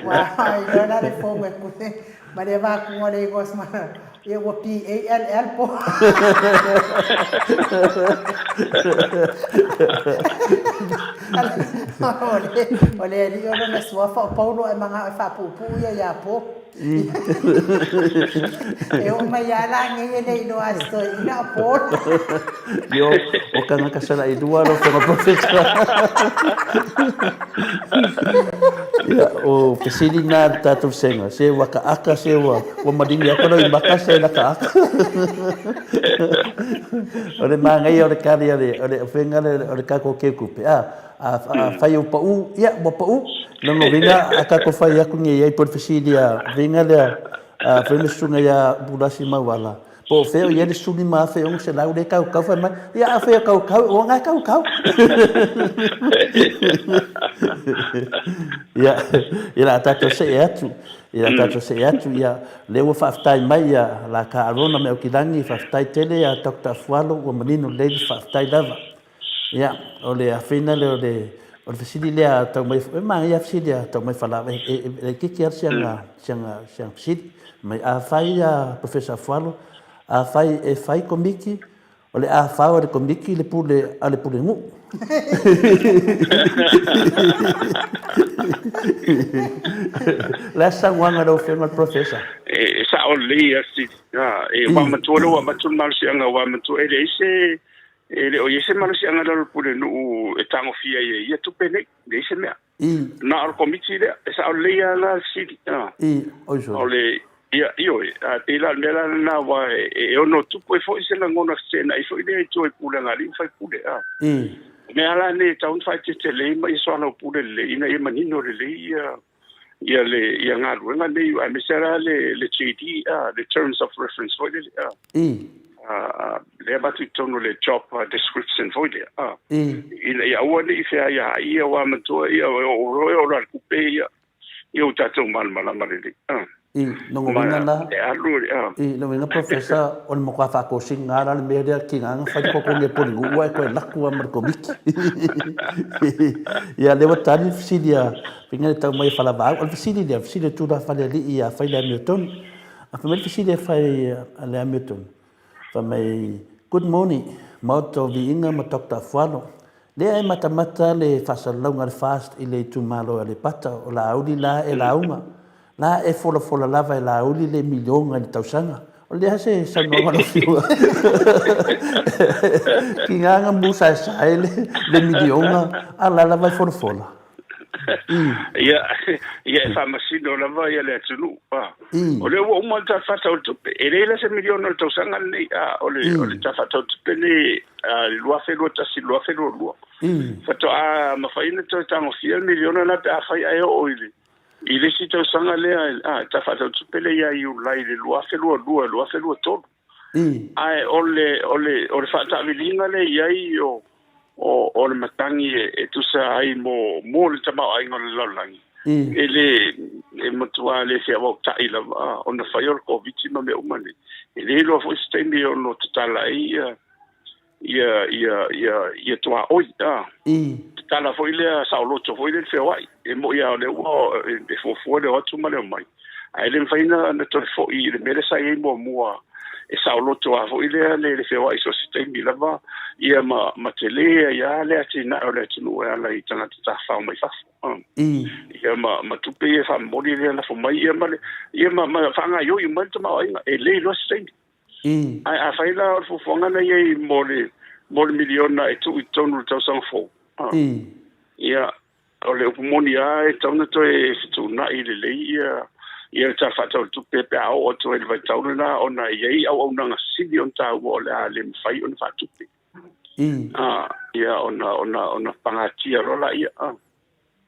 S1: Ua iloa la le fono e pule ma le avatuga o le igoa ia ua P-A-L-L Paul. O le alii o lona suafa o Paulo ae manao e faapuupuu ia ia Paul. E oo mai lava la nei e le iloa a si toeaina o Paul.
S2: Io, o tagata salailua lau Afioga Professor. Ia, o fesili na a le tatou sega, se ua akaaka, se ua, ua maligi atu lau maka se la akaaka. O le manaia o le kali a le, o le faiga lea o le tatou keukupe, a, Afai ua pau, ia, ua pau. Lona uiga, a tatou fai atu nei ai po o le fesili a uiga lea, a fai le susuga ia Pulasi Mauala, po o fea o i ai le 15,600 lea e kaukau, fai mai, ia afai o kaukau, o na e kaukau. Ia, ia la tatou see atu, ia la tatou see atu, ia, lea ua faafetai mai ia la ka Arona me Aukilani, faafetai tele ia Doctor Afualo, ua manino lelei le faafetai lava. Ia, o le afeina lea o le, o le fesili lea a tau mai, e manaia lava fesili a tau mai falaava, e laitiiti lava siana, siana, siana fesili. Mai afai a Professor Afualo, afai e fai komiti, o le a fao e le komiti le pule a le pulenuu. O le a se saunoaga a lau Afioga i le Professor?
S4: E sao. Sao lelei ia fesili. E ua matua lea ua avatu le malosiaga ua matua e leai se e le o i ai se malosiaga i lalo o le Pulenuu e tagofia ai e ia tupe nei, leai se mea. Na o le Komiti lea, e sao lelei lava la le fesili. O le, ia, ioe, ae pei la o le mea la lena aua e ono tupu ai foi se lagona feteenai foi lea i tua i pulega a alii ma faipule. O mea la nei e tatau ona faaeteete lelei ma ia soalaupule lelei ina ia manino lelei ia ia le ia galuega nei aemaise la le le JD le terms of reference foi lele lea avatu i totonu o le job description foi lea ina ia aua ne i feaiaai ia aua matua ia o o o la kupe ia ia o tatou malamalama lelei.
S2: I lona uiga la,
S4: E alu
S2: i lona uiga Professor, o le matua faatosina lava la le mea lea tiga na fai le totogi e Pulenuu ae toe laku lava ma le Komiti. Ia lea ua tali le fesili a Fina e tau mai e Falavaau. O le fesili lea, o le fesili a Tulafalealii ia fai le amiotonu. A fai mai le fesili e fai a le amiotonu, fai mai, Good morning, Maota o Viiga ma Doctor Afualo. Lea e matamata le faasalalauga a le FAST i le itumalo o Aleipata, o Laauli la e lauga. La e folafola lava e Laauli le miliona i le tausaga. O le a se saunoaga a lau Afioga? Tiga na musaesae le miliona, a la lava e folafola.
S4: Ia, ia e faamasino lava ia le atunuu. O lea ua uma le Tala Faatatau o le Tupe. E leai la se miliona o le tausaga lenei. O le, o le Tala Faatatau o le Tupe lenei 2021 2022. Faatoa mafai ona toe tagofia le miliona lena pe afai ae oo i le i le isi tausaga lea, Tala Faatatau o le Tupe lea ia Iulai i le 2022 2023. Ae o le o le o le faataaviliga lea e i ai o o le matagi e tusa ai mo mo le tamaoaiga o le lalolagi, e le e matua le feauautai lava ona fai o le Koviti ma mea uma nei. E le iloa foi se taimi e ono tatala ai ia ia ia ia ia tuaoi a tatala foi lea saoloto foi lea le feoai e moi lava o lea ua e fuafua le o atu ma le omai ae le mafai na toe foi i le mea lea sa i ai muamua e saoloto lava foi lea le feoai so o se taimi lava ia ma tele ai lava le atinae o le atunuu e ala i tagata tafafao mai fafo ia ma tupe ia e faamomoli lea lafo mai ia ma le ia ma faagaoioi uma ai le tamaoaiga e le iloa se taimi. Ae afai la o le fuafuaga na i ai mo le mo le miliona e tuu i totonu i le tausaga fou, ia, o le upu moni lava e tatau ona toe fetuunai lelei ia ia le Tala Faatatau o le Tupe pe a oo atu ai i le vaitau lena ona e i ai auaunaga sili ona taua o le a le mafai ona faatupe. Ia ona ona ona pagatia loa laia.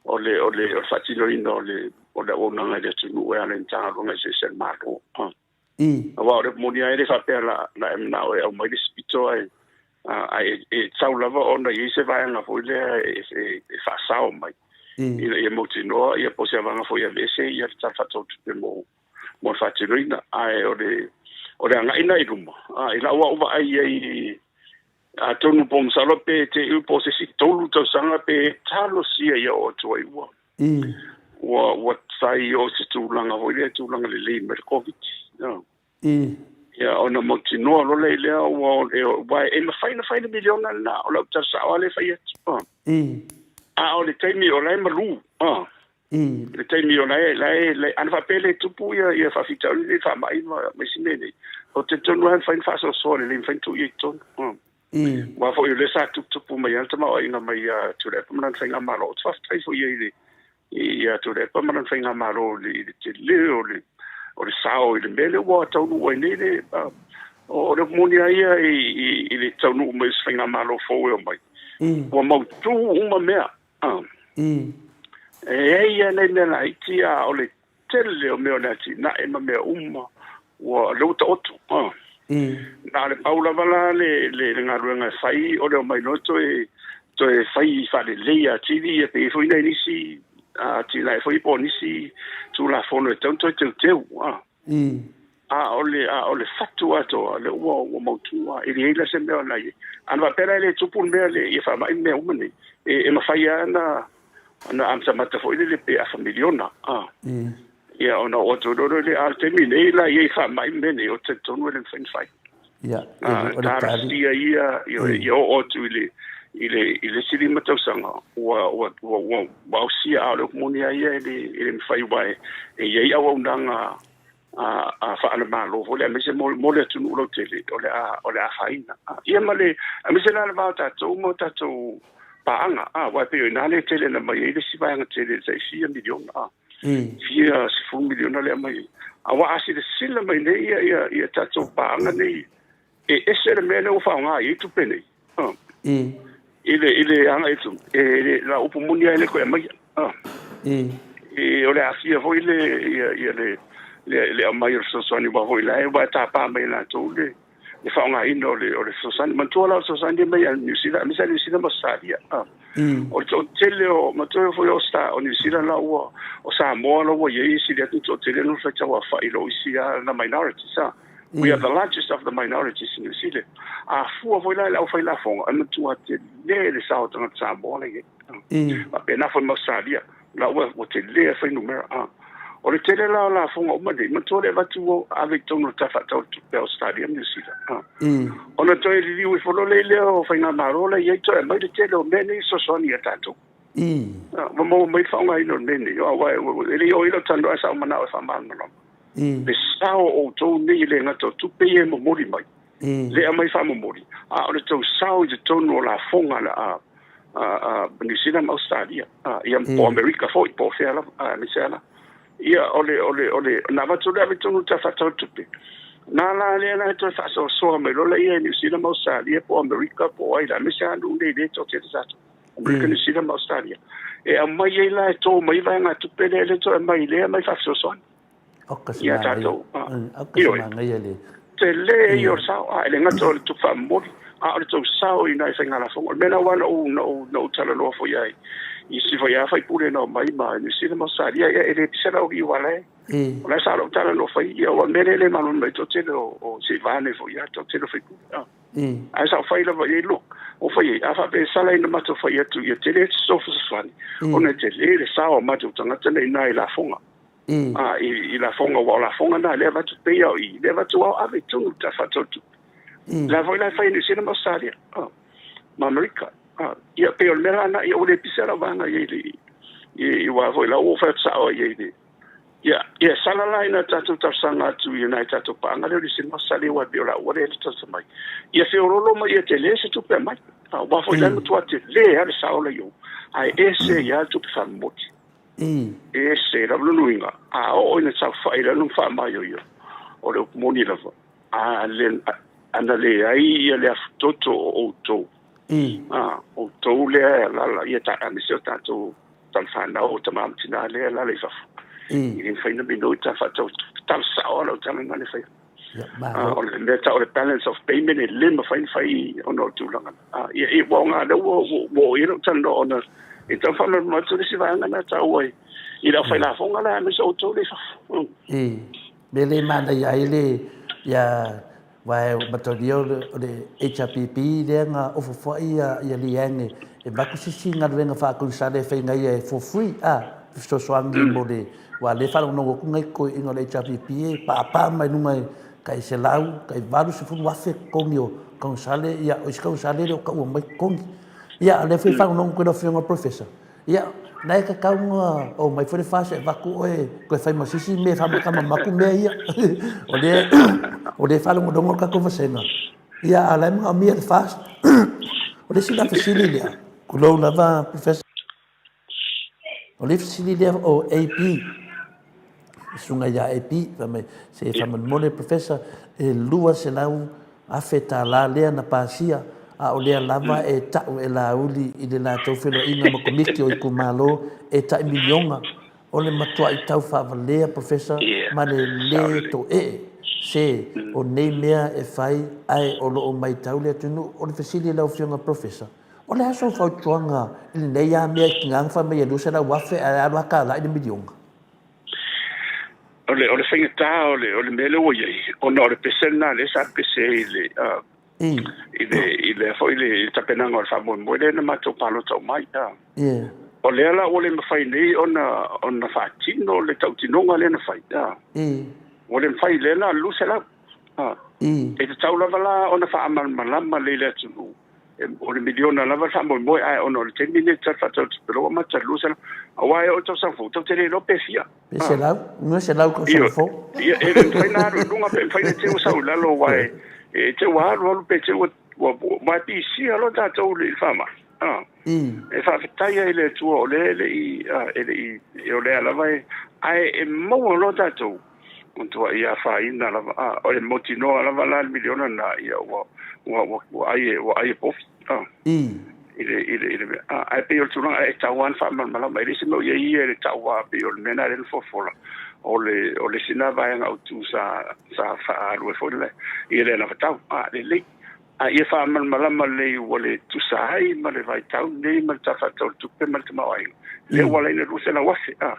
S4: O le o le o le faatinoina o le o le auaunaga i le atunuu e ala i Matagaluega eseese a le Malo. Aua o le moni lava e le faapea la e manao e aumai le isi pito ae ae e tatau lava ona i ai se vaega foi lea e faasao mai ina ia mautinoa ia po o se vaega foi e aveese ia le Tala Faatatau o Tupe mo le faatinoina. Ae o le o le agai lena i luma, i lau lava vaai i ai atonu po masalo pe te i po o se isi 3 tausaga pe talosia ia oo atu ai ua ua ua fai o se tulaga foi lea tulaga lelei mai le Koviti. Ia ona mautinoa loa lea i lea ua ua e mafai ona fai le miliona lena o lau tala sao lava lea e fai atu. A o le taimi o la e malu. Le taimi o la e la e ana faapea e le tupu ia ia faafitauli nei faamai ma isi mea nei. Ou te talitonu lava e mafai ona faasoasoa lelei mafai ona tuu i ai i totonu. Aua foi o lea sa tuputupu mai lava le tamaoaiga mai ia Tuilaepa ma lana faigamalo. Ou te faafetai foi i ai i le ia Tuilaepa ma lana faigamalo i le tele o le o le sao i le mea lea ua taunuu ai nei le o le moni lava ia i le taunuu mai o se faigamalo fou e omai. Ua mautu uma mea. E i ai lava nai mea laiti a o le tele o mea o le atinae ma mea uma ua lea ua taoto. Na o le pau lava la le le galuega e fai o le omai loa toe toe fai faalelei atili ia pe i ai foi nai nisi atinae foi po o nisi Tulafono e tatau ona toe teuteu. A o le a o le fatu atoa lea ua ua mautu lava, e leai la se mea o na i ai. Ana faapea la e le tupu le mea le ia faamai mea uma nei, e mafai lava ona ona amatamata foi lele pe afa miliona. Ia ona oo atu loa lea, a o le taimi nei la e i ai faamai mea nei, ou te talitonu e le mafai ona fai.
S2: Ia, o le tali.
S4: Talosia ia, ia oo atu i le i le i le isi 5 tausaga ua ua ua ua ausia, a o le upu moni lava ia e le mafai aua e i ai auaunaga a faalemalo foi le aemaise mo le atunuu lautele o le a afaina. Ia ma le aemaise la le va o tatou ma o tatou paaga, aua e pei o i ina le tele na mai ai le isi vaega tele i le tai fia miliona, fia 10 miliona lea aumai ai. Aua a silasila mai nei ia tatou paaga nei, e ese le mea lea ua faaaoga i ai tupe nei. I le agai atu, e la upu moni lava e le toe aumaia. O le aafia foi le ia le aumai o le fesoasoani aua foi la ua tapa mai e latou le faaaogaina o le fesoasoani. Manatua la o le fesoasoani e aumai a Niu Sila, aemaise lava Niu Sila ma Ausetalia. O le toatele o, manatua foi o Niu Sila la ua, o Samoa la ua i ai e sili atu le toatele ona faitau aofai i lo isi lava minorities. We are the largest of the minorities in New Zealand. A fua foi la i le aufai lafoga, e matua tele le sao o tagata Samoa la i ai. Faapena foi ma Ausetalia, la ua tele le fuainumera. O le tele la o lafoga uma nei, manatua le avatu ave i totonu o le Tala Faatatau o le Tupe a Ausetalia ma Niu Sila. Ona toe liliu ifo loa lea o faigamalo la i ai toe aumai le tele o mea nei e fesoasoani ia tatou. Ua maua mai le faaaogaina o le mea nei, aua e le i oo i lau talanoa ae sa ou manao e faamalamalama. Le sao o outou nei e le gata o tupe ia e momoli mai, le aumai faamomoli, a o le tou sao i totonu o lafoga a Niu Sila ma Ausetalia, ia po o Amerika foi, po o fea lava, aemaise lava la. Ia, o le, o le, o le, ona avatu lea ave i totonu o le Tala Faatatau o le Tupe, na la lea la e toe faasoasoa mai loa lea e Niu Sila ma Ausetalia po o Amerika po o ai la, aemaise lava nuu nei lea e toatele tatou. Amerika, Niu Sila ma Ausetalia, e aumai ai la e tō mai vaegatupe lea e le toe aumai lea aumai faafesoasoani.
S2: Oka se
S4: Ia
S2: manaia.
S4: tatou.
S2: Oka se
S4: Ioe.
S2: manaia le.
S4: Tele ia o le sao, a e le gata o le tupe faamomoli, a o le tou sao i nai faigalafoga. O le mea lena aua na ou, na ou, na ou talanoa foi ai i isi foi lava faipule na omai ma Niu Sila ma Ausetalia, ia e le pisa lau liu aua la e, o la e sa lou talanoa fai, ia aua o le mea lea e le malamalama ai toatele o seivane foi lava, toatele o faipule. Ae sa ou fai lava i ai, look, ua fai ai, a faapea e sala ina matou fai atu ia tele se fesoasoani, ona e tele le sao o matou tagata nei i ina i lafoga. I lafoga, aua o lafoga na lea avatu pei o i, lea avatu ao ave i totonu o le Tala Faatatau o le Tupe. La foi la e fai e Niu Sila ma Ausetalia, ma Amerika. Ia pei o le mea la na, ia ua le pisa lau vaega i ai i le, i aua foi la ua ou fai atu sao ai i ai i le, Ia, ia sala la ina tatou talosaga atu i nai tatou paaga lea o Niu Sila ma Ausetalia aua e pei o laua lea e talosaga mai. Ia feoloolo mai ia tele se tupe aumai. Aua foi la e matua tele lava le sao la i o, ae ese ai lava le tupe faamomoli. Ese lava lona uiga, a oo ina saofai i lalo ma faamaioio, o le upu moni lava, a le, ana leai ia le afutoto o outou, outou lea e alaala, ia ta, aemaise o tatou tamafanau, o tama ma tina lea e alaala i fafo, e le mafai ona minoi tala faatatau tala sao lava lau tala lena e faia. O le mea tau o le balance of payment e le mafai ona fai ona o le tulaga lena. Ia, ia, ua aoga lea ua, ua, ua oo i ai lau talanoa ona e tau faamalamalama atu le isi vaega lena e taua ai i le aufailafoga la aemaise outou lea i fafo.
S2: Mea lea e manaia ai le, ia, Aua e mataulia o le HRPP lea na ofofoai ia Leanne e avatu se isi galuega faa-konesale e fai nei e for free a, e fesoasoani mo le, aua o lea e faalogologo atu nai toeaiina o le HRPP e paapaa mai luga e tai 100, tai 80,000 totogi o konesale, ia o isi konesale e le o taua mai totogi. Ia a o lea foi e faalogologo atu i lau Afioga i le Professor, Ia, na e tatau ona omai foi le FAST e avatu oe toe fai ma se isi mea e faamatamama atu mea ia. O lea, o lea e faalogologo le tatou vasega. Ia, a o la e manaomia le FAST. O le isi la fesili lea, tulou lava Professor. O le fesili lea o AP, le susuga ia AP, fai mai, se faamolemole Professor, e $200,000 lea na pasia, a o lea lava e ta'u e Laauli i le latou feiloaiga ma Komiti o Itumalo e ta'i miliona. O le matua'i tau faavalea Professor ma le lē to'e'e se o nei mea e fai ae o lo o maitau le atunuu. O le fesili i lau Afioga Professor, o le a sou fautuaga i lenei a mea e tiga ona fai mai e $200,000 ae alu a tala i le miliona?
S4: O le, o le faigata o le, o le mea lea ua i ai, ona o le pese lena lea sa pese ai i le, i le, i le foi le tapenaga o le faamoemoe lea na matou palota uma ai. O lea la ua le mafai nei ona, ona faatino le tautinoga lea na fai. Ua le mafai lea na 200. E tatau lava la ona faamalamalama lelei i le atunuu. o le miliona lava le faamoemoe, ae ona o le taimi lenei i le Tala Faatatau o le Tupe, o lea ua amata i le 200, aua e oo i le tausaga fou, tatou te le iloa pe fia.
S2: Pe 100, 200 tausaga fou.
S4: Ia, e le mafai ona alu i luga pe mafai ona te i ua sau i lalo, aua e te i ua alu alu pe te i ua, ua pisia loa tatou i le faamai. E faafetai ai i le Atua o lea e le i, e le i, o lea lava e, ae e maua loa tatou, matuai afaina lava, o le mautinoa lava la le miliona lena, ia ua, ua, ua, ua ai e, ua ai e povi. I le, i le, i le mea. Ae pei o le tulaga e tatau lava ona faamalamalama, e le o se mea o i ai ia i le tau lava, pei o le mea lena lea na folafola, o le, o le isi lena vaega autu sa, sa faaalu ai foi le, ia le anavatau. Lelei. A ia faamalamalama lelei ua le tusa ai ma le vaitau lenei ma le Tala Faatatau o le Tupe ma le tamaoaiga, lea ua ala ai ona $200,000, a,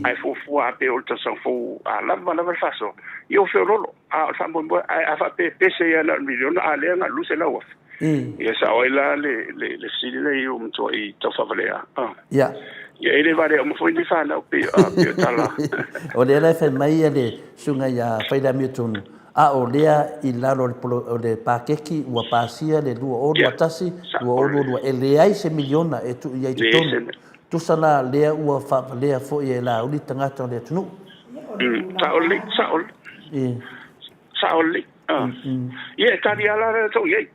S4: ae fuafua lava pei o le tausaga fou a lava lava le faasoa, ia ua feoloolo. A o le faamoemoe, ae a faapea e pese ai lava na o le miliona, a lea na o le $200,000. Ia sao ai la le, le, le fesili lea ua matuai tau faavalea.
S2: Ia.
S4: Ia e le valea uma foi nei fanau pei, pei o tala.
S2: O lea la e fai mai le susuga ia Failamiotonu, A o lea i lalo o le paketi ua pasia le 2021, 2022, e leai se miliona e tuu i ai i totonu. Tusa la lea ua faavalea foi e Laauli tagata o le atunuu.
S4: Sao lelei, sao lelei. Sao lelei. Ia e tali lava la tou i ai.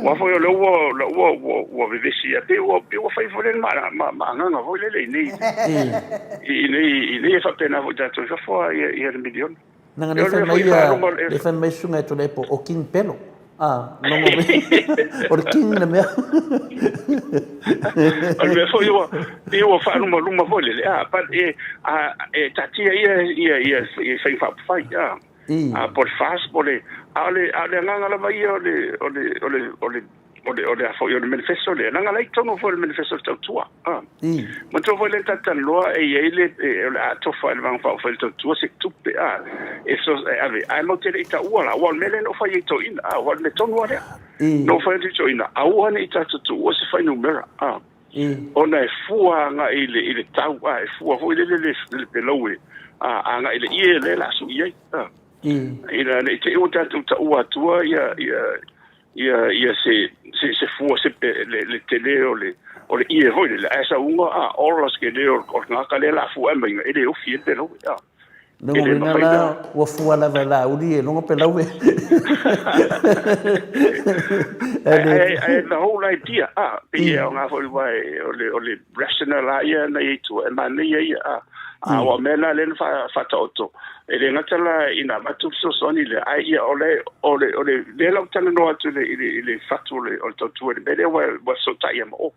S4: Aua foi o lea ua, ua, ua vevesi ia, pei ua, pei ua fai foi lele ma, ma, ma agaga foi lele i nei, i nei, i nei e faapena foi tatou i fafo ia le miliona.
S2: Leaga lea fai mai ia, lea fai mai susuga e Tuilaepa o King Pelo. Ah, logo o le King le mea.
S4: O le mea foi ua pei ua faalumaluma foi lele, ah, but e a e taatia ia ia ia ia faiga faaupufai, ah. Ah, po o le FAST po o le a o le a o le agaga lava ia o le o le o le o le o le o le a foi o le manifesto lea, leaga la i totonu foi o le manifesto o le Tautua. Ah. Manatua foi lea na talatalanoa e i ai le, o le a tofa e le Vaega Faaupufai o le Tautua se tupe a, e e ave, ae matou te le i taua la, aua o le mea lea na ou fai ai i toeaiina, a, aua o le mea tonu lava lea. Na ou fai atu i toeaiina, aua ne i tatou tuua se fuainumera, a, ona e fua agai i le, i le tau, a, e fua foi lele le, le pelau e, a, agai i le ie lea o le a sui ai, a. Ina ne i te i ua tatou taua atua ia, ia, ia ia se se se fua se pe le le tele o le o le ie foi lele ae sauga a ola se le o o ngaka le la fua mai e le ofi e pelo a
S2: e le mafai na ua fua lava e Laauli e logo pelau e
S4: ai ai the whole idea a pe e o ngā foi wa o le o le rational a ia na i tua e manaia ia a a ua mea na le na whataoto E le gata la ina avatu le fesoasoani lea, ae ia o le, o le, o le lea la ua talanoa atu i le, i le, i le fatu o le, o le tautua i le mea lea ua, ua fesootai ia ma o.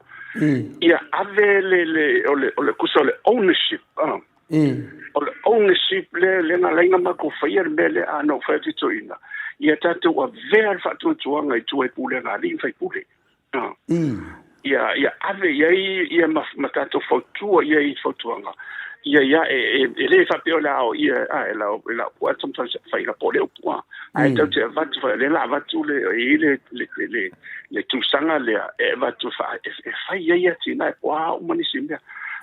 S4: Ia ave le, le, o le, o le kusa o le ownership, O le ownership lea, lea na ala ai ona matou faia le mea lea, a na ou fai atu i toeaiina, ia tatou avea le faatuatuaga i tua i pulega a alii ma faipule. Ia, ia ave i ai ia ma, ma tatou fautua i ai i fautuaga. Ia, ia, e, e, e le faapea o le a o ia, a, e la, e la upu a sometimes fai la po le upu a. Ae tau te avatu, fai, le la avatu le, e i le, le, le, le, le tausaga lea, e avatu fa, e, e fai ai atinae po a uma nisi mea.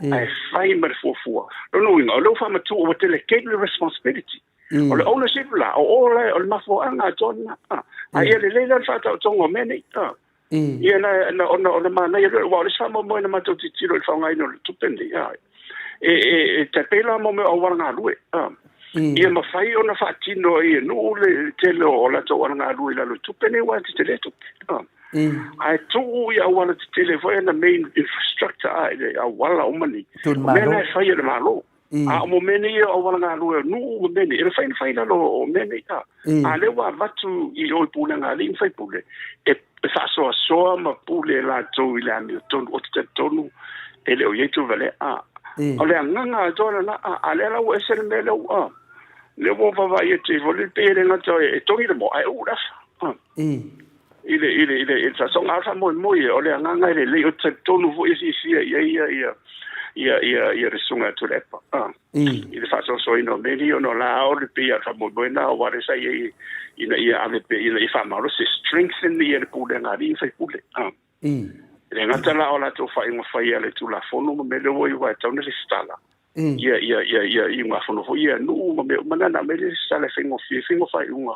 S4: Ae fai ma le fuafua. Lona uiga, o lea ua faamatuu ua delegate le responsibility. O le ownership la, o o la, o le mafuaaga atoa lena. A ia lelei la le faataotoga o mea nei. Ia na, na, ona, ona manaia lea, aua o le isi faamoemoe na matou tilotilo i le faaaogaina o le tupe lenei, e, e, e tai pei la mo mea o auala galue. Ia mafai ona faatino ai e nuu le tele o latou auala galue i lalo i tupe nei, aua e tetele tupe. Ae tuu i auala tetele foi na main infrastructure, i le auala uma nei. O mea na e fai e le Malo. A o mo mea nei o auala galue o nuu ma mea nei, e mafai ona fai i lalo o mea nei. A, a lea ua avatu i o i pulega a alii ma faipule, e, e faasoasoa ma pule latou i le amiotonu, ou te talitonu e le o i ai tuvalea. A, o le agaga atoa lena, a, a lea la ua ese le mea lea ua, lea ua vaavaai atu ai foi le pei e le gata e togi le moa, ae uu le afa. A. I le, i le, i le, i le faasoaga, a o le faamoemoe, o le agaga e lelei, ou te talitonu foi e fiafia i ai ia, ia, ia, ia, ia le susuga ia Tuilaepa, a, i le faasoasoaina o mea nei, ona o la o le pei lava o le faamoemoe lena aua lea sa i ai ina ia ave pea, ina ia faamalosi, strengthen ia le pulega a alii ma faipule, a. E le gata la o latou faaiuga fai a le Tulafono ma mea lea ua i aua e tatau ona resitala, ia, ia, ia, ia iugafono foi ia nuu ma mea uma na, na aumai le resitala e faigofie, faiga o faaiuga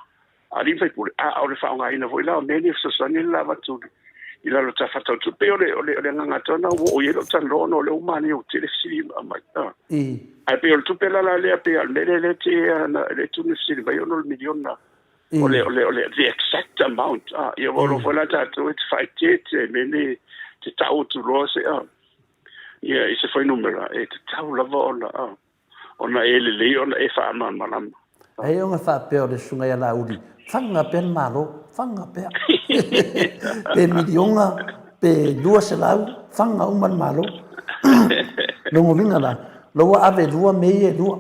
S4: a alii ma faipule, a o le faaaogaina foi la o mea nei e fesoasoani le la avatu i lalo o le Tala Faatatau o le Tupe. E pei o le o le o le agaga atoa lena ua oo i ai lou talanoa ona o lea ua manaia ua tele fesili mai. Ae pei o le tupe la la lea pei o le mea lea lea te lea e tunu fesili mai ona o le miliona o le o le o le the exact amount. Ia ua iloa foi la tatou e te faaeteete i mea nei te tau atu loa se ia i se fuainumera e tatau lava ona ona e lelei ona e faamalamalama.
S2: Ai ona faapea o le susuga ia Laauli, faga pea le Malo, faga pea. Pe miliona, pe 200, faga uma le Malo. Lona uiga la, o la ua ave lua mea ia e lua.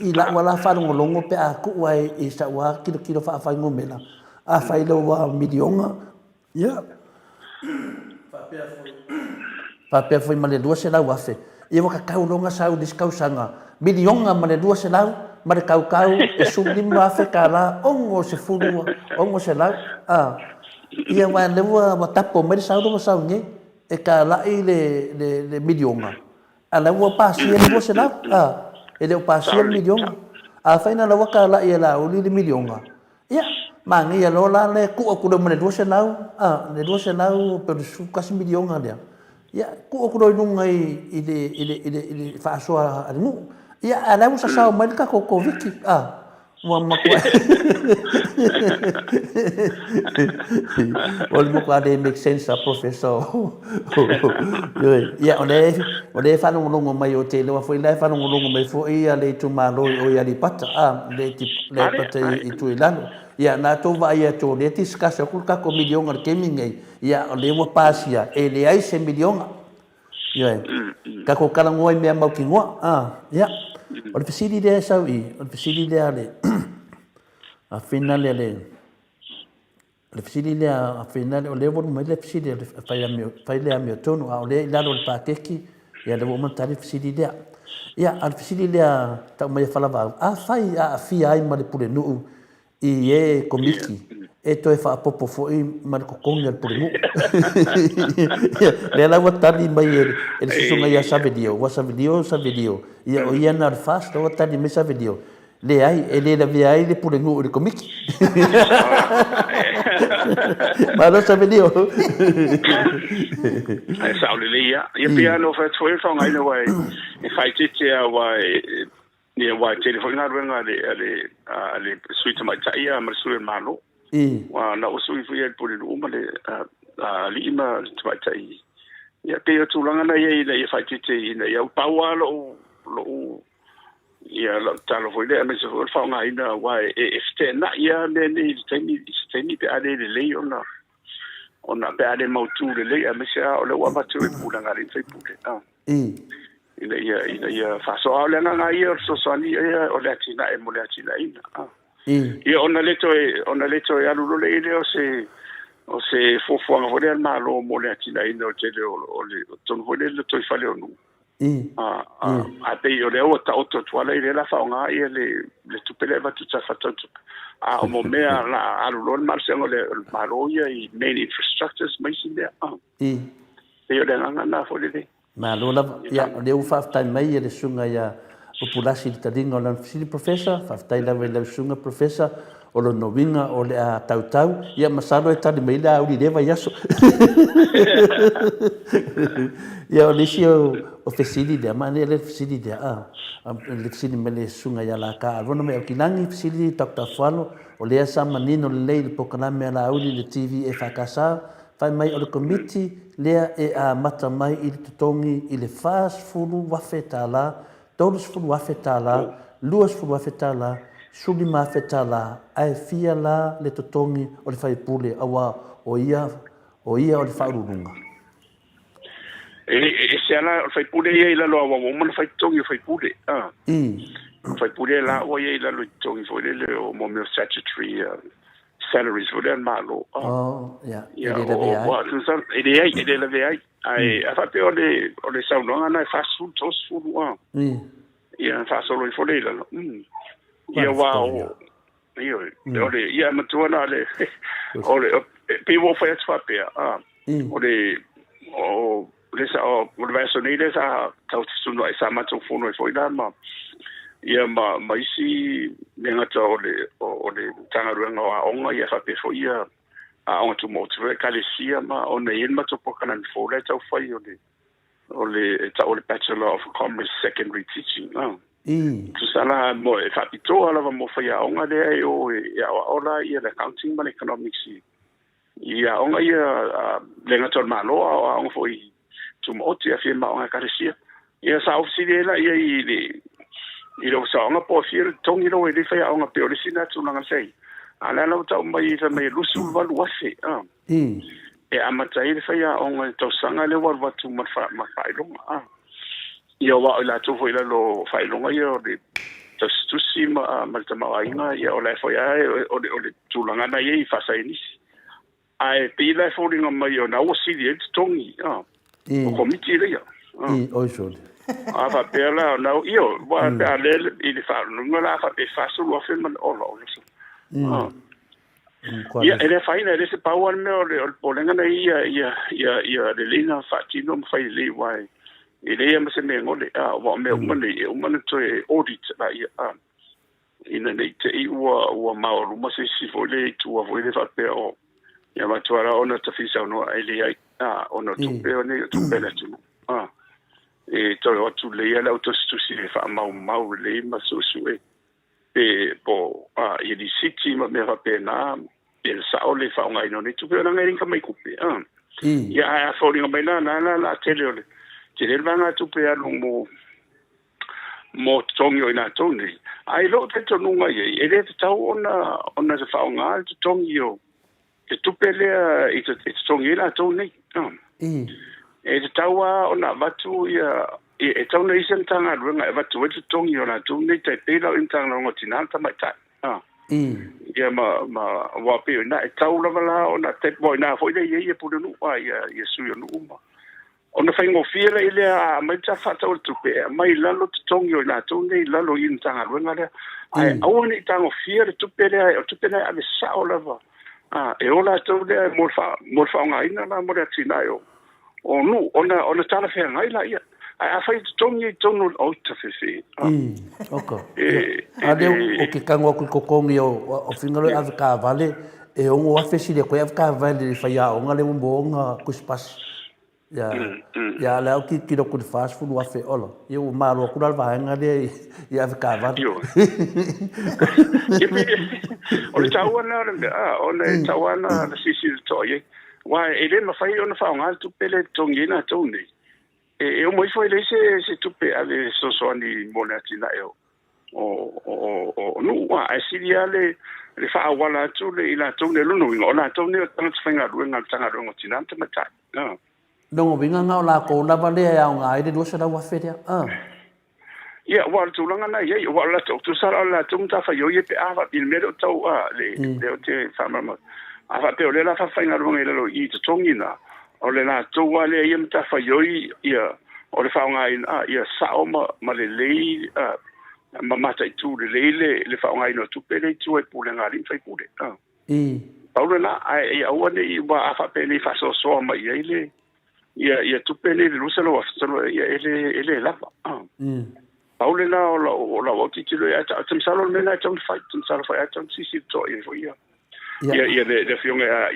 S2: I lau lava la faalogologo pe a tuu lava i sau lava tilotilo faafuainumera, afai loa ua miliona, Ia, faapea foi, faapea foi ma le 200,000, ia ua tatau loa ona sau i le isi tausaga, miliona ma le 200 ma le tautau e 15,000 tala, 60, 600, a. Ia aua o lea ua tapo mai le sau lea ua sau nei, e talai le, le, le miliona, a o la ua pasia le 200, a, e le o pasia le miliona. Afai la ua talai e Laauli le miliona, Ia, manaia loa la le tuu atu loa ma le 200, a, le 200 pe o le 11 miliona lea, ia, tuu atu loa i luga i le, i le, i le, i le faasoa a le nuu. Ia, a o la e ua sasao mai le tatou Koviti, a, ua matua o le matua le make sense lava Professor. Ioe, ia, o lea, o lea e faalogologo mai, ou te iloa foi la e faalogologo mai foi le itumalo i o i Aleipata, a, le Aleipata i itu i lalo. Ia, na tou vaai atu o lea e discuss atu le tatou miliona i le taimi lenei, ia, o lea ua pasia, e leai se miliona. Ioe, tatou talanoa i mea mautinoa, a, ia. O le fesili lea e sau i i, o le fesili lea a le, a Fina lea le, O le fesili lea a Finale, o lea ua alu mai le fesili a le fai le amiotonu, a o lea i lalo o le paketi, ia lea ua uma ona tali le fesili lea. Ia, a o le fesili lea tau mai e Falavaau, afai e aafia ai ma le pulenuu i e komiti, e toe faaopoopo foi ma le totogi a le pulenuu. Ia, lea la ua tali mai e le susuga ia Savelio, ua Savelio, Savelio, ia o ia na o le FAST, ua tali mai Savelio, Leai, e le lavea ai le pulenuu i le Komiti. Malo Savelio.
S4: Ae sao lelei lava. Ia pei lava ona ou fai atu foi o le faaaogaina aua e faaeteete lava aua e ia aua e tele foi galuega a le a le a le sui tamaitai ma le sui o le Malo. Aua na ua sui foi ia i le pulenuu ma le alii ma le tamaitai. Ia pei o tulaga na ia ina ia faaeteete ina ia pau lava lou lou Ia, lau tatalo foi lea, aemaise foi o le faaaogaina, aua e feteenai lava mea nei i le taimi, i se taimi pe a le lelei ona, ona pe a le mautu lelei, aemaise lava o lea ua avatu e le pulega a alii ma faipule, a, ina ia, ina ia faasoa. A o le agaga lava ia o le fesoasoani ia o le atinae mo le atinaeina, a. Ia, ona le toe, ona le toe alu loa lea o se, o se fuafuaga foi lea a le Malo mo le atinaeina o le tele o, o le, o totonu foi lea o le lotoifale o nuu. Ae pei o lea ua taoto atu lava i lea la faaaoga ia le le tupe lea e avatu i Tala Faatatau Tupe. A o mo mea la alu loa le malosiaga o le Malo ia i main infrastructures ma isi mea. Pei o le agaga lena foi lele.
S2: Malo lava. Ia, o lea ua faafetai mai le susuga ia Upulasi i le taliga o lana fesili Professor. Faafetai lava i lau susuga Professor. O lona uiga o le a tautau, ia masalo e tali mai le auli i lea vaiaso. Ia o le isi o fesili lea, manaia lea le fesili lea, a, le fesili mai le susuga ia Laka Arona mai Aukilagi, fesili Doctor Afualo, o lea sa manino lelei i le polokalame a Laauli i le TV EFKS, fai mai o le Komiti lea e amata mai i le totogi i le $40,000 $30,000, $20,000, $15,000, ae fia la le totogi o le faipule aua o ia o ia o le faauluuluga?
S4: E ese lava la, o le faipule ia i lalo aua ua uma ona fai totogi o faipule. A. O faipule la ua ia i lalo i totogi foi lele o mo mea o statutory salaries foi lea a le Malo.
S2: Oh, ia, e le lavea ai.
S4: E leai, e le lavea ai. Ae a faapea o le, o le saunoaga na e 40, 30, a. Ia, faasolo ifo lea i lalo. Ia, aua o, ioe, o le, ia, matua na le, o le, pei ua ou fai atu faapea, a, o le, o, le sa, o le vaiaso nei lea sa tau fesunuai, sa matou fono ai foi la ma, ia, ma, ma isi le gata o le, o le Matagaluega o Aoga, ia faapea foi ia, Aoga Tumaoti foi Ekalesia ma ona e i ai le matou polokalame fou la e tau fai o le o le e tau o le Bachelor of Commerce Secondary Teaching a. Tusa la mo e faapitoa lava mo faiaoga lea e o e aoao la ia le accounting ma le economics i i aoga ia le gata o le Malo a o aoga foi tumaoti afia ma aoga Ekalesia. Ia sa ou fesili ai la i ai i le i le Ofisa o Aoga po o fia le totogi lea ua i ai faiaoga pei o le isi lena tulaga sa i ai. A o lea la ua tau mai fai mai e 28,000 a. E amata ai le faiaoga i le tausaga lea ua alu atu ma le faailoga a. Ia aua o i latou foi i lalo o faailoga ia o le tausitusi ma le tamaoaiga, ia o la e foi lava o le tulaga lena e i ai i faasaienisi. Ae pei la e foliga mai o na ua sili ai le totogi o Komiti lea.
S2: Oi sole.
S4: A faapea la, na, io, ua pe a le i le faaluga la faapea 40,000 ma le ola ola. Ia, e le afaina, e le se pau lava le mea o le popolega na ia, ia, ia, ia lelei na faatino ma fai lelei, aua e leai lava ma se mea e gole, aua o mea uma nei, e uma ona toe audit laia, ina ne i te i ua, ua maoaluma se isi foi lea i tua foi lea faapea o, ia matua la ona tafili saunoa e leai, ona o tupe o nei o tupe a le atunuu, e toe o atu lelei lava le au tusitusi e faamaumau lelei ma suesue pe po a i lisiti ma mea faapena, pe sao le faaaogaina o nei tupe, ona e le ni mai tupe. Ia ae a foliga mai la la la la tele o le tele le vaega tupe e alu mo mo totogi o i latou nei. Ae i lou talitonuga i ai, e le tatau ona ona faaaoga le totogi o le tupe lea i totogi ai latou nei. E tatau lava ona avatu ia, e tatau ona i ai se Matagaluega e avatu ai le totogi o latou nei, tai pei la o le Matagaluega o Tina ma Tamaitai. Ia ma, ma, aua pei o i ina, e tatau lava la ona, aua o i ina foi lea e i ai ia Pulenuu, ia sui o nuu ma. Ona faigofie lea lea a aumai le Tala Faatatau o le Tupe e aumai i lalo totogi o i latou nei i lalo i le Matagaluega lea. Ae aua ne i tagofia le tupe lea, o le tupe lea e ave sao lava e o latou lea mo le faaaogaina la mo le atinae o nuu ona ona talafeagai laia. Ae afai e totogi i totonu o oi tafefe.
S2: Oka. A lea ou te tago atu i totogi o Fingalo e avetaavale e 6,000 sili atu ai avetaavale i le faiaoga lea ua maua ona tusipasi. Ia, ia lea ou tilotilo atu i le 40,000 ola. Ia ua malo atu la le vaega lea i avetaavale.
S4: Ioe. O le taua lena o le mea, o le taua lena na silasila totoa i ai. Aua e le mafai ona faaaoga le tupe lea e totogi ai latou nei. E uma ifo e leai se tupe e ave e fesoasoani mo le atinae o o nuu, ae sili lava le faaauala atu le i latou nei. O lona uiga, o latou nei o tagata faigaluega a le Matagaluega o Tina ma Tamaitai.
S2: Lona uiga na o latou lava lea e aoga ai le 200,000 lea.
S4: Ia, aua o le tulaga lena e i ai, aua o le latou, tusa la o le latou matafaioi ia pe a faapea i le mea lea o tau, lea ou te faamalamalama. A faapea o lea o le a faafaigaluega i lalo i totogi na, o le latou lava lea ia matafaioi ia o le faaaogaina ia sao ma lelei ma mataitu lelei le faaaogaina o tupe lea i tua i pulega a alii ma faipule. Pau lena, ae ia aua ne i, aua a faapea nei faasoasoa mai i ai le ia tupe nei le 200,000, ia e le lava. Pau lena o lau autitilo i ai, ou te masalo o le mea lena e tatau ona fai, ou te masalo foi e tatau ona silasila totoa i ai foi ia le afioga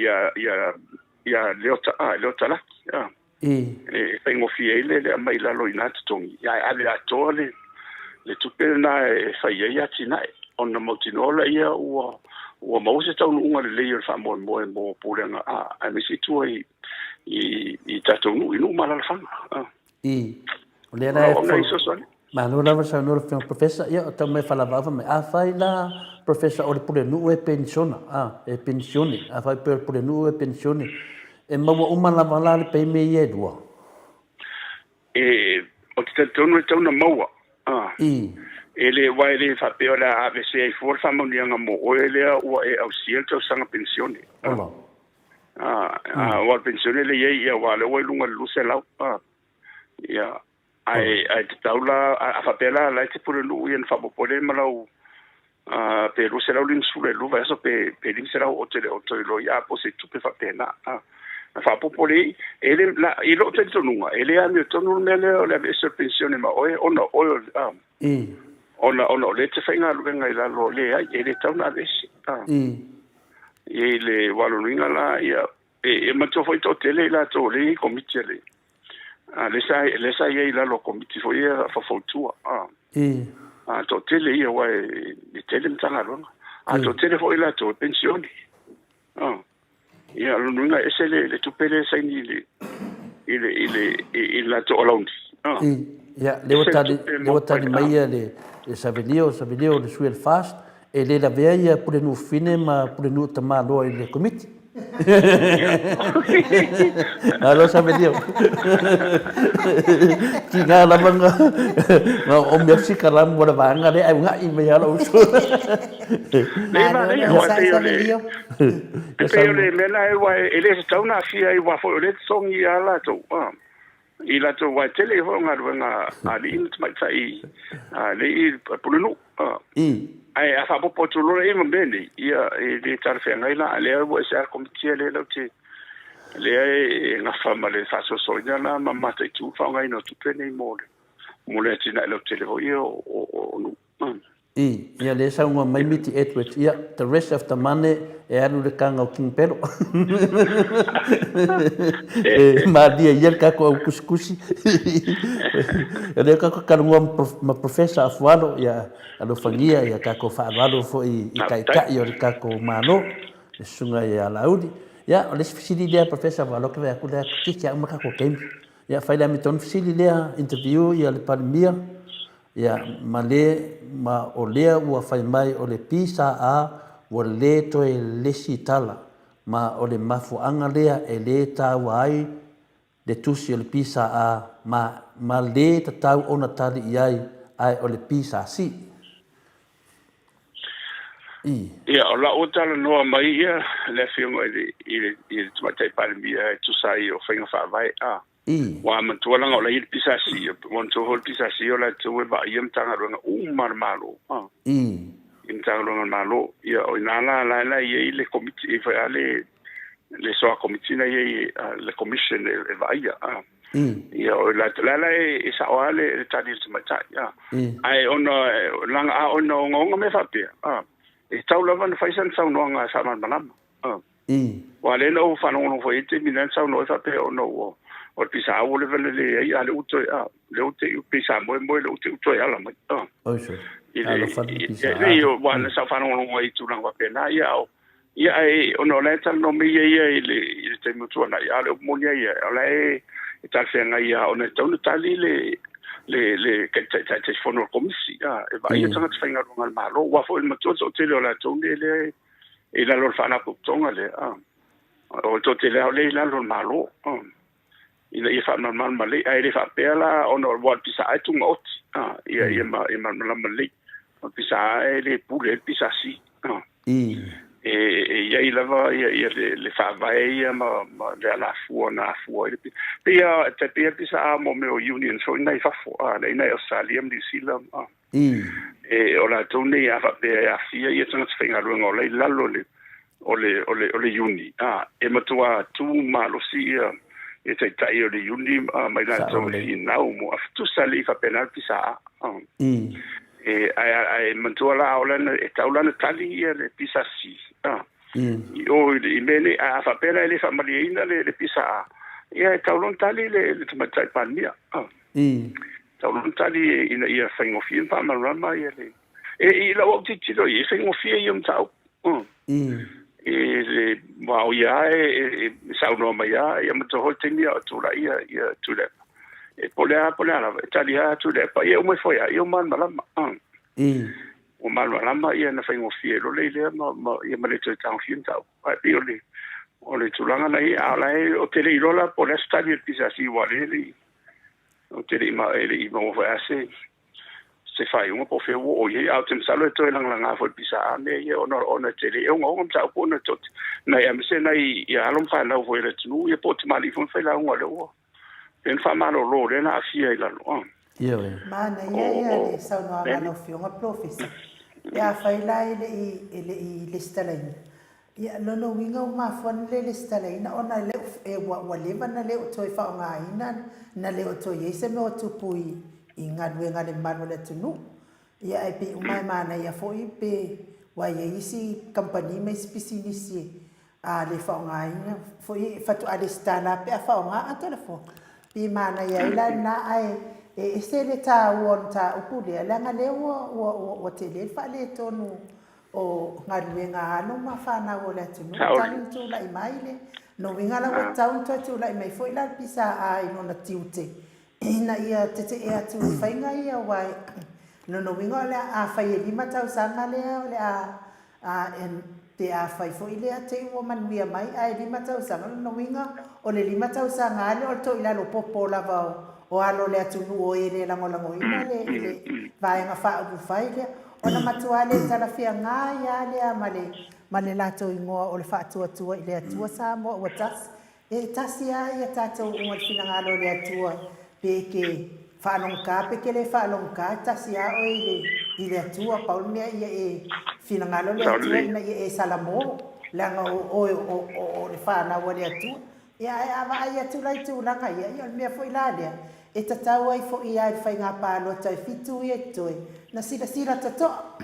S4: ia Leota, Leota Laki, e faigofie ai le aumai i lalo i na totogi, ae ave atoa le tupe lena e fai ai atinae, ona mautinoa laia ua maua se taunuuga lelei o le faamoemoe mo pulega, aemaise i tua i tatou nuu, i nuu ma alaalafaga.
S2: O lea la e Malo lava saunoa le Afioga Professor. Ia, o tau mai faalavelave fai mai, afai la Professor o le Pulenuu e penisiona, a, e penisione, afai pei o le Pulenuu e penisione, e maua uma lava la le peime ia e lua?
S4: E, ou te talitonu e tatau ona maua, a. E le, aua e le faapea o le a aveesea ai fua le faamanuiaga mo oe lea ua e ausia le tausaga penisione.
S2: Ola.
S4: A, aua o le penisione lea e i ai, ia, aua o lea ua i luga i le 200, a. Ia, ae, ae tatau la, a faapea la, la e te pulenuu ia na faaopoopo ai lea ma lau, pe 252 vaiaso pe, pe 500 ou te le o toe iloa ia po o se tupe faapena. Na faaopoopo lea e le, la, i lou talitonuga, e le amiotonu le mea lea o le aveese o le penisione ma oe, ona o oe, ona, ona o lea e te faigaluega i lalo, leai, e le tatau ona aveese. I le aua o lona uiga la, ia, e manatua foi e toatele i latou o lea e i ai i Komiti a le, a lea sa, lea sa i ai i lalo o Komiti foi ia faufautua, a. A toatele ia aua e tele Matagaluega. A toatele foi i latou e penisione. A. Ia, o lona uiga e ese le, le tupe lea e saini i le, i le, i le, i le latou alauni.
S2: A. Ia, lea ua tali, lea ua tali mai ia le, le Savelio, Savelio le sui o le FAST, e le lavea ia Pulenuu Fafine ma Pulenuu Tamaloa i le Komiti. Malo Savelio. Tiga lava na, na oomi atu si kalamu o le vaega lea ae una'i mai lava lou uso.
S4: Lei manaia, aua e pei o le, e pei o le mea lena aua e le tatau ona aafia ai aua foi o lea e totogi lava latou i latou aua e tele foi o galuega a alii ma tamaitai alii pulenuu. Ae a faaopoopo atu loa i ai ma mea nei, ia e le talafeagai la, a lea ua ese lava le komiti lea latou te lea e gafa ma le faasoasoaina la ma mataitu le faaaogaina o tupe nei mo le mo le atinae lautele foi ia o nuu.
S2: I, ia lea e saunoa mai Miti Edwards, ia, the rest of the money e alu i le taga o King Pelo. E malie ia le tatou au tusitusi. O lea tatou te talanoa ma Professor Afualo, ia alofagia ia tatou faaaloalo foi i Taitai o le tatou Malo, le Susuga ia Laauli. Ia, o le isi fesili lea Professor Afualo, ou te vaai atu lea toeitiiti lava uma le tatou taimi. Ia, fai le amiotonu fesili lea, interview ia le Palemia, Ia, ma le, ma o lea ua fai mai o le PSA ua le toe lesitala, ma o le mafuaaga lea e le taua ai le tusi o le PSA ma, ma le tatau ona tali i ai, ae o le PSC. I.
S4: Ia, o la ua talanoa mai ia le Afioga i le, i le, i le Tamaitai Palemia e tusa ai o faiga faavae, a.
S2: I.
S4: Ua matua leaga o la e i ai le PSC, ua matua foi le PSC o latou e vaaia Matagaluega uma a le Malo.
S2: I.
S4: I Matagaluega a le Malo. Ia, o i ina la, la la e i ai le Komiti, e fai lava le, le soa Komiti na i ai, le Commission e vaaia.
S2: I.
S4: Ia, o latou, la la e sao lava le tali a le tamaitai.
S2: I.
S4: Ae ona, leaga a ona ogaoga mea faapea, e tatau lava ona fai sana saunoaga faamalamalama.
S2: I.
S4: Aua o lea na ou faalogologo foi i ai le taimi lea na saunoa ai faapea ona ua o le pisa ua leva ona leai a o lea ua toe a lea ua te i pei sa moemoe lea ua te i ua toe ala mai a.
S2: Oi sole.
S4: I le
S2: Alofa le pisa
S4: a. Nei aua sa ou faalogologo ai i tulaga faapena ia a o ia ae ona o la e talanoa mai ia ia i le i le taimi ua tuanai a o le upu moni lava ia o la e e talafeagai lava ona e tatau ona tali le le le Taitaifono o le Komisi a e vaaia tagata faigaluega a le Malo aua foi le matua toatele o latou nei lea e i lalo o le faalapotopotoga lea, a, o le toatele lava o lea e i lalo o le Malo, a, ina ia faamalamalama lelei. Ae le faapea la ona o le PSA e tumaoti, a, ia, ia, ma, ia malamalama lelei. O le PSA e le pule ai le PSC, a. E, e i ai lava ia, ia le, le faavae ia ma, ma le alafua na afua ai le PSA. Pei a, tai pei a le PSA mo mea o unions foi na i fafo, a, lea i na i Australia ma Niu Sila, a. E, o latou nei a faapea e aafia ia tagata faigaluega o la i lalo o le, o le, o le, o le iuni, a, e matuā tu malosi ia, ia taitai o le iuni, a, mai latou e finau mo tusa alii faapena le PSA, a. E, ae, ae manatua la, o lana, e tau la ona tali ia le PSC, a, i o i, i mea nei, ae a faapea la e le faamalieina le, le PSA, ia e tau loa ona tali le, le Tamaitai Palemia, a. Tau loa tali ina ia faigofie ma faamalamalama ia le e i lau au tilotilo i ai, e faigofie ia mataupu. E le ma o ia e, e, e saunoa mai lava ia matua foi le taimi a o tulai ia, ia Tuilaepa. E po o le a, po o le a lava, e tali lava Tuilaepa, ia uma ifo ia, ia ua malamalama. Ua malamalama ia na faigofie loa le lea ma, ma, ia ma le toe tagofia mataupu. Ae pei o le, o le tulaga na i ai, a o la e, ou te le iloa la po o le a se tali a le PSC aua o lea e le i Ou te le i e le i maua foi lava se, se faaiuga po o fea ua oo i ai, ae ou te masalo e toe lagalaga foi i le PSA mea ia ona, ona e tele, e ogaoga mataupu ona tot, nai aemaise nai ia alo ma fanau foi a le atunuu, ia po o tamalii foi ma failauga o lea ua pei ona faamalolo o lea na aafia i lalo.
S2: Ah. Ioe.
S1: Manaia ia le saunoaga a lau Afioga Polofesa. Pe afai la e le i, e le i lesitalaina, Ia, lona uiga ua mafua na le lesitalaina ona e le o, ua, ua leva na le o toe faaaogaina, na le o toe i ai se mea o tupu i, i galuega a le mamalu o le atunuu. Ia, ae pei uma e manaia foi pe ua i ai isi kamupani ma isi pisinisi e, A le faaaogaina foi faatoa lesitala pe a faaaoga a telefoni. Pi manaia ai la lena ae e ese le taua o le mataupu lea leaga lea ua ua ua tele le faaletonu o galuega a alo ma fanau o le atunuu talu ona tulai mai le lona uiga la ua tatau ona toe tulai mai foi la le PSA i lona tiute ina ia tetee atu i faiga ia aua lona uiga o le a fai e 5 tausaga lea o le a A pe afai foi lea te i ua manuia mai ae 5 tausaga, o lona uiga o le 5 tausaga lava lea o le toilalo popo lava o alo o le atunuu o e le lagolagoina le le Vaega Faaupufai lea, ona matua le talafeagai lava lea ma le ma le latou igoa o le Faatuatua i le Atua Samoa ua Tasi. E tasi a ia tatou uma i le finagalo o le Atua pe ke faalogogata pe ke le faalogogata, e tasi a oe i le i le Atua. Pau le mea ia e finagalo le Atua ina ia e salamo, leaga o oe o o o le fanau a le Atua. Ia ae a vaai atu la i tulaga ia, ia o le mea foi la lea e tatau ai foi a i le faiga palota e 7 ia i totoe na silasila totoa.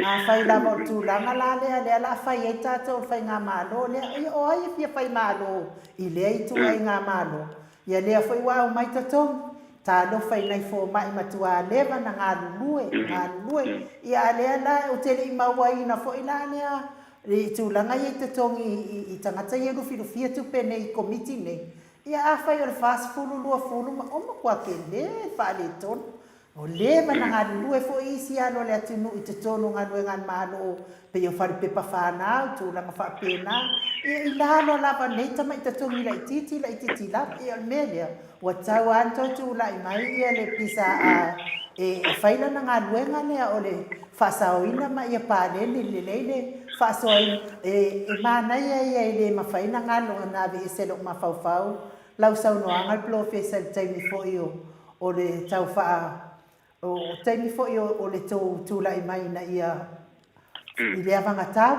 S1: Afai lava o le tulaga la lea, lea la a fai ai tatou le faigamalo lea, ia o ai e fia fai malo i lea ituaiga malo? Ia lea foi ua aumai totogi, talofa i nai fomai matua leva na galulue, galulue, ia a lea la ou te le i mauaina foi la lea i tulaga ia i totogi i tagata ia e lufilufia tupe nei i Komiti nei, ia afai o le 40, 20 ma, o matua tele le faaletonu. Ua leva ona galulue foi isi alo o le atunuu i totonu o galuega a le Malo, pei o falepepa fanau, tulaga faapena. Ia, i lalo lava nei tamai totogi laitiiti, laitiiti lava. Ia, o le mea lea, ua tatau lava ona toe tulai mai ia le PSA e fai lana galuega lea o le faasaoina ma ia paleni lelei le faasoaina. E manaia ia e le mafai ona galo ona aveese e lou mafaufau lau saunoaga le polofesa i le taimi foi o o le tau faa, o taimi foi o le tou tulai mai ina ia, i le avagatau,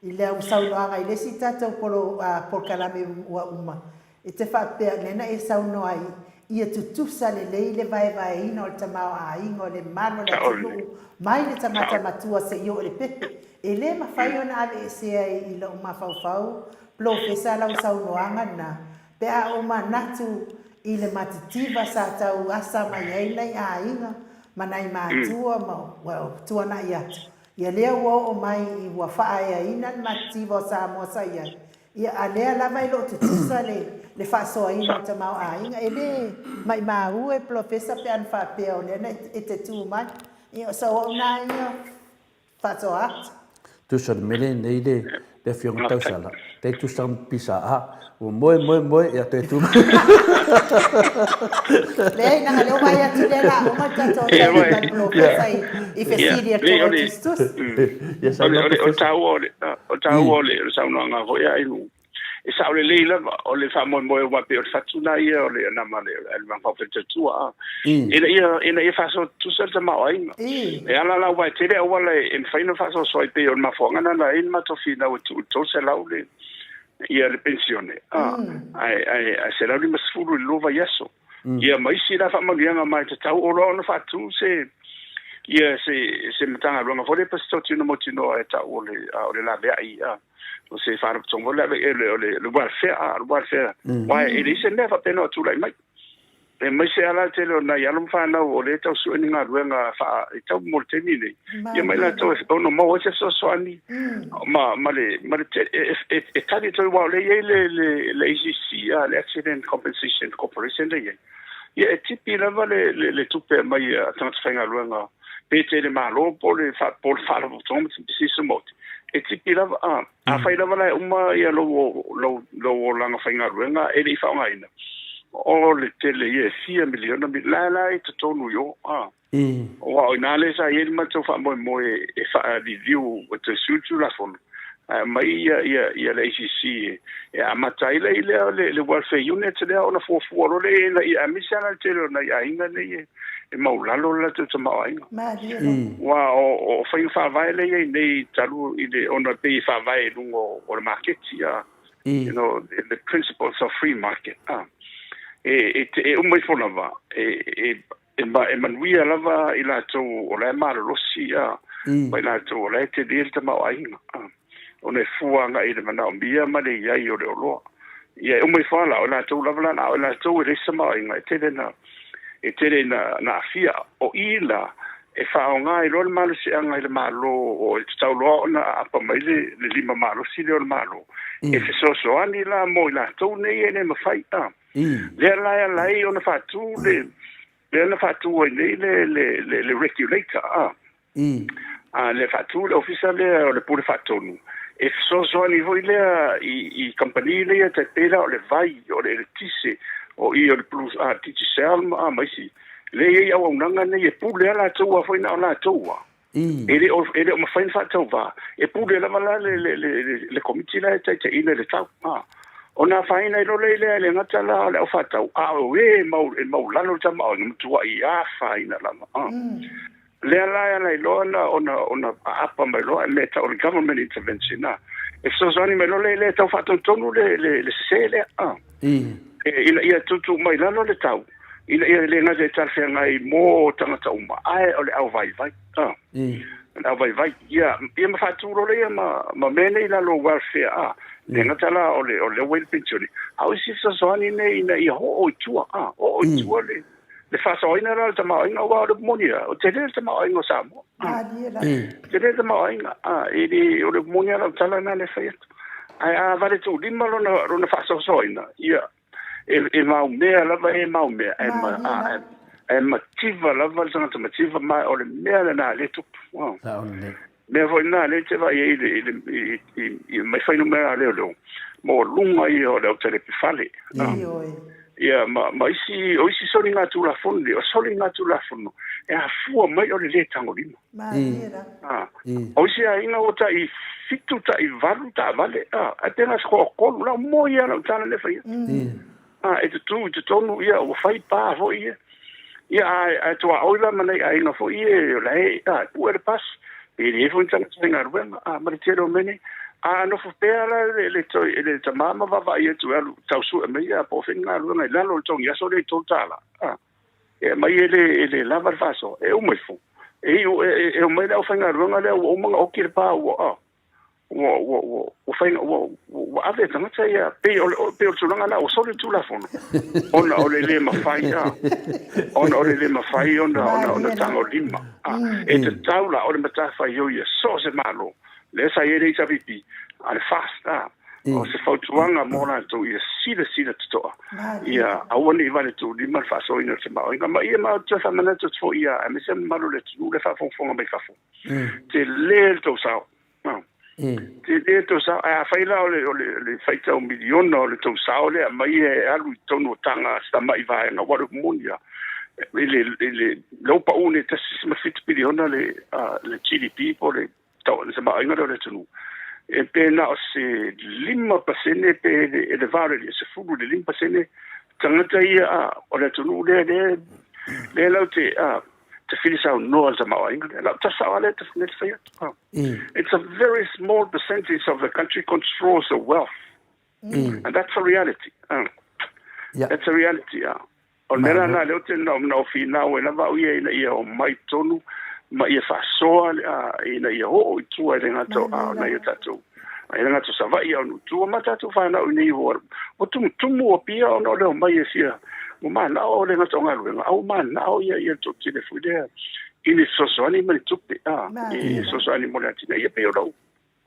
S1: i lau saunoaga i le isi tatou polo, polokalame ua uma, e te faapea, lea na e saunoa ai, ia tutusa lelei le vaevaeina o le tamaoaiga o le malu o le atunuu mai le tagata matua seia oo i le pepe. E le mafai ona aveesea i lou mafaufau, polofesa lau saunoaga lena, Pe a ou manatu i le matitiva sa tau asa mai ai nai aiga ma nai matua ma ua tuanai atu, ia lea ua oo mai i ua faaeaina le matitiva o Samoa sa i ai, ia a lea lava e le o tutusa le le faasoaina o le tamaoaiga. E le maimau e Polofesa pe ana faapea o lea na e te tu mai. Ia o sau au na ia. Faasoa atu.
S2: Tusa o le mea lenei le le afioga Tausala, tai tusa ma pisa a, ua moe moe moe ia toe tu mai.
S1: Leai, leaga lea ua vaai atu lea la uma le tatou taimi ma le polofesa i fesili a le tou tusitusi.
S2: Ia saunoa
S4: O le taua o le o le taua o le saunoaga foi a Inu e sao lelei lava o le faamoemoe aua pei o le fatu lena ia o le nama le le Vaega a ina ia ina ia faasoa tutusa le tamaoaiga. E ala la aua e tele auala e mafai ona faasoasoa ai pei o le mafuaaga lena na ai le matou finau e tuu i le 300 le ia le penisione a ae ae ae 150 i le lua vaiaso. Ia ma isi la faamanuiaga ma e tatau o loa ona faatu se ia se se Matagaluega foi lea pe se totino mautinoa e tau o le o le laveai a o se faalapotopotoga foi lea o le le welfare a le welfare aua e leai se mea faapena o tulai mai. Aemaise lava la le tele o nai alo ma fanau o lea e tau sue ni galuega faa e tau mo le taimi lenei, ia ma i latou e ono maua ai se fesoasoani ma ma le ma le e e tali atu ai aua o lea e i ai le le le ACC a le Accident Compensation Corporation lea e i ai. Ia e tipi lava le le le tupe e aumai a tagata faigaluega pe tele malo po o le po o le faalapotopotoga ma se pisinisi maoti, e tipi lava. A afai lava la e uma ia lou lou lou olaga faigaluega e le i faaaogaina, o le tele ia e fia miliona la la e i totonu i o. A aua o i ina lea sa i ai le matou faamoemoe e faaliliu e toe sui le Tulafono ae aumai ia ia ia le ACC e amata ai lea lea le, le welfare unit lea ona fuafua loa lea ina ia aemaise lava le tele o nai aiga nei e, e maulalo le latou tamaoaiga. Aua o, o faiga faavae lea i ai nei talu i le ona pei e faavae i luga o, o le maketi a you know the, the principles of free market a e, e, e uma ifo lava e, e, e, ma, e manuia lava i latou o la e malolosi a ma i latou o la e tele le tamaoaiga a. ona e fua agai i le manaomia ma le i ai o le oloa. Ia e uma ifo lava la, o i latou lava la, a o i latou e leai se tamaoaiga, e tele ina, e tele ina aafia. O i la, e faaaoga ai loa le malosiaga i le Malo, o e tatau loa ona aapa mai le, le lima malosi lea o le Malo, e fesoasoani la mo i latou nei e le mafai. A. Lea la e ala ai ona faatu le, lea na faatu ai nei le, le, le, le regulator, a. A lea faatu le ofisa lea o le Pule Faatonu, e fesoasoani foi lea i, i kamupani lea tai pei la o le vai, o le eletise, o i o le Blue, a, Digicel ma, a, ma isi. Lea e i ai auaunaga nei e pule lava latou a foi na o latou a. E le o, e le o mafai ona faatauvā. E pule lava la le, le, le, le, le komiti la e taitaiina i le tau. A. Ona afaina ai loa lea e le gata la o le aufaatau, a o e mau, e maulalo le tamaoaiga, matuai afaina lava. A. Lea la e ala ai loa ona, ona, ona aapa mai loa e mea e tau o le government intervention, a. E fesoasoani mai loa le, le tau faatonutonu le, le, le sese lea, a. E, ina ia tuutuu mai lalo le tau, ina ia le gata e talafeagai mo tagata uma, ae o le auvaivai, a. O le auvaivai, ia, ia ma faatu loa lea ma, ma mea nei i lalo o welfare, a. Le gata la o le, o le ua i le penisione, a o isi fesoasoani nei ina ia oo i tua, a, oo i tua le, le faasaoina la o le tamaoaiga, aua o le moni lava, o tele le tamaoaiga o Samoa.
S1: Malie la.
S4: Tele le tamaoaiga, a, e le, o le moni lava lau tala lena lea e fai atu. Ae a valetuulima lona, lona faasoasoaina, ia, e, e maumea lava e maumea, ae, ma, a, ae, ae mativa lava le tagata mativa, ma o le mea lena lea e tupu.
S2: Sao lelei.
S4: Mea foi lena lea e te vaai ai i le, i le, i, i, i mai fuainumera a leoleo, maualuga ia o le autalepe fale.
S1: Ioe.
S4: Ia, ma, ma isi, o isi soligatulafono nei, o soligatulafono e afua mai o le lē tagolima.
S1: Malie la.
S4: A, o isi aiga ua tai fitu, tai valu taavale, a, ae pe na o se toatolu, la moe ia lau tala lea e fai atu. A, e tutū i totonu, ia, ua fai pa foi ia. Ia, ae, ae tuaoi la ma nai aiga foi ia, o la e, a, e pue le pasi, pe le i ai foi ni tagata faigaluega, a, ma le tele o mea nei. A nofo pea la le, le, toi, le tamā ma vaavaai atu e alu tau sue mai, ia, po o fea ni galuega i lalo o le togi aso lea i $3, a, e aumai e le, e le lava le faasoa, e uma ifo. E iu, e, e, e omai le aufaigaluega lea ua uma ona oki le pa ua, a, ua, ua, ua, ua fai, ua, ua ave e tagata ia, pei o le, pei o le tulaga lena, ua soli le Tulafono, ona o le lē mafai, a, ona o le lē mafai ona, ona, ona tagolima. A, e tatau la, o le matafaioi a so o se Malo, lea sa i ai le HRPP, a le FAST, a, o se fautuaga mo latou ia silasila totoa, ia aua ne i valetuulima le faasoaina o le tamaoaiga. Ma ia ma ou te toe faamanatu atu foi ia, aemaise le mamalu o le atunuu lea e faafogafoga mai fafo, Tele le tou sao. Tele le tou sao. Ae afai la o le, o le, le faitau miliona o le tou sao lea aumai e alu i totonu o taga a si tamai vaega, aua o le upu moni lava, i le, i le, lea ua pau nei 1.7 piliona le, le GDP po o le, le tamaoaiga lea o le atunuu, e pe na o se 5% pe e le va o le 10 i le 5% tagata ia o le atunuu lea, lea, lea lau te, te fili saunoa le tamaoaiga lea. Lau tala sao lava lea te fai atu. It's a very small percentage of the country controls the wealth. And that's a reality. That's a reality. O le mea la lena lea ou te na finau ai lava au ia ina ia omai tonu ma ia faasoa ina ia oo i tua e le gata o nai o tatou e le gata o Savaii a o nuu tua ma tatou fanau i nei ua tumutumu o Apia ona o le omai e fia ua manao o le gata o galuega a ua manao ia ia le toatele foi lea i ni fesoasoani ma ni tupe a i fesoasoani mo le atinae ia pei o lau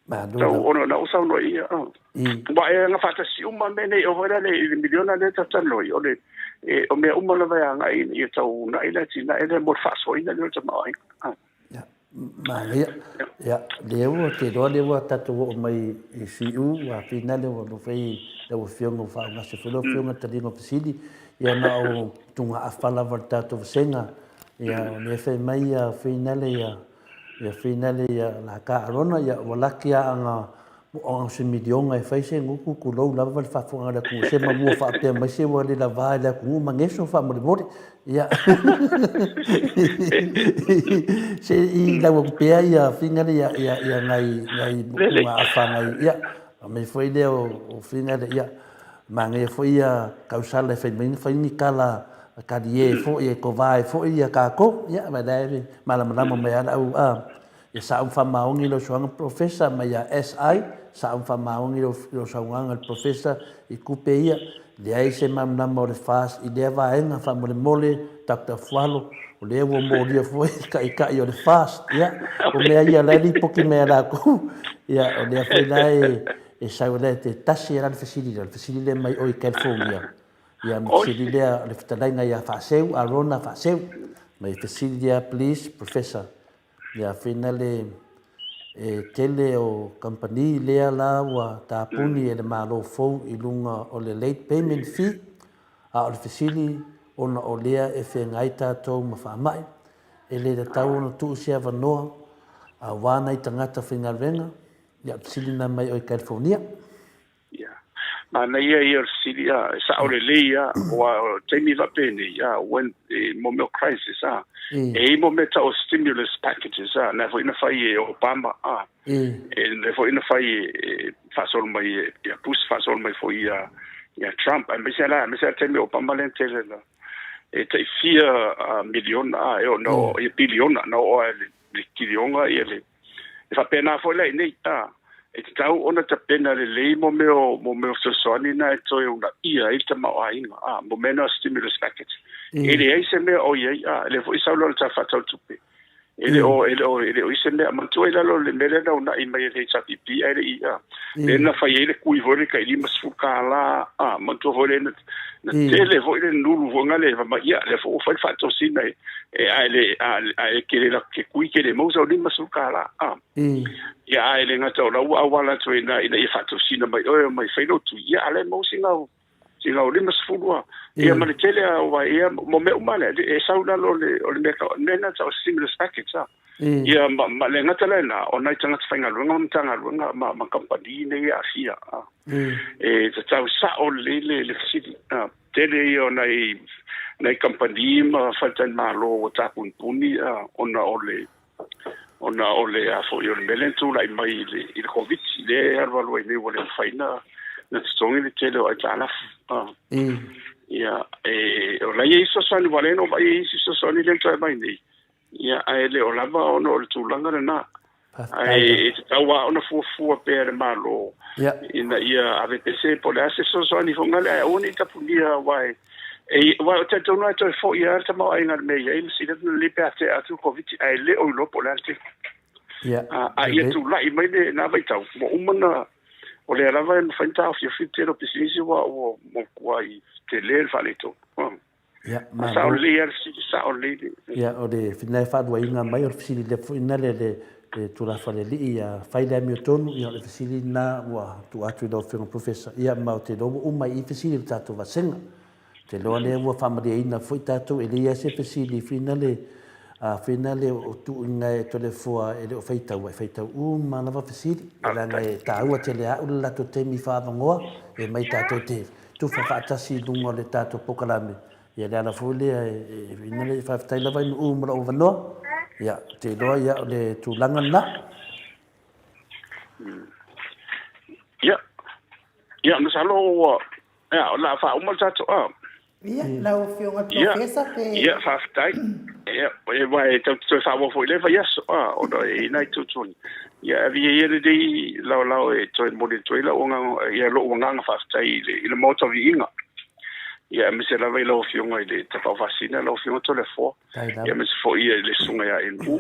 S4: tau ona na ou saunoa ia a ua e gafaatasi uma mea nei o foi la le i le miliona lea tatou talanoa ai o le o mea uma lava e agai ina ia tau uunai le atinae lea mo le faasoaina lea o le tamaoaiga.
S2: Ia, manaia. Ia, lea ua te iloa lea ua tatou oo mai i Siu, ua finale ua nofo ai lau Afioga ua faaugase foi lau Afioga i le taliga o fesili. Ia na o tugaafa lava le tatou vasega. Ia, o lea e fai mai ia finale ia, ia finale ia la ka Arona, ia ua laki lava aga o se miliona e fai se gutu, tulou lava le faafofoga a le atunuu, se mamua faapea mai se ua le lava i le atunuu ma geso faamolemole. Ia, se i lau atu pea ia finale ia, ia, ia ngai, ngai mugaafa ngai, ia, aumai foi lea o, o finale, ia, manaia foi ia tausala e fai mai na fai ni tala talie foi e kovā ai foi ia kākou, ia, ma la e malamalama mai lava lau, a, Ia sa ou faamaoni i lau suaga Professor mai ia SI Sao ma faamaoni i lau saunoaga le Professor i tupe ia, leai se malamalama o le FAST i lea vaega, faamolemole Doctor Fualo, o lea ua molia foi le taitai o le FAST, ia, o mea ia o la e lipoti mai e latou, ia, o lea foi la e sau ai la, e tasi lava la le fesili lea, o le fesili lea mai o i California, ia, ma fesili lea o le fetalaiga ia Faaseu, Arona Faaseu, mai fesili lea please Professor, Ia fina le e tele o kamupani lea la ua tapuni e le Malo fou i luga o le late payment fee, a o le fesili ona o lea e feagai tatou ma faamai, e le tatau ona tuu se avanoa aua nai tagata faigaluega, ia o le fesili lena mai oe i California.
S4: Ia. Manaia ia o le fesili, a, e sao lelei a, aua o taimi faapenei, a, when, e, mo mea o crisis, a, e i ai mo mea tau o stimulus packages, a, na foi na fai e Obama, a, e, na foi na fai e, e faasolo mai e, ia Bush, faasolo mai foi ia, ia Trump, aemaise la, aemaise lava le taimi o Obama lea na tele na, e tai fia miliona, a, e oo na oo, ia piliona, na oo lava i le, le kilioga, ia le, E faapena foi la i inei, a, e tatau ona tapena lelei mo mea o, mo mea o fesoasoani na e toe uunaia ai le tamaoaiga, a, mo mea na o stimulus package. E leai se mea o i ai, a, e le foi sau loa le Tala Faatatau o le Tupe. E le o, e le o, e le o i ai se mea. Manatua i lalo le mea lea na uunai mai e le HRPP ae le i, a, lea na fai ai le kui foi lea tai $50, a, manatua foi lea na, na tele foi le nulu foi na le fai mai, ia, lea foi ua fai le faatosina e, e ae le ae ke le ke kui ke le mau sau $50 a ia ae le gata o la ua auala atu ai na ina ia faatosina mai oe mai fai lou tui ia ale mau sina sina o 50 a ia ma le tele a wa ia mo mea uma le e sau lalo le o le mea ka mea na tau stimulus package a ia ma, ma le gata le na o nai tagata faigaluega ma Matagaluega ma ma kamupani nei e aafia a e tatau sao lelei le le fesili a Tele ia o nai nai kamupani ma faletalimalo ua tapunipuni ona o le ona o le a foi o le mea lea na tulai mai i le i le Koviti lea e alualu ai nei ua le mafai na na totogi le tele o aitalafu. Ia e o la e i ai fesoasoani aua o lea na ou vaai e i ai isi fesoasoani lea na toe aumai nei. Ia, ae le o lava ona o le tulaga lena. Ae e tatau lava ona fuafua pea e le Malo ina ia ave pea se, po o le a se fesoasoani foi lea, ae aua ne i tapunia aua e, aua e talitonu lava e toe foi lava le tamaoaiga i le mea e i ai ma sili atu lelei pe a tea atu le Koviti ae le o iloa po o le a le taimi. A ia tulai mai lena vaitau, ua uma ona, o lea lava e mafai ona taofiofi le tele o pisinisi aua ua matuai tele le faaletonu.
S2: Ia, malo.
S4: Sao lelei lava le fesili, sao lelei le...
S2: Ia, o le na e faaluaina mai, o le fesili lea foi na le, le, le tulafa le alii ia fai le amiotonu, ia o le fesili na ua tuu atu i lau Afioga Professor. Ia, ma ou te iloa ua uma i i fesili o le tatou vasega. Ou te iloa lea ua faamalieina foi tatou, e leai lava se fesili fina le, a fina le o tuuina e Toleafoa e le o faitau, e faitau uma lava fesili, leaga e taua tele au le latou taimi faaavanoa, e mai tatou te tufa faatasi i luga o le tatou polokalame, ia le ala foi lea e ina le faafetai lava i Nu'u mo lou avanoa. Ia, ou te iloa ia o le tulaga lena.
S4: Ia, ia masalo ua, ia, o le a faauma le tatou, a.
S1: Ia, lau Afioga i le Polofesa pe...
S4: Ia, faafetai. Ia, aua e tatou te toe faaauau foi i lea vaiaso, a, ona e i ai nai tuatuaga. Ia, avia ia lenei laolao e toe momoli atu ai lau agaga, ia lou agaga faafetai i le, i le Maota Viiga. Ia, aemaise lava i lau Afioga i le Tapaau Faasisina, lau Afioga Toleafoa, ia aemaise foi i le Susuga ia Inu,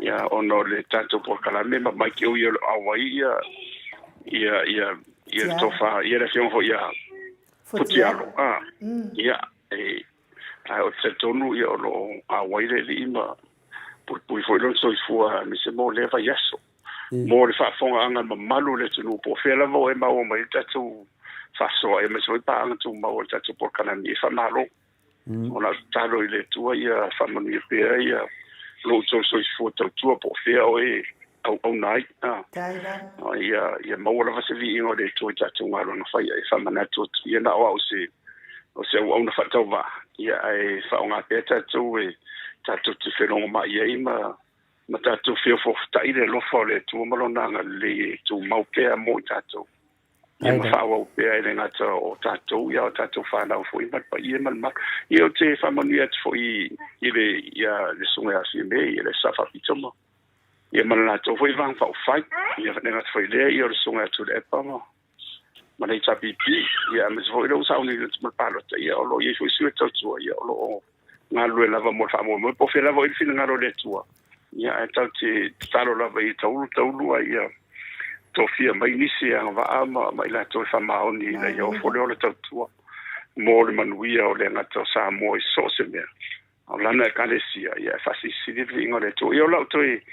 S4: ia, ona o le tatou polokalame ma maitio ia o lo o auai ia, ia, ia, ia le tofa, ia le Afioga foi ia Futialo, a, ia, e, ae ou te talitonu ia o lo o auai le Alii ma puipui foi lona soifua aemaise mo lea vaiaso. Mo le faafofogaaga mamalu o le atunuu, po o fea lava o e maua mai ai le tatou faasoa, aemaise foi paaga tumau a le tatou polokalame, e faamalo. O lau tatalo i le Atua ia faamanuia pea ia lo outou soifua tautua po o fea o e auauna ai. Ia, ia maua lava se viiga o le Atua i tatou galuega fai, e faamanatu atu ia na o au se o se auauna faatauvaa, ia ae faaaoga pea tatou e tatou te felogoma'i ai ma ma tatou feofoofota'i le alofa o le Atua ma lona agalelei e tumau pea mo i tatou. Ia ma faaauau pea e le gata o tatou, ia o tatou fanau foi ma le paia ma le mamalu. Ia ou te faamanuia atu foi i le, ia le Susuga ia Fiame, ia le Sa Faapito ma. Ia ma le latou foi Vaega Faaupufai. Ia le gata foi i lea, ia o le Susuga ia Tuilaepa ma ma le HRPP, ia aemaise foi lea ua sauniuni atu ma le palota, ia o lo o i ai foi sui o le tautua, ia o lo o galulue lava mo le faamoemoe, po o fea lava o i ai le finagalo o le Atua, ia ae tatou te tatalo lava ia taulu taulu a ia tofia mai nisi e agavaa ma, ma i latou e faamaoni ina ia ofo le ola tautua mo le manuia o le gata o Samoa i so o se mea. O lana Ekalesia, ia e faasilisili le viiga o le Atua. Ia o lau toe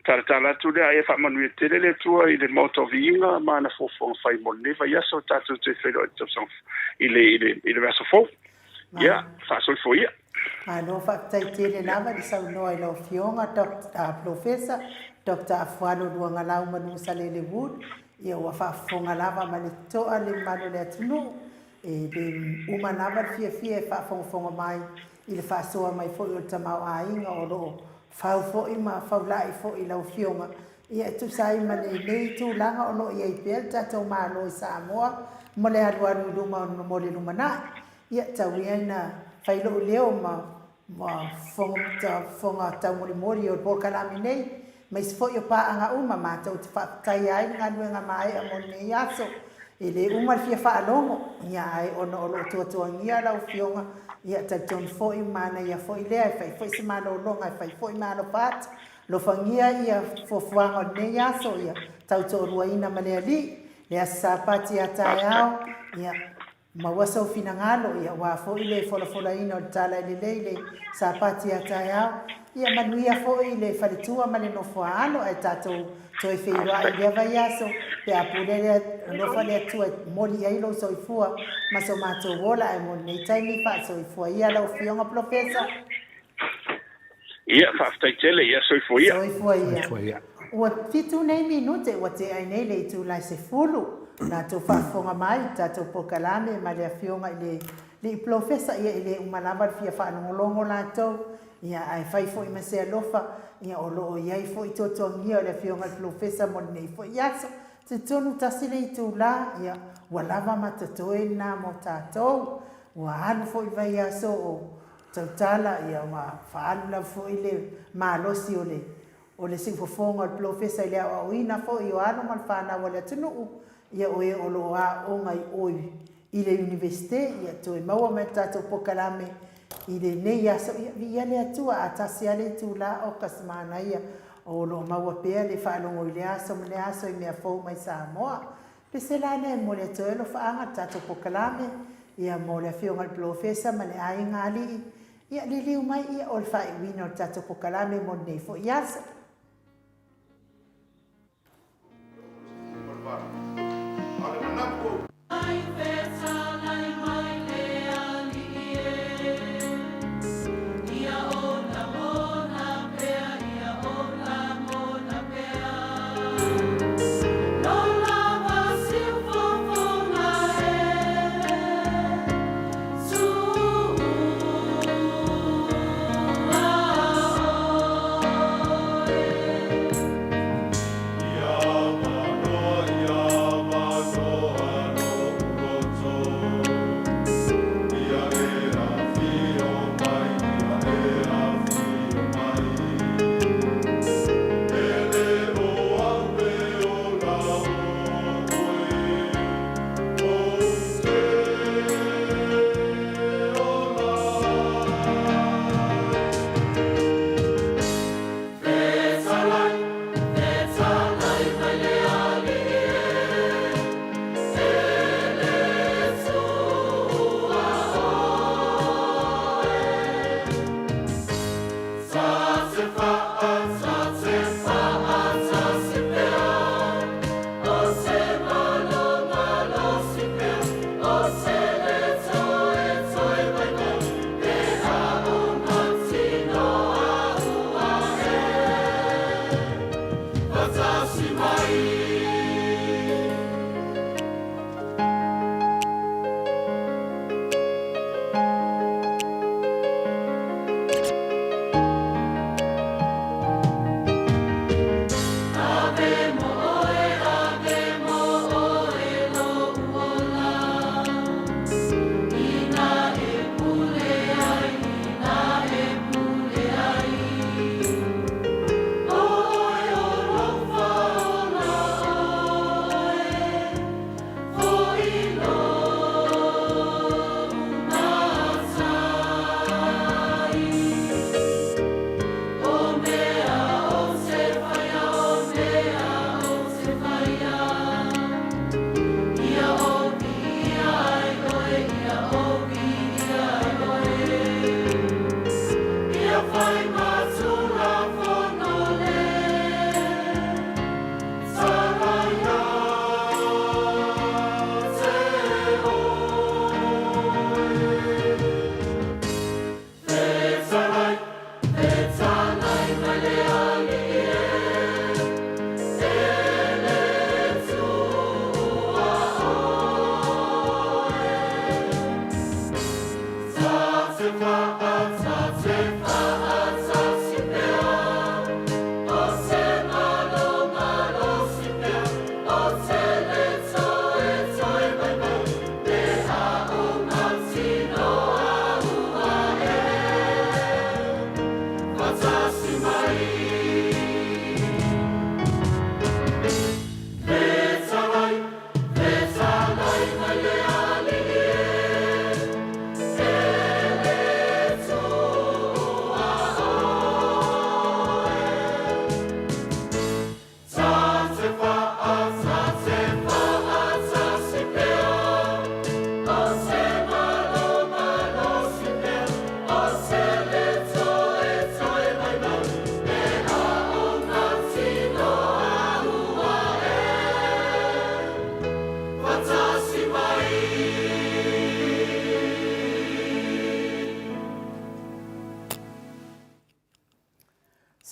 S4: talatala atu lea, ae ia faamanuia tele le Atua i le Maota o Viiga ma ana fuafuaga fai mo lenei vaiaso, tatou toe feiloai i le tausaga i le i le i le vaiaso fou. Ia, faasoifua ia.
S1: Malo faafetai tele lava le saunoa i lau Afioga Polofesa Doctor Afualo Luagalau Manusalele Wood. Ia ua faafofoga lava ma le totoa le mamalu o le atunuu. E le uma lava le fiafia e faafogafoga mai i le faasoa mai foi o le tamaoaiga o lo o fau foi ma faulai foi i lau Afioga, ia e tusa ai ma lenei tulaga o lo o i ai pea le tatou Malo i Samoa mo le alualu i luma mo le lumanai. Ia, tau ia ina fai lou leo ma ma fofoga taumolimoli o le polokalame nei, ma isi foi o paaga uma matou te faafetaia ai le galuega maea mo lenei aso. E le uma le fia faalogo, ia ae ona o lo o tuatuagia lau Afioga, ia talitonu foi manaia foi lea e fai foi se malologa e fai foi ma alofa atu. Alofagia ia fuafuaga o lenei aso, ia tautoaluaina ma le Alii, le Aso Sapati a taeao, ia Maua sou finagalo, ia aua foi le folafolaina o le tala lelei le Sapati a taeao. Ia manuia foi le faletua ma le nofoaalo ae tatou toe feiloai i lea vaiaso pe a pule le alofa le Atua e momoli i ai lou soifua ma so matou ola ae mo lenei taimi faasoifua ia lau Afioga Polofesa.
S4: Ia, faafetai tele, ia soifua ia.
S1: Soifua ia. Ua 7 nei minute ua tea ai nei le itulai 10. Latou faafofoga mai i le tatou polokalame ma le Afioga i le Alii Polofesa, ia e le uma lava le fia faalogologo latou, ia ae fai foi ma se alofa, ia o lo o i ai foi tuatuagia o le Afioga i le Polofesa mo lenei foi aso. Talitonu tasi le itula, ia ua lava ma totoe lena mo tatou. Ua alu foi le vaiaso o Tautala, ia ua faaalu lava foi le malosi o le o le siufofoga o le polofesa i le aoaoina foi o alo ma le fanau a le atunuu, ia o e o lo o aooga i o i le Iunivesite, ia toe maua mai le tatou polokalame i lenei aso, ia viia le Atua, a tasi lava le itula, oka se manaia o lo o maua pea le faalogo i lea aso ma lea aso i mea fou mai Samoa. Pese la lea e momoli atu ai alofaaga le tatou polokalame, ia mo le Afioga i le Polofesa ma le aiga alii, ia liliu mai ia o le faaiuina o le tatou polokalame mo lenei foi aso.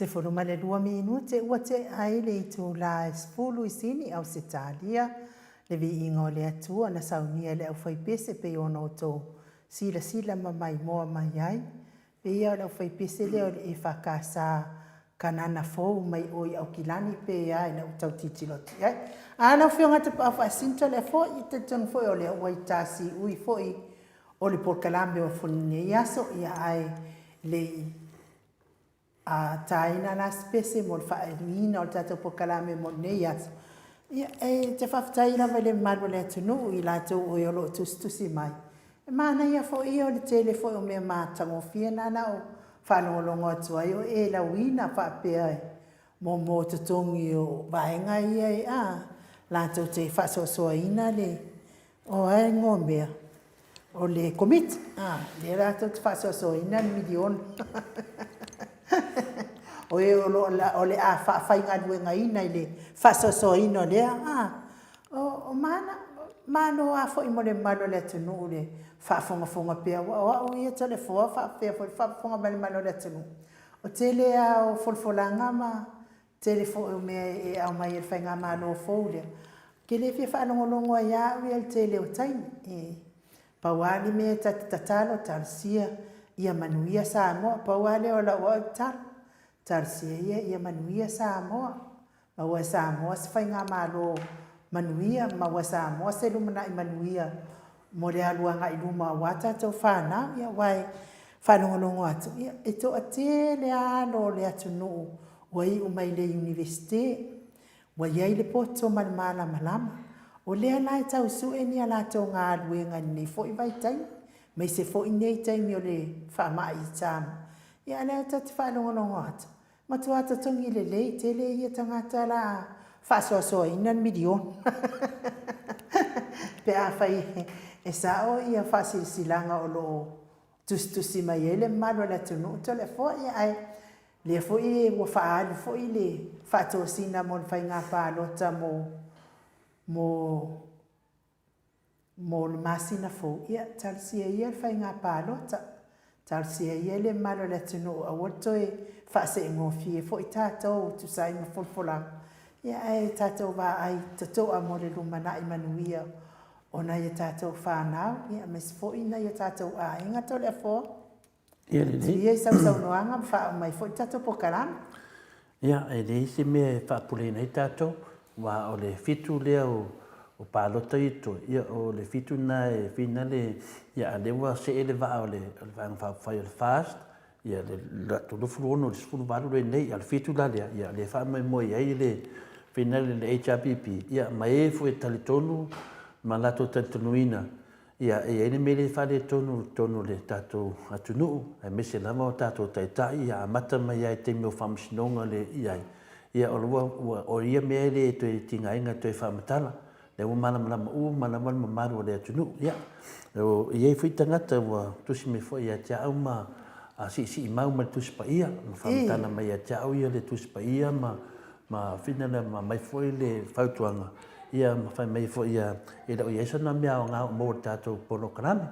S1: 12 minute ua tea ai le itula e 10 i Sini, Ausetalia, le viiga o le Atua na saunia e le aufaipese pei ona outou silasila ma maimoa mai ai. Pei o le aufaipese lea o le EFKS Kanana Fou mai o i Aukilani pe a ina ua tau tilotilo atu i ai. A lau Afioga Tapaau Faasinto lea foi, e talitonu foi o lea ua i ta siui foi o le polokalame o lenei aso, ia ae le i a taina la se pese mo le faaaliina o le tatou polokalame mo lenei aso, ia e te faafetai lava i le mamalu o le atunuu i latou o e o lo o tusitusi mai. E manaia foi ia o le tele foi o mea matagofie na na ou faalogologo atu ai o e lauina faapea e mo totogi o vaega ia e a latou te faasoasoaina le o a e igoa o mea o le Komiti a lea latou te faasoasoaina le miliona o e o le a faafaigaluegaina i le faasoasoaina o lea a o mana malo a foi mo le mamalu o le atunuu le faafogafoga pea aua o au ia Toleafoa faapea foi le faafofoga mai le mamalu o le atunuu o tele a o folafolaga ma tele foi o mea e aumai e le faigamalo fou lea, ou te le fia faalogologo ai lava au ia i le tele o taimi. E pau lava le mea ta te tatalo, talosia ia manuia Samoa. Pau lava lea o lau au tatalo, talosia ia ia manuia Samoa. Maua e Samoa se faigamalo manuia, maua e Samoa se lumanai manuia mo le alu agai i luma aua tatou fanau. Ia aua e faalogologo atu, ia e toatele lava alo o le atunuu ua iu mai i le Iunivesite, ua i ai le poto ma le malamalama. O lea la e tau sue ni a latou galuega i lenei foi vaitaimi, aemaise foi nei taimi o le faamai i Samoa. Ia a o lea ta te faalogologo atu, Matua totogi lelei tele ia tagata la faasoasoaina le miliona pe afai e sao ia faasilasilaga o lo o tusitusi mai ai le mamalu o le atunuu Toleafoa ia ae lea foi ua faaalu foi le faatosina mo le faiga palota mo mo Mo le masina fou, ia, talosia ia le faiga palota. Talosia ia le mamalu o le atunuu aua le toe faaseegofie foi tatou e tusa ai ma folafolaga, ia ae tatou vaai totoa mo le lumanai manuia o nai a tatou fanau, ia aemaise foi nai o tatou aiga Toleafoa.
S2: Ia lelei.
S1: Tuia i sau saunoaga ma faauma mai foi le tatou polokalame.
S2: Ia, e leai se mea e faapuleina ai tatou, aua o le fitu lea o palota ia totoe, ia o le fitu lena e finale, ia a o lea ua see le vaa o le Vaega Faaupufai o le FAST, ia le 26 i le 18 lenei, a o le fitu la lea, ia lea e faamoemoe i ai le finale le HRPP, ia ma e foi e talitonu ma latou talitonuina Ia, e i ai le mea lea e faaletonu i totonu o le tatou atunuu, aemaise lava o tatou taitai, ia amata mai lava i taimi o faamasinoga le i ai, ia o la ua, o ia mea e le toe tigaina e toe faamatala, lea ua malamalama uma lava le mamalu o le atunuu. Ia, e i ai foi tagata ua tusi mai foi ia te au ma siisii mau ma le Tusi Paia, ma faamatala mai ia te au ia le Tusi Paia ma ma finala ma aumai foi le fautuaga, ia ma fai mai foi ia, e le o i ai sona mea aoga o maua i le tatou polokalame.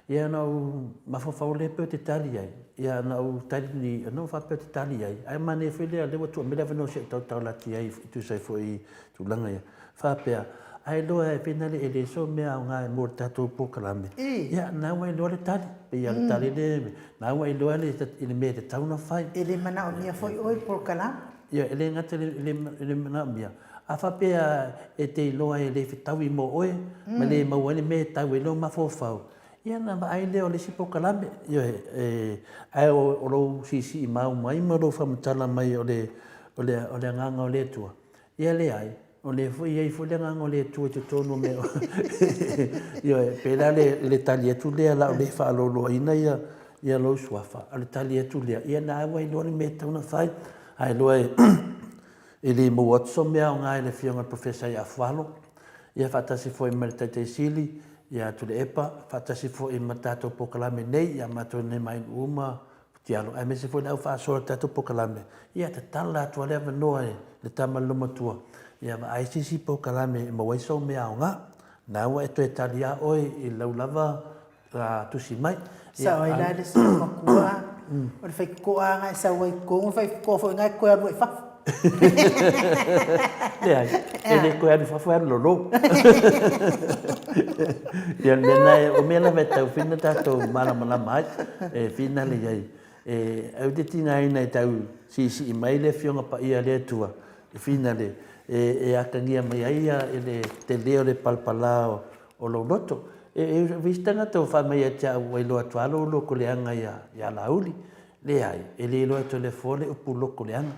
S2: Ia ona ou mafaufau lea pe ou te tali ai, ia ona ou tali, ona ou faapea ou te tali ai, ae manaia foi lea, lea ua tuu mai le avanoa se i ou tautau atu ai e tusa ai foi i tulaga ia. Faapea, ai loa e finale e le so mea aoga e maua i le tatou polokalame, ia na ua iloa le tali, pei lava o le tali lea, na ua iloa le mea e tatau ona fai.
S1: E le manaomia foi oe i le polokalame.
S2: Ia, e le gata i le manaomia, a faapea e te iloa e le fetaui mo oe, ma le maua ai le mea e tau ai lou mafaufau, ia ona vaai lea o le isi polokalame. Ioe, ae o lou siisii mau mai ma lou faamatala mai o le agaga o le Atua, ia leai, o lea foi e i ai foi le agaga o le Atua i totonu o mea. Ioe, pei la le tali atu lea, o le a ou le faaloaloaina ia lou suafa, a o le tali atu lea, ia na ua iloa le mea e tatau ona fai. Ae iloa e le maua atu sau mea aoga i le Afioga i le Professor ia Afualo, ia faatasi foi ma le Taitai Sili ia Tuilaepa, faatasi foi ma le tatou polokalame nei ia matou nei ma Ainuu ma Futialo, aemaise foi le au faasoa o le tatou polokalame, ia tatala atu lava le avanoa e le tama le loomatua, ia vaai se isi polokalame e maua ai sou mea aoga. Na ua e toe tali lava oe i lau lava tusi mai.
S1: Sao ai la le isi loomatua. O le faitotoa lava na e sau ai i totonu, o le faitotoa foi na e toe alu ai i fafo.
S2: Leai, e le toe alu i fafo e alu lolo. Ia o le mea lena, o mea lava e tatau foi ona tatou malamalama ai, e finale i ai. E au te tigaina e tau siisii mai le Afioga Paia a le Atua e finale e atagia mai ai le tele o le palapala o lou loto. E ui se tagata ua fai mai ia te au ua iloa atu lava lou loto leaga ia Laauli. Leai, e le iloa e Toleafoa le upu loto leaga.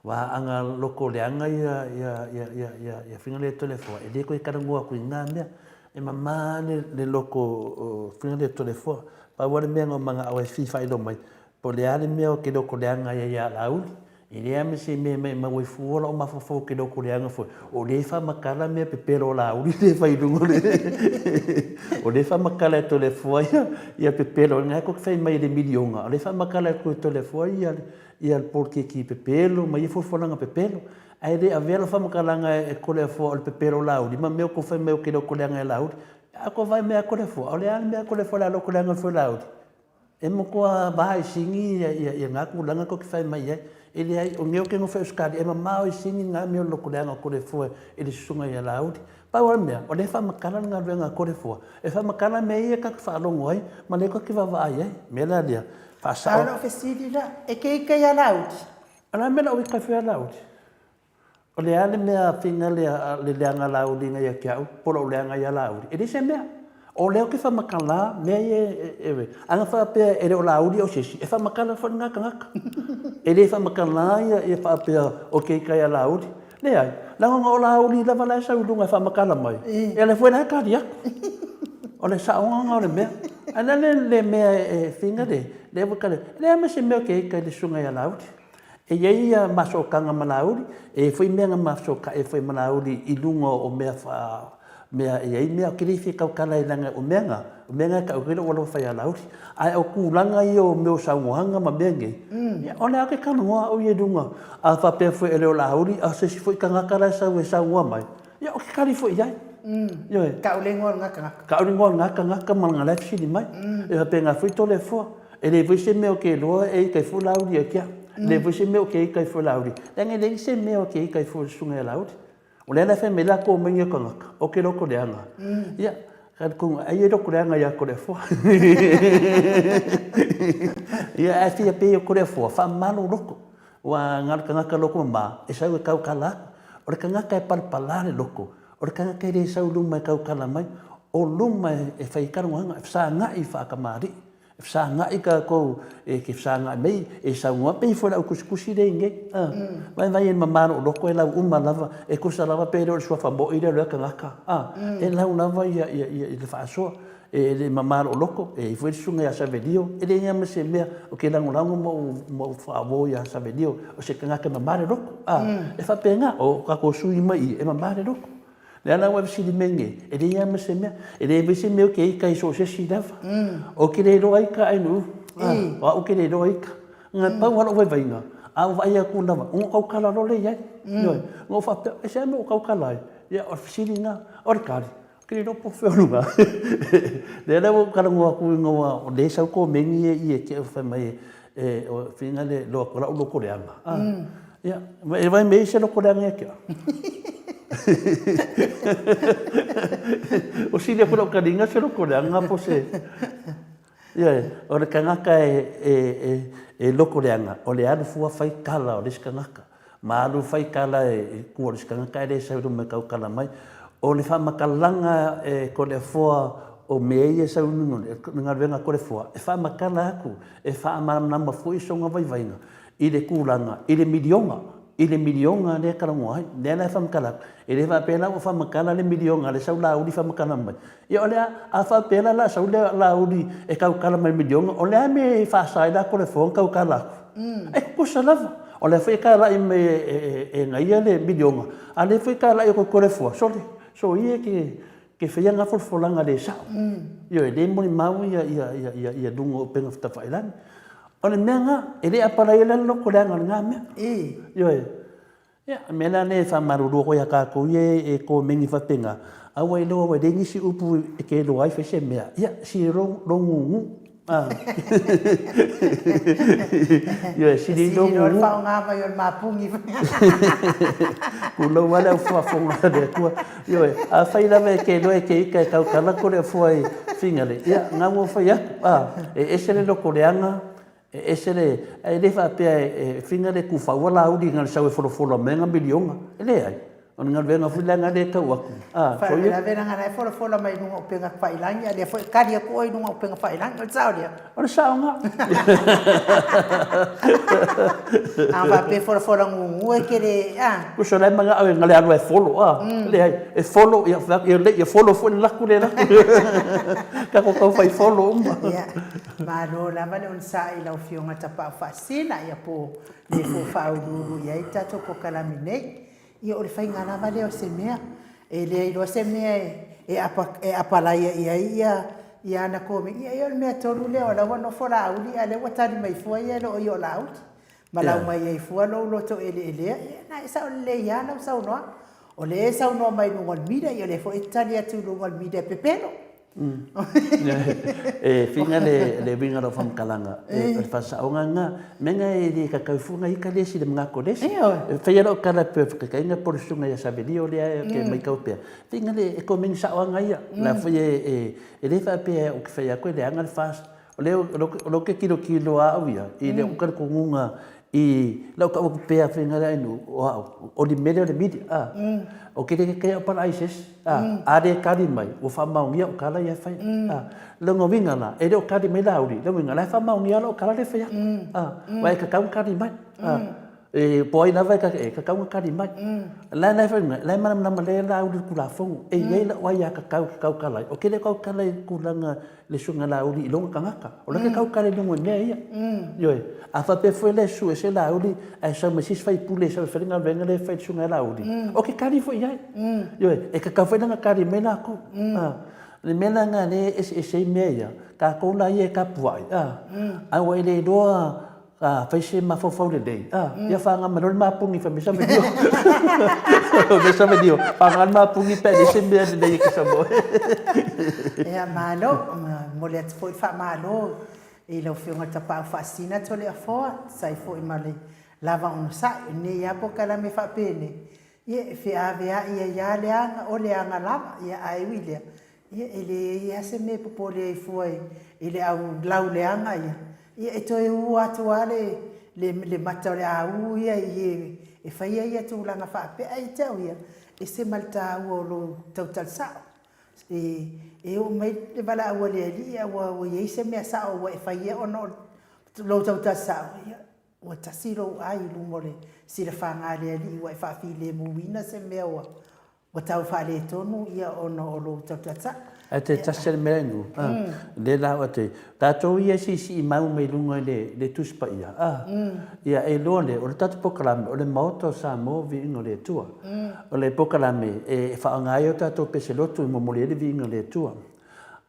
S2: Aua a na loto leaga ia Figa lea Toleafoa, e le toe talanoa atu i na mea. E mama le loto o Figa lea Toleafoa. Pau lava le mea na ou manao ai e fia faailoa mai, po o le a le mea ou te loto leaga ai ia Laauli, E leai ma se mea e maumau ai fua lou mafaufau ou te le o kuleana foi, o lea e faamatala mea pepelo o Laauli lea e fai i luga o le O lea e faamatala e Toleafoa ia ia pepelo, lena tou te fai mai i le miliona, o lea e faamatala atu e Toleafoa ia ia le poloketi pepelo ma ia folafolaga pepelo. Ae le avea lau faamatalaga e Toleafoa o le pepelo o Laauli ma mea o tou fai mai ou te le o kuleana ia Laauli. A tou vaai mai ia Toleafoa, o le a le mea a Toleafoa o le a lotoleaga ai fua i Laauli? E matua va i sini ia na tulaga tou te fai mai ai. E leai, o mea ou te nofo i Ausetalia, e mamao i sini na mea o le lotoleaga o Toleafoa i le susuga ia Laauli. Pau lava le mea, o lea e faamatala le galuega a Toleafoa, e faamatala mea ia tatou te faalogo ai ma lea tatou te vaavaai ai. O le mea la lea, faasao.
S1: A o lau fesili la, e te ita ia Laauli?
S2: O le a le mea o le a ou ita ai fua ia Laauli? O le a le mea finga lea, le leaga lauliga ia te au, po o lou leaga ia Laauli? E leai se mea. O lea ou te faamatala mea ia e, a na faapea e le o Laauli o se isi, e faamatala foi lena tagata. E le faamatala ia faapea o ke ita ia Laauli. Leai, leaga ona o Laauli lava la e sau i luga e faamatala mai, ia lea foi la e tali atu. O le saoga lena o le mea. Ae o le a le mea e finga le, lea ua tali atu, e leai ma se mea o ke ita i le susuga ia Laauli. E i ai ia masotaga ma Laauli, e i ai foi mea na masotai ai foi ma Laauli i luga o mea faa, mea e i ai mea ou te le fia tautala ai leaga o mea na, o mea na e tau ai lou alofa ia Laauli. Ae o tulaga ia o mea o saunoaga ma mea nei, ia o lea ou te talanoa au ia i luga, a faapea foi e le o Laauli a o se isi foi tagata la e sau e saunoa mai, ia ou te tali foi i ai.
S1: Ioe. Tau le igoa o lena tagata.
S2: Tau le igoa o lena tagata ma lana la e fesili mai. E faapena foi Toleafoa. E leai foi se mea o ke iloa e ita ai fua Laauli ia te au. E leai foi se mea o ke ita ai fua Laauli. Leaga e leai se mea o ke ita ai fua i le susuga ia Laauli. O lea la e fai mai latou mai ia tagata, o ke loto leaga. Ia, talitonu ai e loto leaga ia Toleafoa. Ia, ae fia pei o Toleafoa, faamalo loto. Ua na o le tagata loto mama e sau e tautala atu. O le tagata e palapala le loto, o le tagata e le sau i luma e tautala mai, o luma e fai ai talanoaga, e fesagai faatamalii. E fesagai tatou e te fesagai mai, e saunoa pei foi o le au tusitusi lea i inei. A, vaivai e mama lou loto e lau uma lava, e tusa lava pe le o le suafa moi lea o lea tagata. A, e lau lava ia, ia, ia i le faasoa. E le mama lou loto, e i ai foi le susuga ia Savelio, e leai lava ma se mea ou te lagolago ma ou, ma ou faauo ia Savelio, o se tagata e mama le loto. A, e faapena, o tatou sui mai i i, e mama le loto. Lea la ua e fesili mai nei, e leai lava ma se mea. E leai foi se mea ou te ita i so o se isi lava. Ou te le iloa ita Ainuu. O au ou te le iloa ita. Na pau lava lou vaivaiga, a ou vaai atu lava, ona tautala loa lea i ai. Ioe. Ona ou faapea, e se mea ua tautala ai? Ia, o le fesili lena. O le tali, ou te le iloa po o fea o luga. Lea la ua ou talanoa atu ina ua, o lea e sau komeni ia i e te au fai mai e, o fina le loa atu lau loko leaga. Ia, e vai me se loko leaga ia te au. O sili aku lau taliga se loko leaga po se... Ioe, o le tagata e, e, e, e loko leaga, o le alu fua fai tala o le isi tagata. Ma alu fai tala e, i tua o le isi tagata ae le sau i luma e tautala mai. O le faamatalaga e Toleafoa o mea ia e sau i luga o le galuega a Toleafoa, e faamatala atu, e faamalamalama foi sona vaivaiga i le tulaga i le miliona, i le miliona lea e talanoa ai. Lea la e faamatala atu, e le faapea la ua faamatala le miliona lea sau Laauli faamatala mai. Ia o le a, a faapea la o le a sau le Laauli e tautala mai i le miliona, o le a le mea e faasa ai la Toleafoa ona tautala atu? E tutusa lava. O lea foi e talai mai e gaia le miliona, a o lea foi e talai atu e Toleafoa, sole, soia e te Ke whaia nga folafolaga le sao. Ioe, le molimau ia, ia, ia, ia, ia luga o upega whatafailagi. O le mea nga, e le apala ia le loko leaga o le nga mea. Ioe. Ia, mea la le whamarurua koe a kākou ia e kōmeni whapenga, aua i loa, ua le nisi upu e ke loa ai whai se mea. Ia, si rongungu. Ioe, sili i lou
S1: gugu. Le faaaoga mai o le mapugi.
S2: Tulou lava le au faafofoga a le Atua. Ioe, afai lava e te iloa e te ita e tautala atu le afua i Finale, ia, na ua fai atu, a, e ese le lotoleaga, e ese le, ae le faapea e Finale e tufaua Laauli na o le sau e folafola mai ana miliona. E leai. O le galuega foi lea e tau atu.
S1: Ah, Faalavelave leaga la e folafola mai luga o upega tafailagi, a o lea foi e tali atu oe i luga o upega tafailagi. O le sao lea?
S2: O le sao lena.
S1: A faapea e folafola gugu e te le, a.
S2: Tusa o la e manao e na le alu e folo, a. Leai, e folo, ia, fai atu, ia lei, ia folo foi le laku le laku. Tatou tau fai folo uma.
S1: Ia, malo lava le onosai i lau Afioga Tapaau Faasisina, ia po o le foi faauluulu i ai le tatou polokalame nei. Ia o le faiga lava lea o se mea. E le iloa se mea e e apalaia i ai ia ia ana komiti. Ia o le mea tonu lea o la ua nofo Laauli a o lea ua tali mai fua ia e le o ia o Laauli. Ma lau mai ai fua lou loto eleelea. Ia na e sao lelei lava lau saunoaga. O lea e saunoa mai i luga o le media, ia o lea foi e tali atu i luga o le media e pepelo.
S2: E whina le uiga o lau faamatalaga, o le faasaoga lena, mea na e le tatau fua ona ita le isi i le manatu o le isi. E fai lava lau tala e pei o le faataitaiga po o le susuga ia Savelio lea ou te matau pea, whina le komeni sao lava ia. O la foi e le faapea ou te fai atu e leaga le FAST. O lea ou te tilotilo lava au ia i lou talitonuga i lau tau atu pea faiga lea inu o au, o le mea lea o le media, a. Ou te le kekea au pala ai se isi, a. A le tali mai, ua faamaonia au tala ia e fai, a. Lona uiga la, e le o tali mai Laauli, lona uiga, o la e faamaonia lau tala lea e fai atu, a. Aua e tatau ona tali mai, a. E po o ai lava e tatau ona tali mai. La e fai mai, la e malamalama lelei Laauli i le Tulafono, e i ai lau aiatatau ou te tautala ai. Ou te le tautala i le tulaga i le susuga ia Laauli i lona tagata. O la e te tautala i luga o mea ia. Ioe. A faapea foi la e sue ese Laauli ae sau ma se isi faipule e sau e fai le galuega lea e fai e le susuga ia Laauli, ou te tali foi i ai. Ioe. E tatau foi la ona tali mai latou. O le mea la lena o lea e eseese ai mea ia, tatou la ia e tapuai, a ua e le iloa A fai se mafaufau lelei, a, ia faga mai loa le mapugi fai mai Savelio. Fai mai Savelio, faga le mapugi pe a leai se mea lelei e te sau ai.
S1: Ia, malo, momoli atu foi le faamalo i lau Afioga i le Tapaau Faasisina Toleafoa, tusa ai foi ma le lava onosai. O lenei lava polokalame faapenei, ia e feaveai ai lava le aga, o le aga lava, ia ae ui i lea, Ia, e leai lava se mea e popole ai fua i le au lauleaga ia, ia e toe u atu lava le, le, le mata o le a u ia i e e faia ia tulaga faapea. Ae ia te au ia, ese ma le taua o lou tautala sao. E, e oo mai le valaau a le Alii a ua, ua i ai se mea sao ua e faia ona o lou tautala sao, ia, ua tasi lou ai i luma o le silafaga a le Alii ua e faafilemuina se mea ua, Ua tau faaletonu ia ona o lou tautata.
S2: Ae te tasi le mea inu, a, le la o te, tatou ia siisii mau mai luga i le Tusi Paia, a, ia e iloa lea, o le tatou polokalame, o le Maota o Samoa Viiga o le Atua. O le polokalame e faaaoga ai o tatou peselotu e momoli ai le Viiga o le Atua.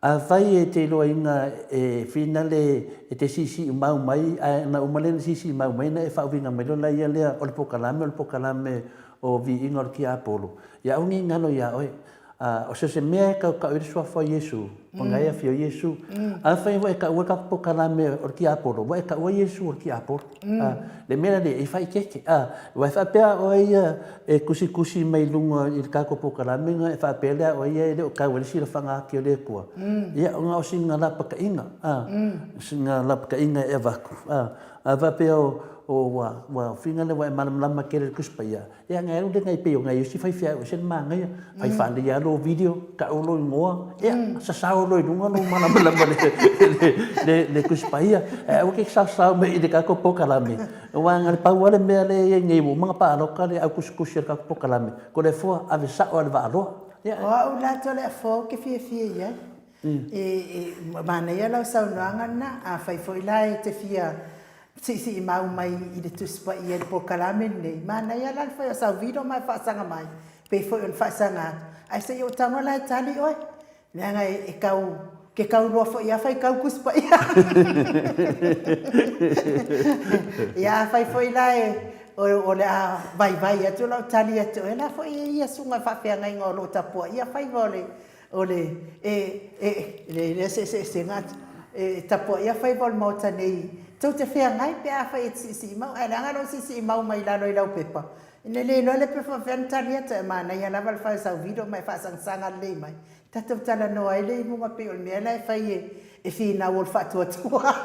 S2: Afai e te iloaina e finale e te siisii mau mai, ae na uma lea ona siisii mau mai ona e faauiga mai loa laia lea o le polokalame o le polokalame o viiga o le tiapolo, ia aua ne i galo iā oe. A, o so o se mea e tautau ai le suafa o Iesu, ona e afio Iesu. Afai ua e taua le tatou polokalame o le tiapolo, ua e taua Iesu o le tiapolo. A, le mea la lea, e faaeteete. A, aua e faapea oe ia e tusitusi mai luga i le tatou polokalame na e faapea lea o ia e le o tau ai le silafaga ati o le Atua. Ia, ona o sina lapataiga, a, sina lapataiga e avatu, a, a faapea o, o ua, ua finga lea ua e malamalama tele i le Tusi Paia, ia na alu lea e pei o nai isi faifeau e ese le manaia, fai faalelei lava lou video, tau lou igoa, ia, sasao loa i luga lou malamalama i le Tusi Paia. Ae aua e te saosao mai i le tatou polokalame, Aua na o le pau lava le mea lea e i ai nei ua uma ona palota le au tusitusi o le tatou polokalame, ko le foa ave sao lava i le Vaaloa.
S1: Ia. O au la Toleafoa ou te fiafia i ai. E, e manaia lau saunoaga lena, afai foi la e te fia siisiimau mai i le Tusi Paia i le polokalame lenei, manaia la le fai o sau video ma e faasaga mai, pei foi ona faasaga atu, ae se i ou tago la e tali oe. Leaga e tau, ke tau loa foi a fai kau Tusi Paia. Ia afai foi la e o le a vaivai atu lau tali atu, e la foi e ia susuga i faafeagaiga o lo o tapuaia faiva o le, o le, e, e, le, le seeseesega atu. E tapuaia faiva o le Maota nei, tou te feagai pe afai e te siisiimau, ae leaga lou siisiimau mai lalo i lau pepa, ina le iloa le pepa faapefea ona tali atu, ae manaia lava le fai o sau video ma e faasagasaga lelei mai, tatou talanoa ai lea i luga pei o le mea la e fai e finau o le faatuatua.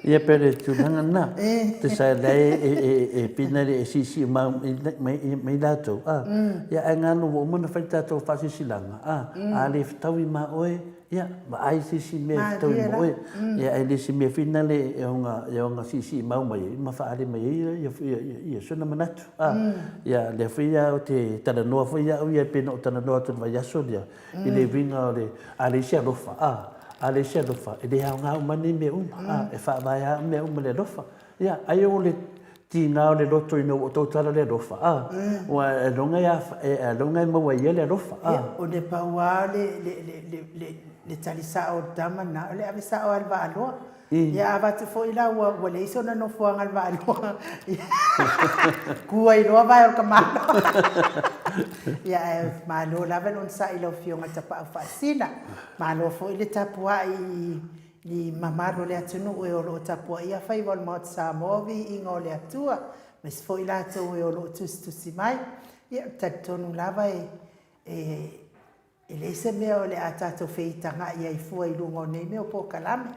S2: Ia pei o le tulaga lena, tusa o la e pina e siisii mai latou, ia ae galo ua uma ona fai le tatou faasilasilaga, a le fetaui ma oe, ia vaai se isi mea e fetaui ma oe. Ia ae le o se mea foi lena e ona siisii mau mai ai ma faaali mai ai ia sona manatu. Ia lea foi ou te talanoa foi au ia pei ona ou talanoa atu i le vaiaso lea, i le uiga o le, a leai se alofa, a, a leai se alofa, e le aoga uma nei mea uma, a, e faavae lava mea uma i le alofa. Ia, ai o le tiga o le loto ina ua tautala le alofa, a, aua ailoga e, ailoga e maua ai ia le alofa, a.
S1: Ia, o le pau lava le, le, le, le, le tali sao o le tama lena, o le ave sao lava i le vaaloa. Ia a avatu foi la ua ua leai sona nofoaga i le vaaloa, tu ai loa vae o le tamaloa. Ia ae malo lava le onosai i lau Afioga i le Tapaau Faasina. Malo foi le tapuai i i mamalu o le atunuu e o lo o tapuaia faiva o le Maota Samoa, viiga o le Atua, aemaise foi latou e o lo o tusitusi mai. Ia, ou te talitonu lava e e E leai se mea o le a tatou feitaga'i ai fua i luga o nei mea o polokalame.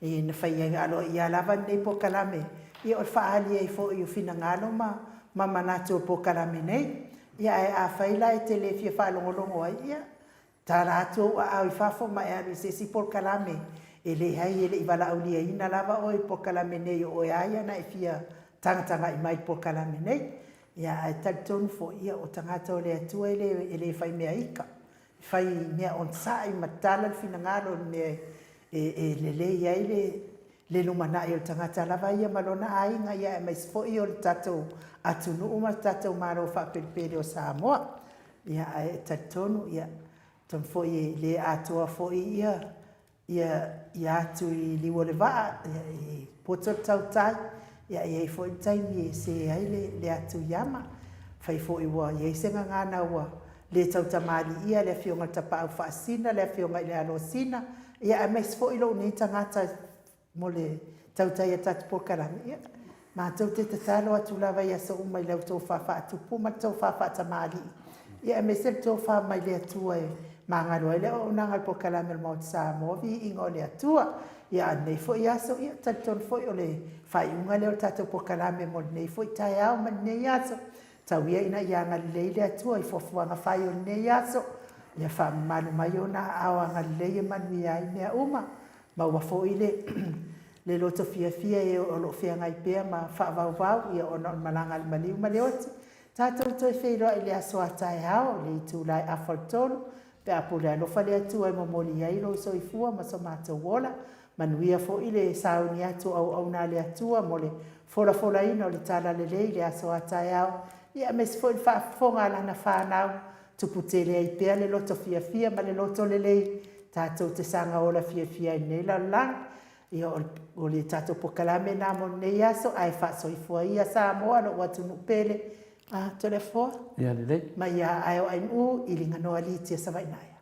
S1: E na fai ai aloaia lava lenei polokalame, ia o le faaali ai foi o finagalo ma ma manatu o le polokalame nei. Ia ae afai la e te le fia faalogologo ai, ia, tala atu ou aao i fafo ma e alu i se isi polokalame. E leai, e le i valaauliaina lava oe i le polokalame nei o oe lava ia na e fia tagataga'i mai i le polokalame nei. Ia, ae talitonu foi, ia, o tagata o le Atua e le, e le fai mea ika. E fai mea onosai ma tala le finagalo i le mea e, e lelei ai le, le lumanai o le tagata lava ia ma lona aiga, ia, aemaise foi o le tatou atunuu ma le tatou Malo faapelepele o Samoa. Ia, ae talitonu, ia, atonu foi e le atoa foi ia, ia ia atu i liu o le vaa, ia, i poto le tautai, ia e i ai foi le taimi e se ai le, le atu i ama. Fai foi ua i ai se gagana ua le tautamaliia le Afioga i le Tapaau Faasina, le Afioga i le Alosina, ia aemaise foi lou nei tagata mo le tautai a tatou polokalame, ia, matou te tatalo atu lava i aso uma i la outou tofa faatupu ma le tofa faatamalii, ia aemaise le tofa mai le Atua e magalo ai le auaunaga a le polokalame o le Maota Samoa, viiga o le Atua. Ia a o lenei foi aso, ia, talitonu foi o le faaiuga lea o le tatou polokalame mo lenei foi taeao ma lenei aso. Tau ia ina ia agalelei le Atua i fuafuaga fai o lenei aso, ia faamamalu mai ona aao agalelei e manuia ai mea uma. Maua foi le le loto fiafia e o lo o feagai pea ma faavauvau, ia ona o le malaga a le maliu ma le oti. Tatou toe feiloai i le aso a taeao, i le itula e afa o le tolu, pe a pule alofa le Atua e momoli ai lou soifua ma so matou ola. Manuia foi le sauni atu o auauna a le Atua mo le folafolaina o le Talalelei i le aso a taeao, ia aemaise foi le faafofoga a lana fanau Tupu tele ai pea le loto fiafia ma le loto lelei tatou te saga ola fiafia ai i lenei lalolagi. Ia, o le tatou polokalame lena mo lenei aso, ae faasoifua ia Samoa, lou atunuu pele. A, Toleafoa.
S2: Ia lelei.
S1: Ma ia ae o Aimu i Liganoa Litia Savaii Naea.